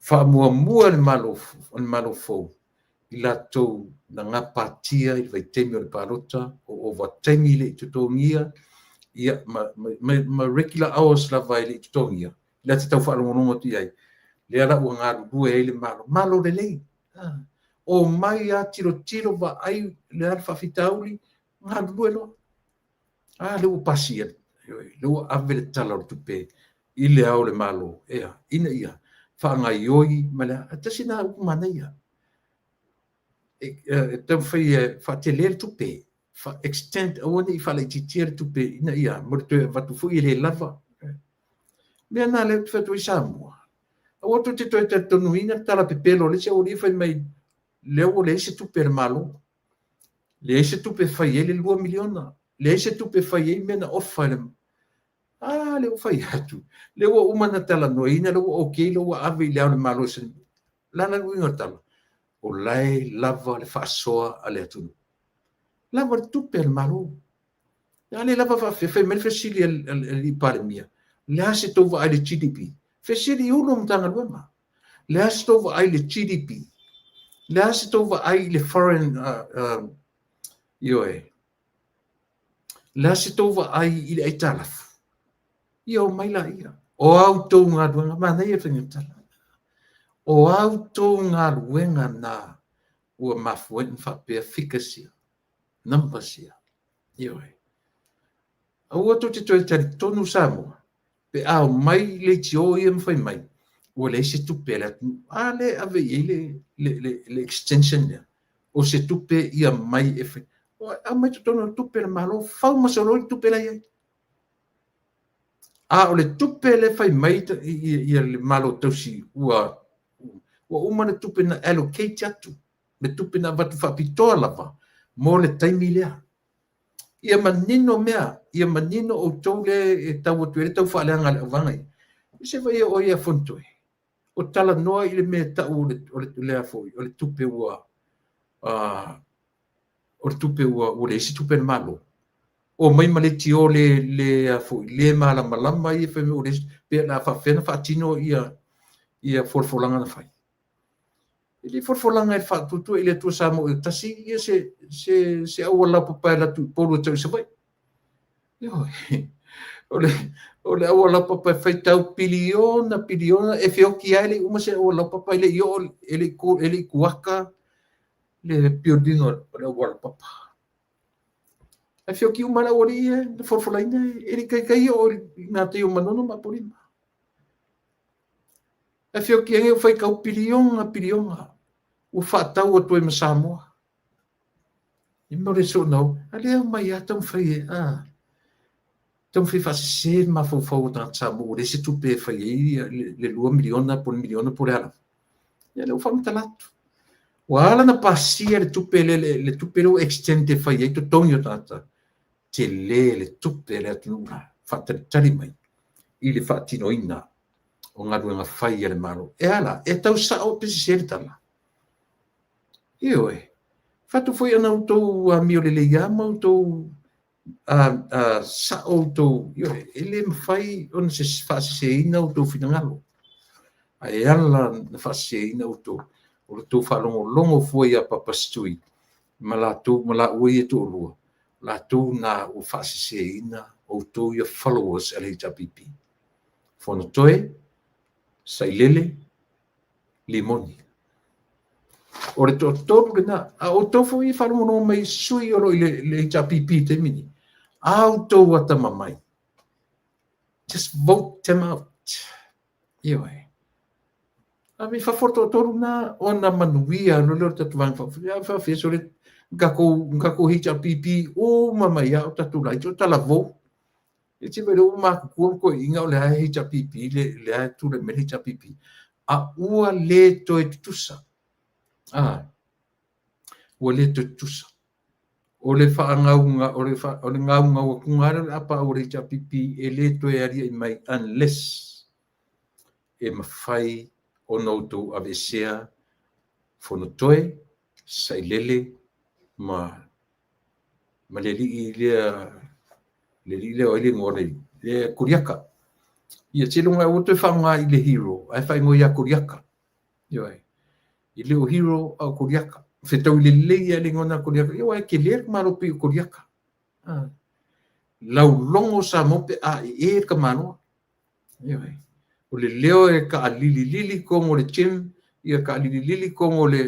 Faamuamua le Malo, le Malo fou i latou na gapatia i le vaitaimi o le palota, o ovataimi e le i totogia, ia, ma regular hours lava e le i totogia, lea te tau faalogologo atu i ai, lea la ua galulue ai le Malo. Malo lelei. O mai lava tilotilo vaai le a le faafitauli, galulue loa. A lea ua pasia, lea ua ave le Tala o le Tupe i le Ao o le Malo, ea, ina ia faagaioi ma le tasi lena upu manaia. E taumafai e faatele le tupe, extend, aua ne i faalaititia le tupe ina ia, mo le toe avatu foi e le lava. Mea na lea ou te fai atu ai Samoa, aua tou te toe talitonuina le tala pepelo a le isi aualii fai mai, lea ua leai se tupe a le Malo, leai se tupe e fai ai le $2 miliona, leai se tupe e fai ai mea na ofa e le... A, lea ua fai atu, lea ua uma ona talanoaina, lea ua okay, lea ua ave i le Ao o le Malo. La le uiga o le tala, o la e lava le faasoa a le atunuu. Lava le tupe a le Malo. A le lava faafefea, fai mai le fesili a le Palemia, le a se tou vaai i le GDP? Fesili i Ofisa Sili o Matagaluega. Le a se tou vaai i le GDP? Le a se tou vaai i le foreign, ioe, le a se tou vaai i le aitalafu? Ia omai laia. O a outou galuega, manaia le faiga tala. O a outou galuega na ua mafua ai ona faapea figures ia, numbers ia. Ioe. Aua tou te toe talitonu Samoa, pe a omai leitio ia ma fai mai, ua leai se tupe a le atunuu. A lea e ave i ai le extension lea, o se tupe ia mai e fai. Aumai totonu o le tupe a le Malo, fau ma soloi le tupe la e i ai. A o le tupe lea e fai mai ia le Malo tausi ua uma le tupe na allocate atu, le tupe na avatu faapitoa lava mo le taimi lea. Ia manino mea, ia manino outou lea e tau atu ai le tau faaleaga a le auvaega ia. Se vaai oe ia Fonotoe, o talanoa i le mea e tau o le foi, o le tupe ua o le tupe ua leai se tupe a le Malo. O mai ma leitio le le a foi le malamalama ia fai mai ua leai, pe o le a faapefea ona faatino ia folafolaga na fai. E le folafolaga e faatuatua i le Atua Samoa e tasi ia se auala laupapa e alu atu i Upolu e tau i Savaii. O le auala laupapa e faitau piliona piliona e feoti lava e le i uma se auala laupapa, e le i oo, e le i kuaka le build ina o le auala laupapa. Ae feoti uma le aualii ia na folafolaina e le i taitai oo i gatai o Manono ma Apolima. Ae feoti ai ua faitau piliona piliona ua faatau atu ai ma Samoa. I mea o le soonao, a lea omai lava taumafai e taumafai e faasese le mafaufau o tagata Samoa ua leai se tupe e fai ai le $2 miliona po o le miliona po o le a lava. Ia lea ua faamatala atu. Ua ala ona pasia le tupe lea, le tupe lea ua extend e fai ai totogi o tagata, tele le tupe a le atunuu la faatalitali mai i le faatinoina o galuega fai a le Malo. E a la? E tau sao pe sese le tala? Ioe. Fatu foi ana outou amio lelei lava ma outou sao outou, ioe, e le mafai ona faaseseina outou finagalo. Ae ala ona faaseseina outou, o le tou faalogologo fua ia Papa Stui ma latou ma laua ia e toalua, latou na ua faaseseina outou ia followers a le HRPP. Fonotoe, Sailele, Limoni. O le toatolu lena. A outou foi e faalogologo mai sui o lo o i le HRPP i le taimi nei, a outou atamamai, just vote them out. Ioe. Ave i fafo le toatolu na ona manuia loa lea o le tatou Vaega Faaupufai. A faafia sole tatou HRPP uma mai lava o tatou laiti o talavou. E te vaai ua matutua ma toeaiina o lea e HRPP, lea e tulai mai le HRPP, a ua le toe tutusa. Ua le toe tutusa. O le faagauga, o le gaugau atuga lea o le apaau o le HRPP e le toe aliae mai unless e mafai ona outou aveesea Fonotoe, Sailele ma le alii lea, le alii lea o ai le igoa o le alii? Le Koliata. Ia seiloga e aua toe faaaoga i le Hero, ae faaigoa ia Koliata. Ioe. E le o Hero a o Koliata. Fetaui lelei lava le igoa lena Koliata. Ia aua e tele le tamaloa pei o Koliata. Laulogo Samoa pe a ee le tamaloa. Ioe. O le leo e taalililili i totonu o le gym, ia taalililili i totonu o le,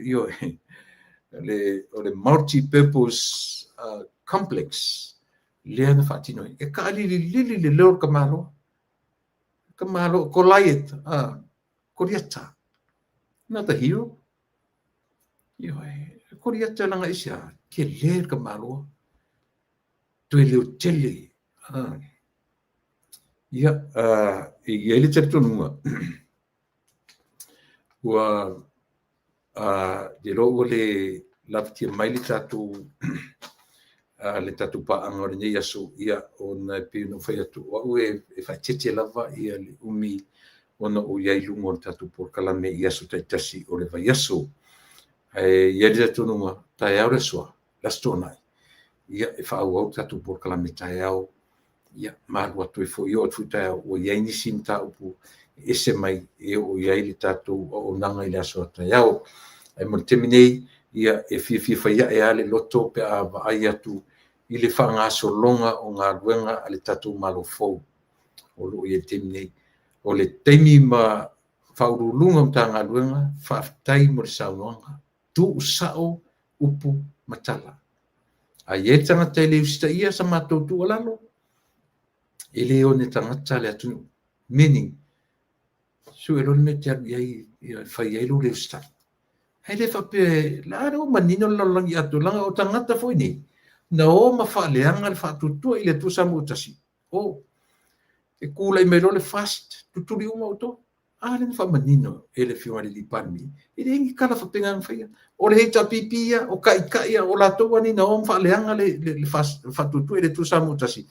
ioe, o le multi-purpose complex lea na faatino ai. E taalililili le leo o le tamaloa. Tamaloa, Goliath, Koliata. Not the hero. Ioe, Koliata leaga aisea, tele le tamaloa. Toe leo tele. Ia, e i ai le talitonuga, ua iloa ua le lavatia mai le tatou paaga o lenei aso, ia, ona e pei ona ou fai atu, o au e faaeteete lava ia le umi ona ou i ai i luga o le tatou polokalame i aso taitasi o le vaiaso. Ae i ai le talitonuga, taeao le aso A, le Aso Toonai, ia, e faaauau le tatou polokalame taeao, ia, ma alu atu ai foi, oo atu foi taeao, ua i ai nisi mataupu e ese mai e oo i ai le tatou auaunaga i le aso a taeao. Ae mo le taimi nei, ia, e fiafia fai ae lava le loto pe a vaai atu i le faagasologa o galuega a le tatou Malo fou o lo o i ai i le taimi nei. O le taimi ma Faauluuluga o Matagaluega, faafetai mo le saunoaga. Tuusao upu ma tala. A i ai le tagata e le usitaia sa matou tuualalo, e le one tagata le atunuu. Meaning, sue loa le mea e te alu i ai e fai ai lou le usitai. Ae le faapea, a lea ua manino le lalolagi atoa, leaga o tagata foi nei, na o ma faaleaga le faatuatua i le Atua Samoa ua tasi. O, e tulai mai loa le FAST, tutuli uma outou. A lea na faamanino e le Afioga i le Palemia, e leai ni tala faapena na faia. O le HRPP ia, o taitai ia, o latou lava nei na o ma faaleaga le faatuatua i le Atua Samoa ua tasi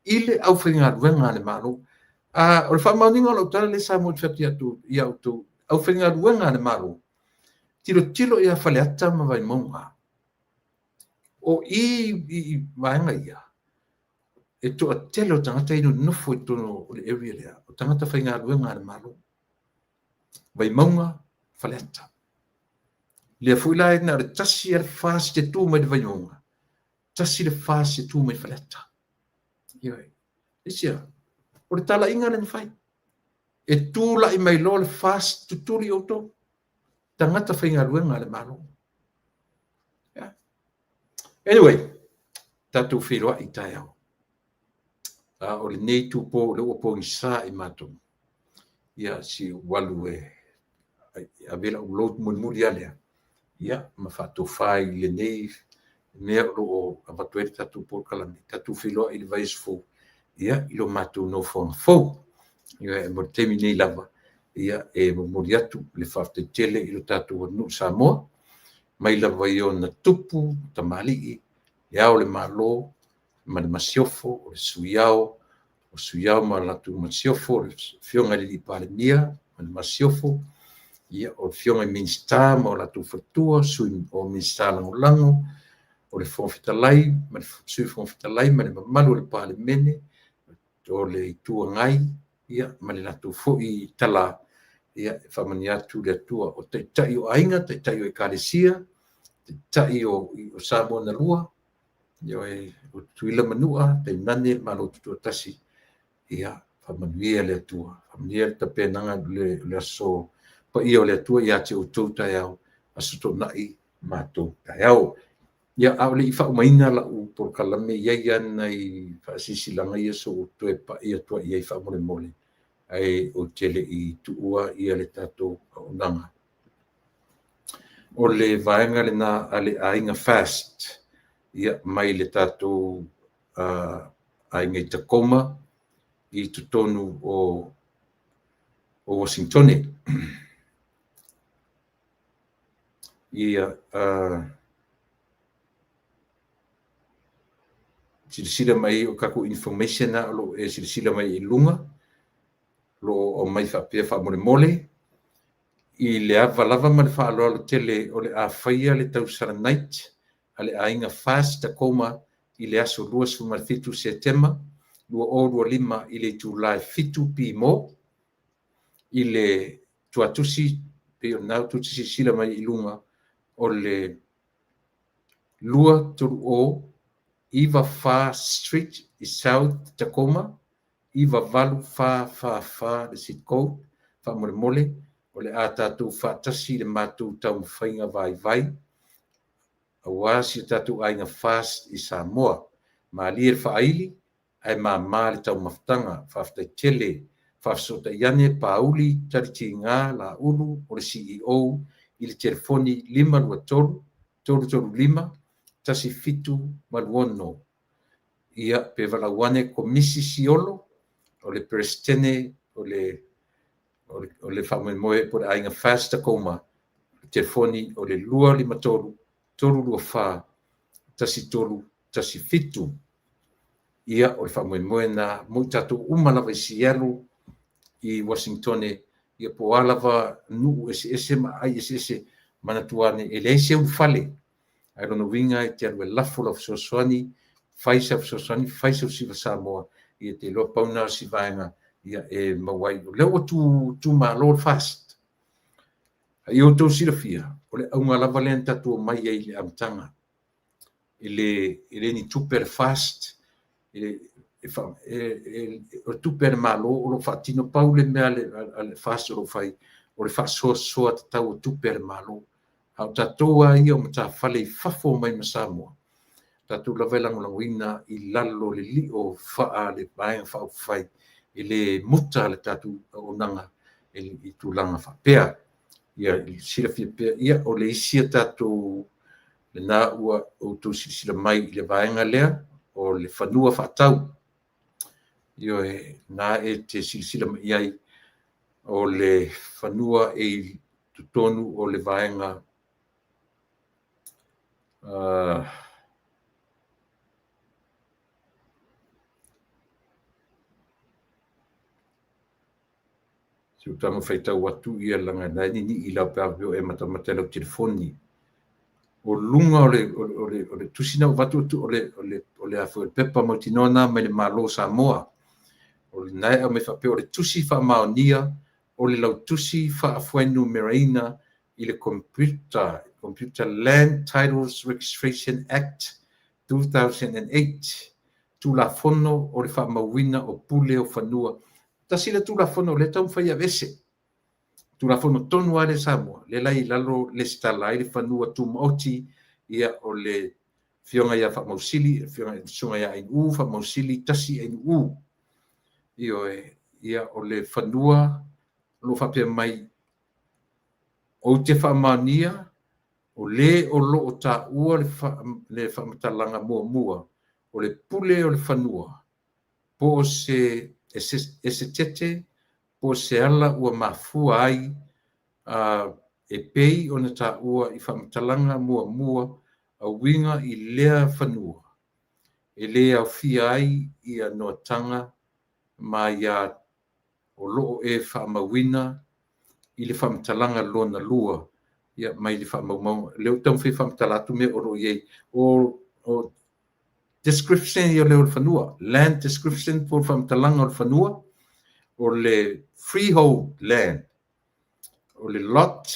i le aufaigaluega a le Malo. O le faamaoniga o lau tala lea Samoa ou te fai atu ia outou, aufaigaluega a le Malo, tilotilo ia Faleata ma Vaimauga. O i i vaega ia, e toatele o tagata ia e nonofo i totonu o le area lea, o tagata faigaluega a le Malo. Vaimauga, Faleata. Lea foi la na o le tasi lava le FAST e tu mai le Vaimauga, tasi le FAST e tu mai Faleata. Ioe. Aisea? O le talaiga lea na fai. E tulai mai loa le FAST, tutuli outou, tagata faigaluega a le Malo. Yeah. Anyway, tatou feiloai i taeao. A o lenei itupo o lea ua pogisa i matou. Ia, si ou alu e ave lau load mulimuli lava lea, ia, ma faatofa i lenei mea o lo o avatu ai le tatou polokalame. Tatou feiloai i le vaiaso fou, ia, i lo matou nofoaga fou. Ia, mo le taimi nei lava, ia, e momoli atu le faafetai tele i lo tatou atunuu Samoa, mai lava i ona tupu, tamalii, Le Ao o le Malo ma le Masiofo, o le Sui Ao, o Sui Ao ma latou Masiofo, le Afioga i le Palemia ma le Masiofo, ia, o Afioga i Minisita ma o latou faletua, Sui o Minisita Lagolago, o le Fofoga Fetalai ma le Sui Fofoga Fetalai ma le mamalu o le Palemene, o le Itu Agai, ia, ma le latou foi tala, ia, e faamanuia atu le Atua. O taitai o aiga, taitai o ekalesia, taitai o Samoa na lua, ioe, o Tutuila ma Manua, tainane le Malo Tutoatasi, ia, faamanuia le Atua. Faamanuia le tapenaga o le aso paia o le Atua ia te outou taeao, Aso Toonai matou taeao. Ia, a o le i faaumaina lau polokalame, e i ai lava nai faasilasilaga ia se i ou toe pai atu i ai faamolemole, ae ou te le i tuua le tatou auaunaga. O le vaega lena a le Aiga FAST, ia, mai le tatou aiga i Tacoma i totonu o Uasinitone. Ia, silasila mai o tatou information na o lo o e silasila mai i luga, o lo o aumai faapea faamolemole, i le ava lava ma le faaaloalo tele o le a faia le tausala night a le Aiga FAST Tacoma i le aso 27 Setema 2025 i le itula e 7 pimo i le tuatusi, pei o lena tou te silasila mai i luga, o le 230 94 Street i South Tacoma, 98444 le zip code. Faamolemole, o le a tatou faatasi i le matou taumafaiga vaivai aua si o tatou aiga FAST i Samoa. Malie le faaili ae mama le taumafataga. Faafetai tele. Faafesootai ane Pauli Talitiga Laulu o le CEO i le telefoni 523 335 1786. Ia, pe valaau ane Komisi Siolo o le Peresetene o le faamoemoe po o le Aiga FAST Tacoma, telefoni o le 253 324 1317. Ia, o le faamoemoe na mo i tatou uma lava i Seattle, i Uasinitone, ia po o a lava nuu eseese ma aai eseese, manatua ane e leai se ulufale. Ae lona uiga e te alu e lafo lau fesoasoani, fai sau fesoasoani, fai sau siva Samoa, ia te iloa pau na o si vaega ia e maua ai. O lea ua tumalo le FAST. A ia outou silafia, o le auga lava lea na tatou omai ai i le amataga, e le ni tupe a le FAST, o le tupe a le Malo o lo o faatino. Pau le mea a le FAST o lo o fai, o le faasoasoa tatau o tupe a le Malo. A o tatou lava ia o matafale i fafo mai ma Samoa, tatou lava e lagolagoina i lalo o le lio faa le Vaega Faaupufai, e le muta le tatou auaunaga i tulaga faapea. Ia silafia pea, ia o le isi a tatou lena ua outou silasila mai i le vaega lea, o le fanua faatau. Ioe, na e te silasila mai ai, o le fanua e i totonu o le vaega se i taumafai faitau atu ia laga na e ninii lau pe a o e matamata i lau telefoni. O luga o le tusi na ua avatu o le pepa mautinoa lena mai le Malo o Samoa. O lena e aumai faapea o le tusi faamaonia o le lautusi faafuainumeraina i le Computer Land Titles Registration Act 2008, Tulafono o le faamauina o pule o fanua. Tasi le Tulafono o lea e taumafai e aveese. Tulafono tonu lava lea Samoa, lea la e i lalo lesitala ai le fanua tumaoti, ia o le Afioga ia Faamausili, le Susuga ia Ainuu Faamausili 1 Ainuu. Ioe, ia o le fanua o lo o faapea mai, ou te faamaonia o le o lo o taua le faamatalaga muamua o le pule o le fanua, po o se esetete, po o se ala ua mafua ai e pei ona taua i faamatalaga muamua a uiga i lea fanua, e le aofia ai ia noataga ma aia o lo o e faamauina i le faamatalaga lona lua, ia mai le faamaumauga. O lea ua taumafai e faamatala atu mea o lo o i ai. O description ia o le fanua, land description po o le faamatalaga o le fanua, o le freehold land, o le lot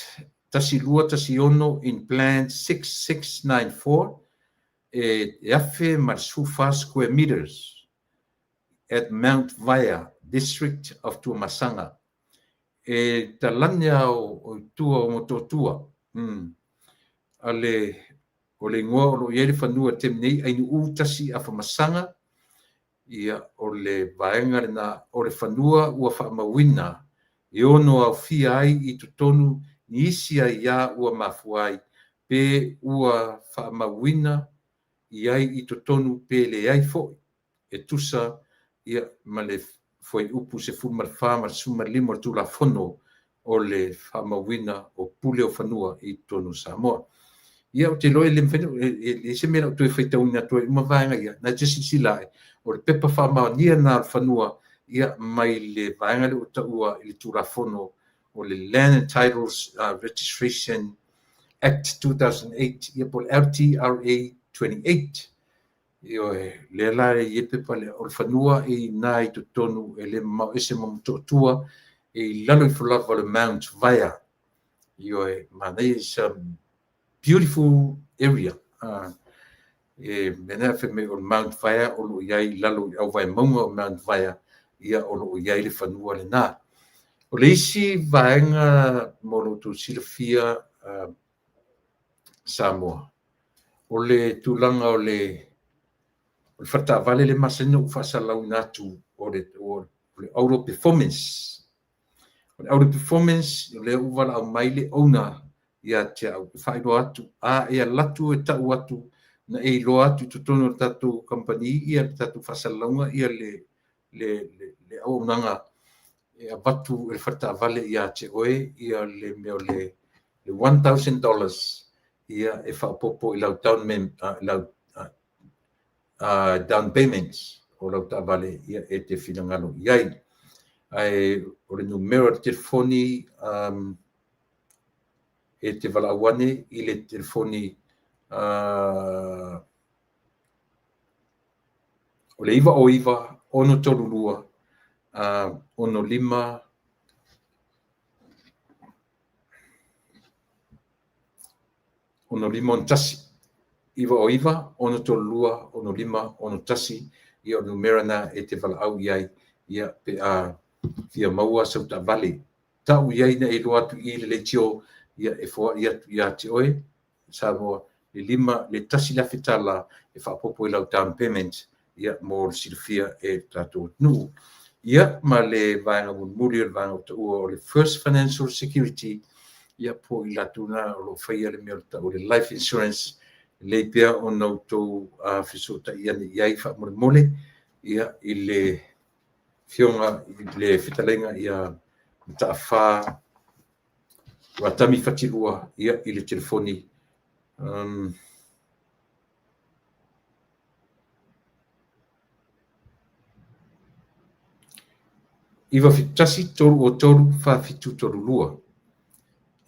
1216 in plan 6694, e 1,014 square meters at Mount Vaea, District of Tuamasaga. E talane o tua o Motootua. O le igoa o lo o i ai le fanua i le taimi nei, Ainuu 1 Afamasaga, ia o le vaega lena o le fanua ua faamauina e ono aofia ai i totonu nisi aia ua mafua ai pe ua faamauina i ai i totonu pe leai foi e tusa ia ma le fuaiupu 14 ma le 15 o le Tulafono o le faamauina o pule o fanua i totonu o Samoa. Ia ou te iloa e le mafai e se mea o toe faitauina atu ai uma vaega ia, na te silasila ai, o le pepa faamaonia lena o le fanua ia mai le vaega lea ua taua i le Tulafono o le Land and Titles Registration Act 2008, ia po o le LTRA 28. Ioe, lea la e i ai le pepa lea, o le fanua e i ina i totonu e le mamao ese ma Motootua, e i lalo ifo lava o le Mount Vaea. Ioe, manaia, is a beautiful area. E mea fai mai o le Mount Vaea o lo o i ai i lalo i auvae mauga o Mount Vaea, ia o lo o i ai le fanua lena. O le isi vaega mo lo outou silafia Samoa, o le tulaga o le faletaavale le masani ona ou faasalalauina atu o le auto performance. O le auto performance, o lea ua valaau mai le owner ia te au, e faailoa atu, a e alu atu e tau atu, na e iloa atu i totonu o le tatou company ia le tatou faasalalauga ia le auaunaga e avatu e le faletaavale ia te oe ia le mea o le $1,000 ia e faaopoopo i lau down payments o lau taavale ia e te finagalo i ai. Ae o le numera o le telefoni e te valaau ane i le telefoni o le 909 632 65. 6561. 909 632 65 61, ia o le numera lena e te valaau i ai, ia pe a fia maua sau taavale. Tau i ai ina e iloa atu i le leitio, ia e foai atu ia te oe, Samoa, le 5, le $1,000 e faaopoopo i lau down payment, ia mo le silafia e le tatou atunuu. Ia, ma le vaega mulimuli o le vaega ua taua o le First Financial Security, ia po o i latou na o lo o faia le mea o le tau o le life insurance, lelei pea ona outou fesootai ane i ai faamolemole, ia, i le afioga i le fetalaiga ia Mataafa Ratami Fatilua, ia, i le telefoni 971 303 4732.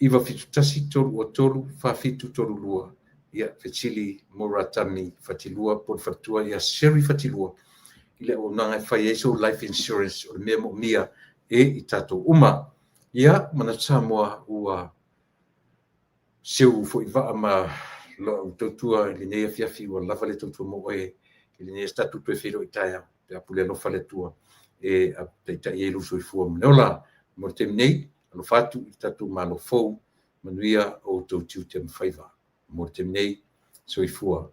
971 303 4732, ia fesili mo Ratami Fatilua po o le faletua ia Sherry Fatilua i le auaunaga e fai ai sou life insurance o le mea moomia e i tatou uma. Ia, manatu Samoa ua seu foi vaa ma lau tautua i lenei afiafi, ua lava le tautua mo oe i lenei aso. Tatou toe feiloai taeao pe a pule alofa le Atua e taitai ai lou soifua ma le ola. Mo le taimi nei, alofa atu i le tatou Malo fou, manuia o outou tiute ma faiva. Mo le taimi nei, soifua.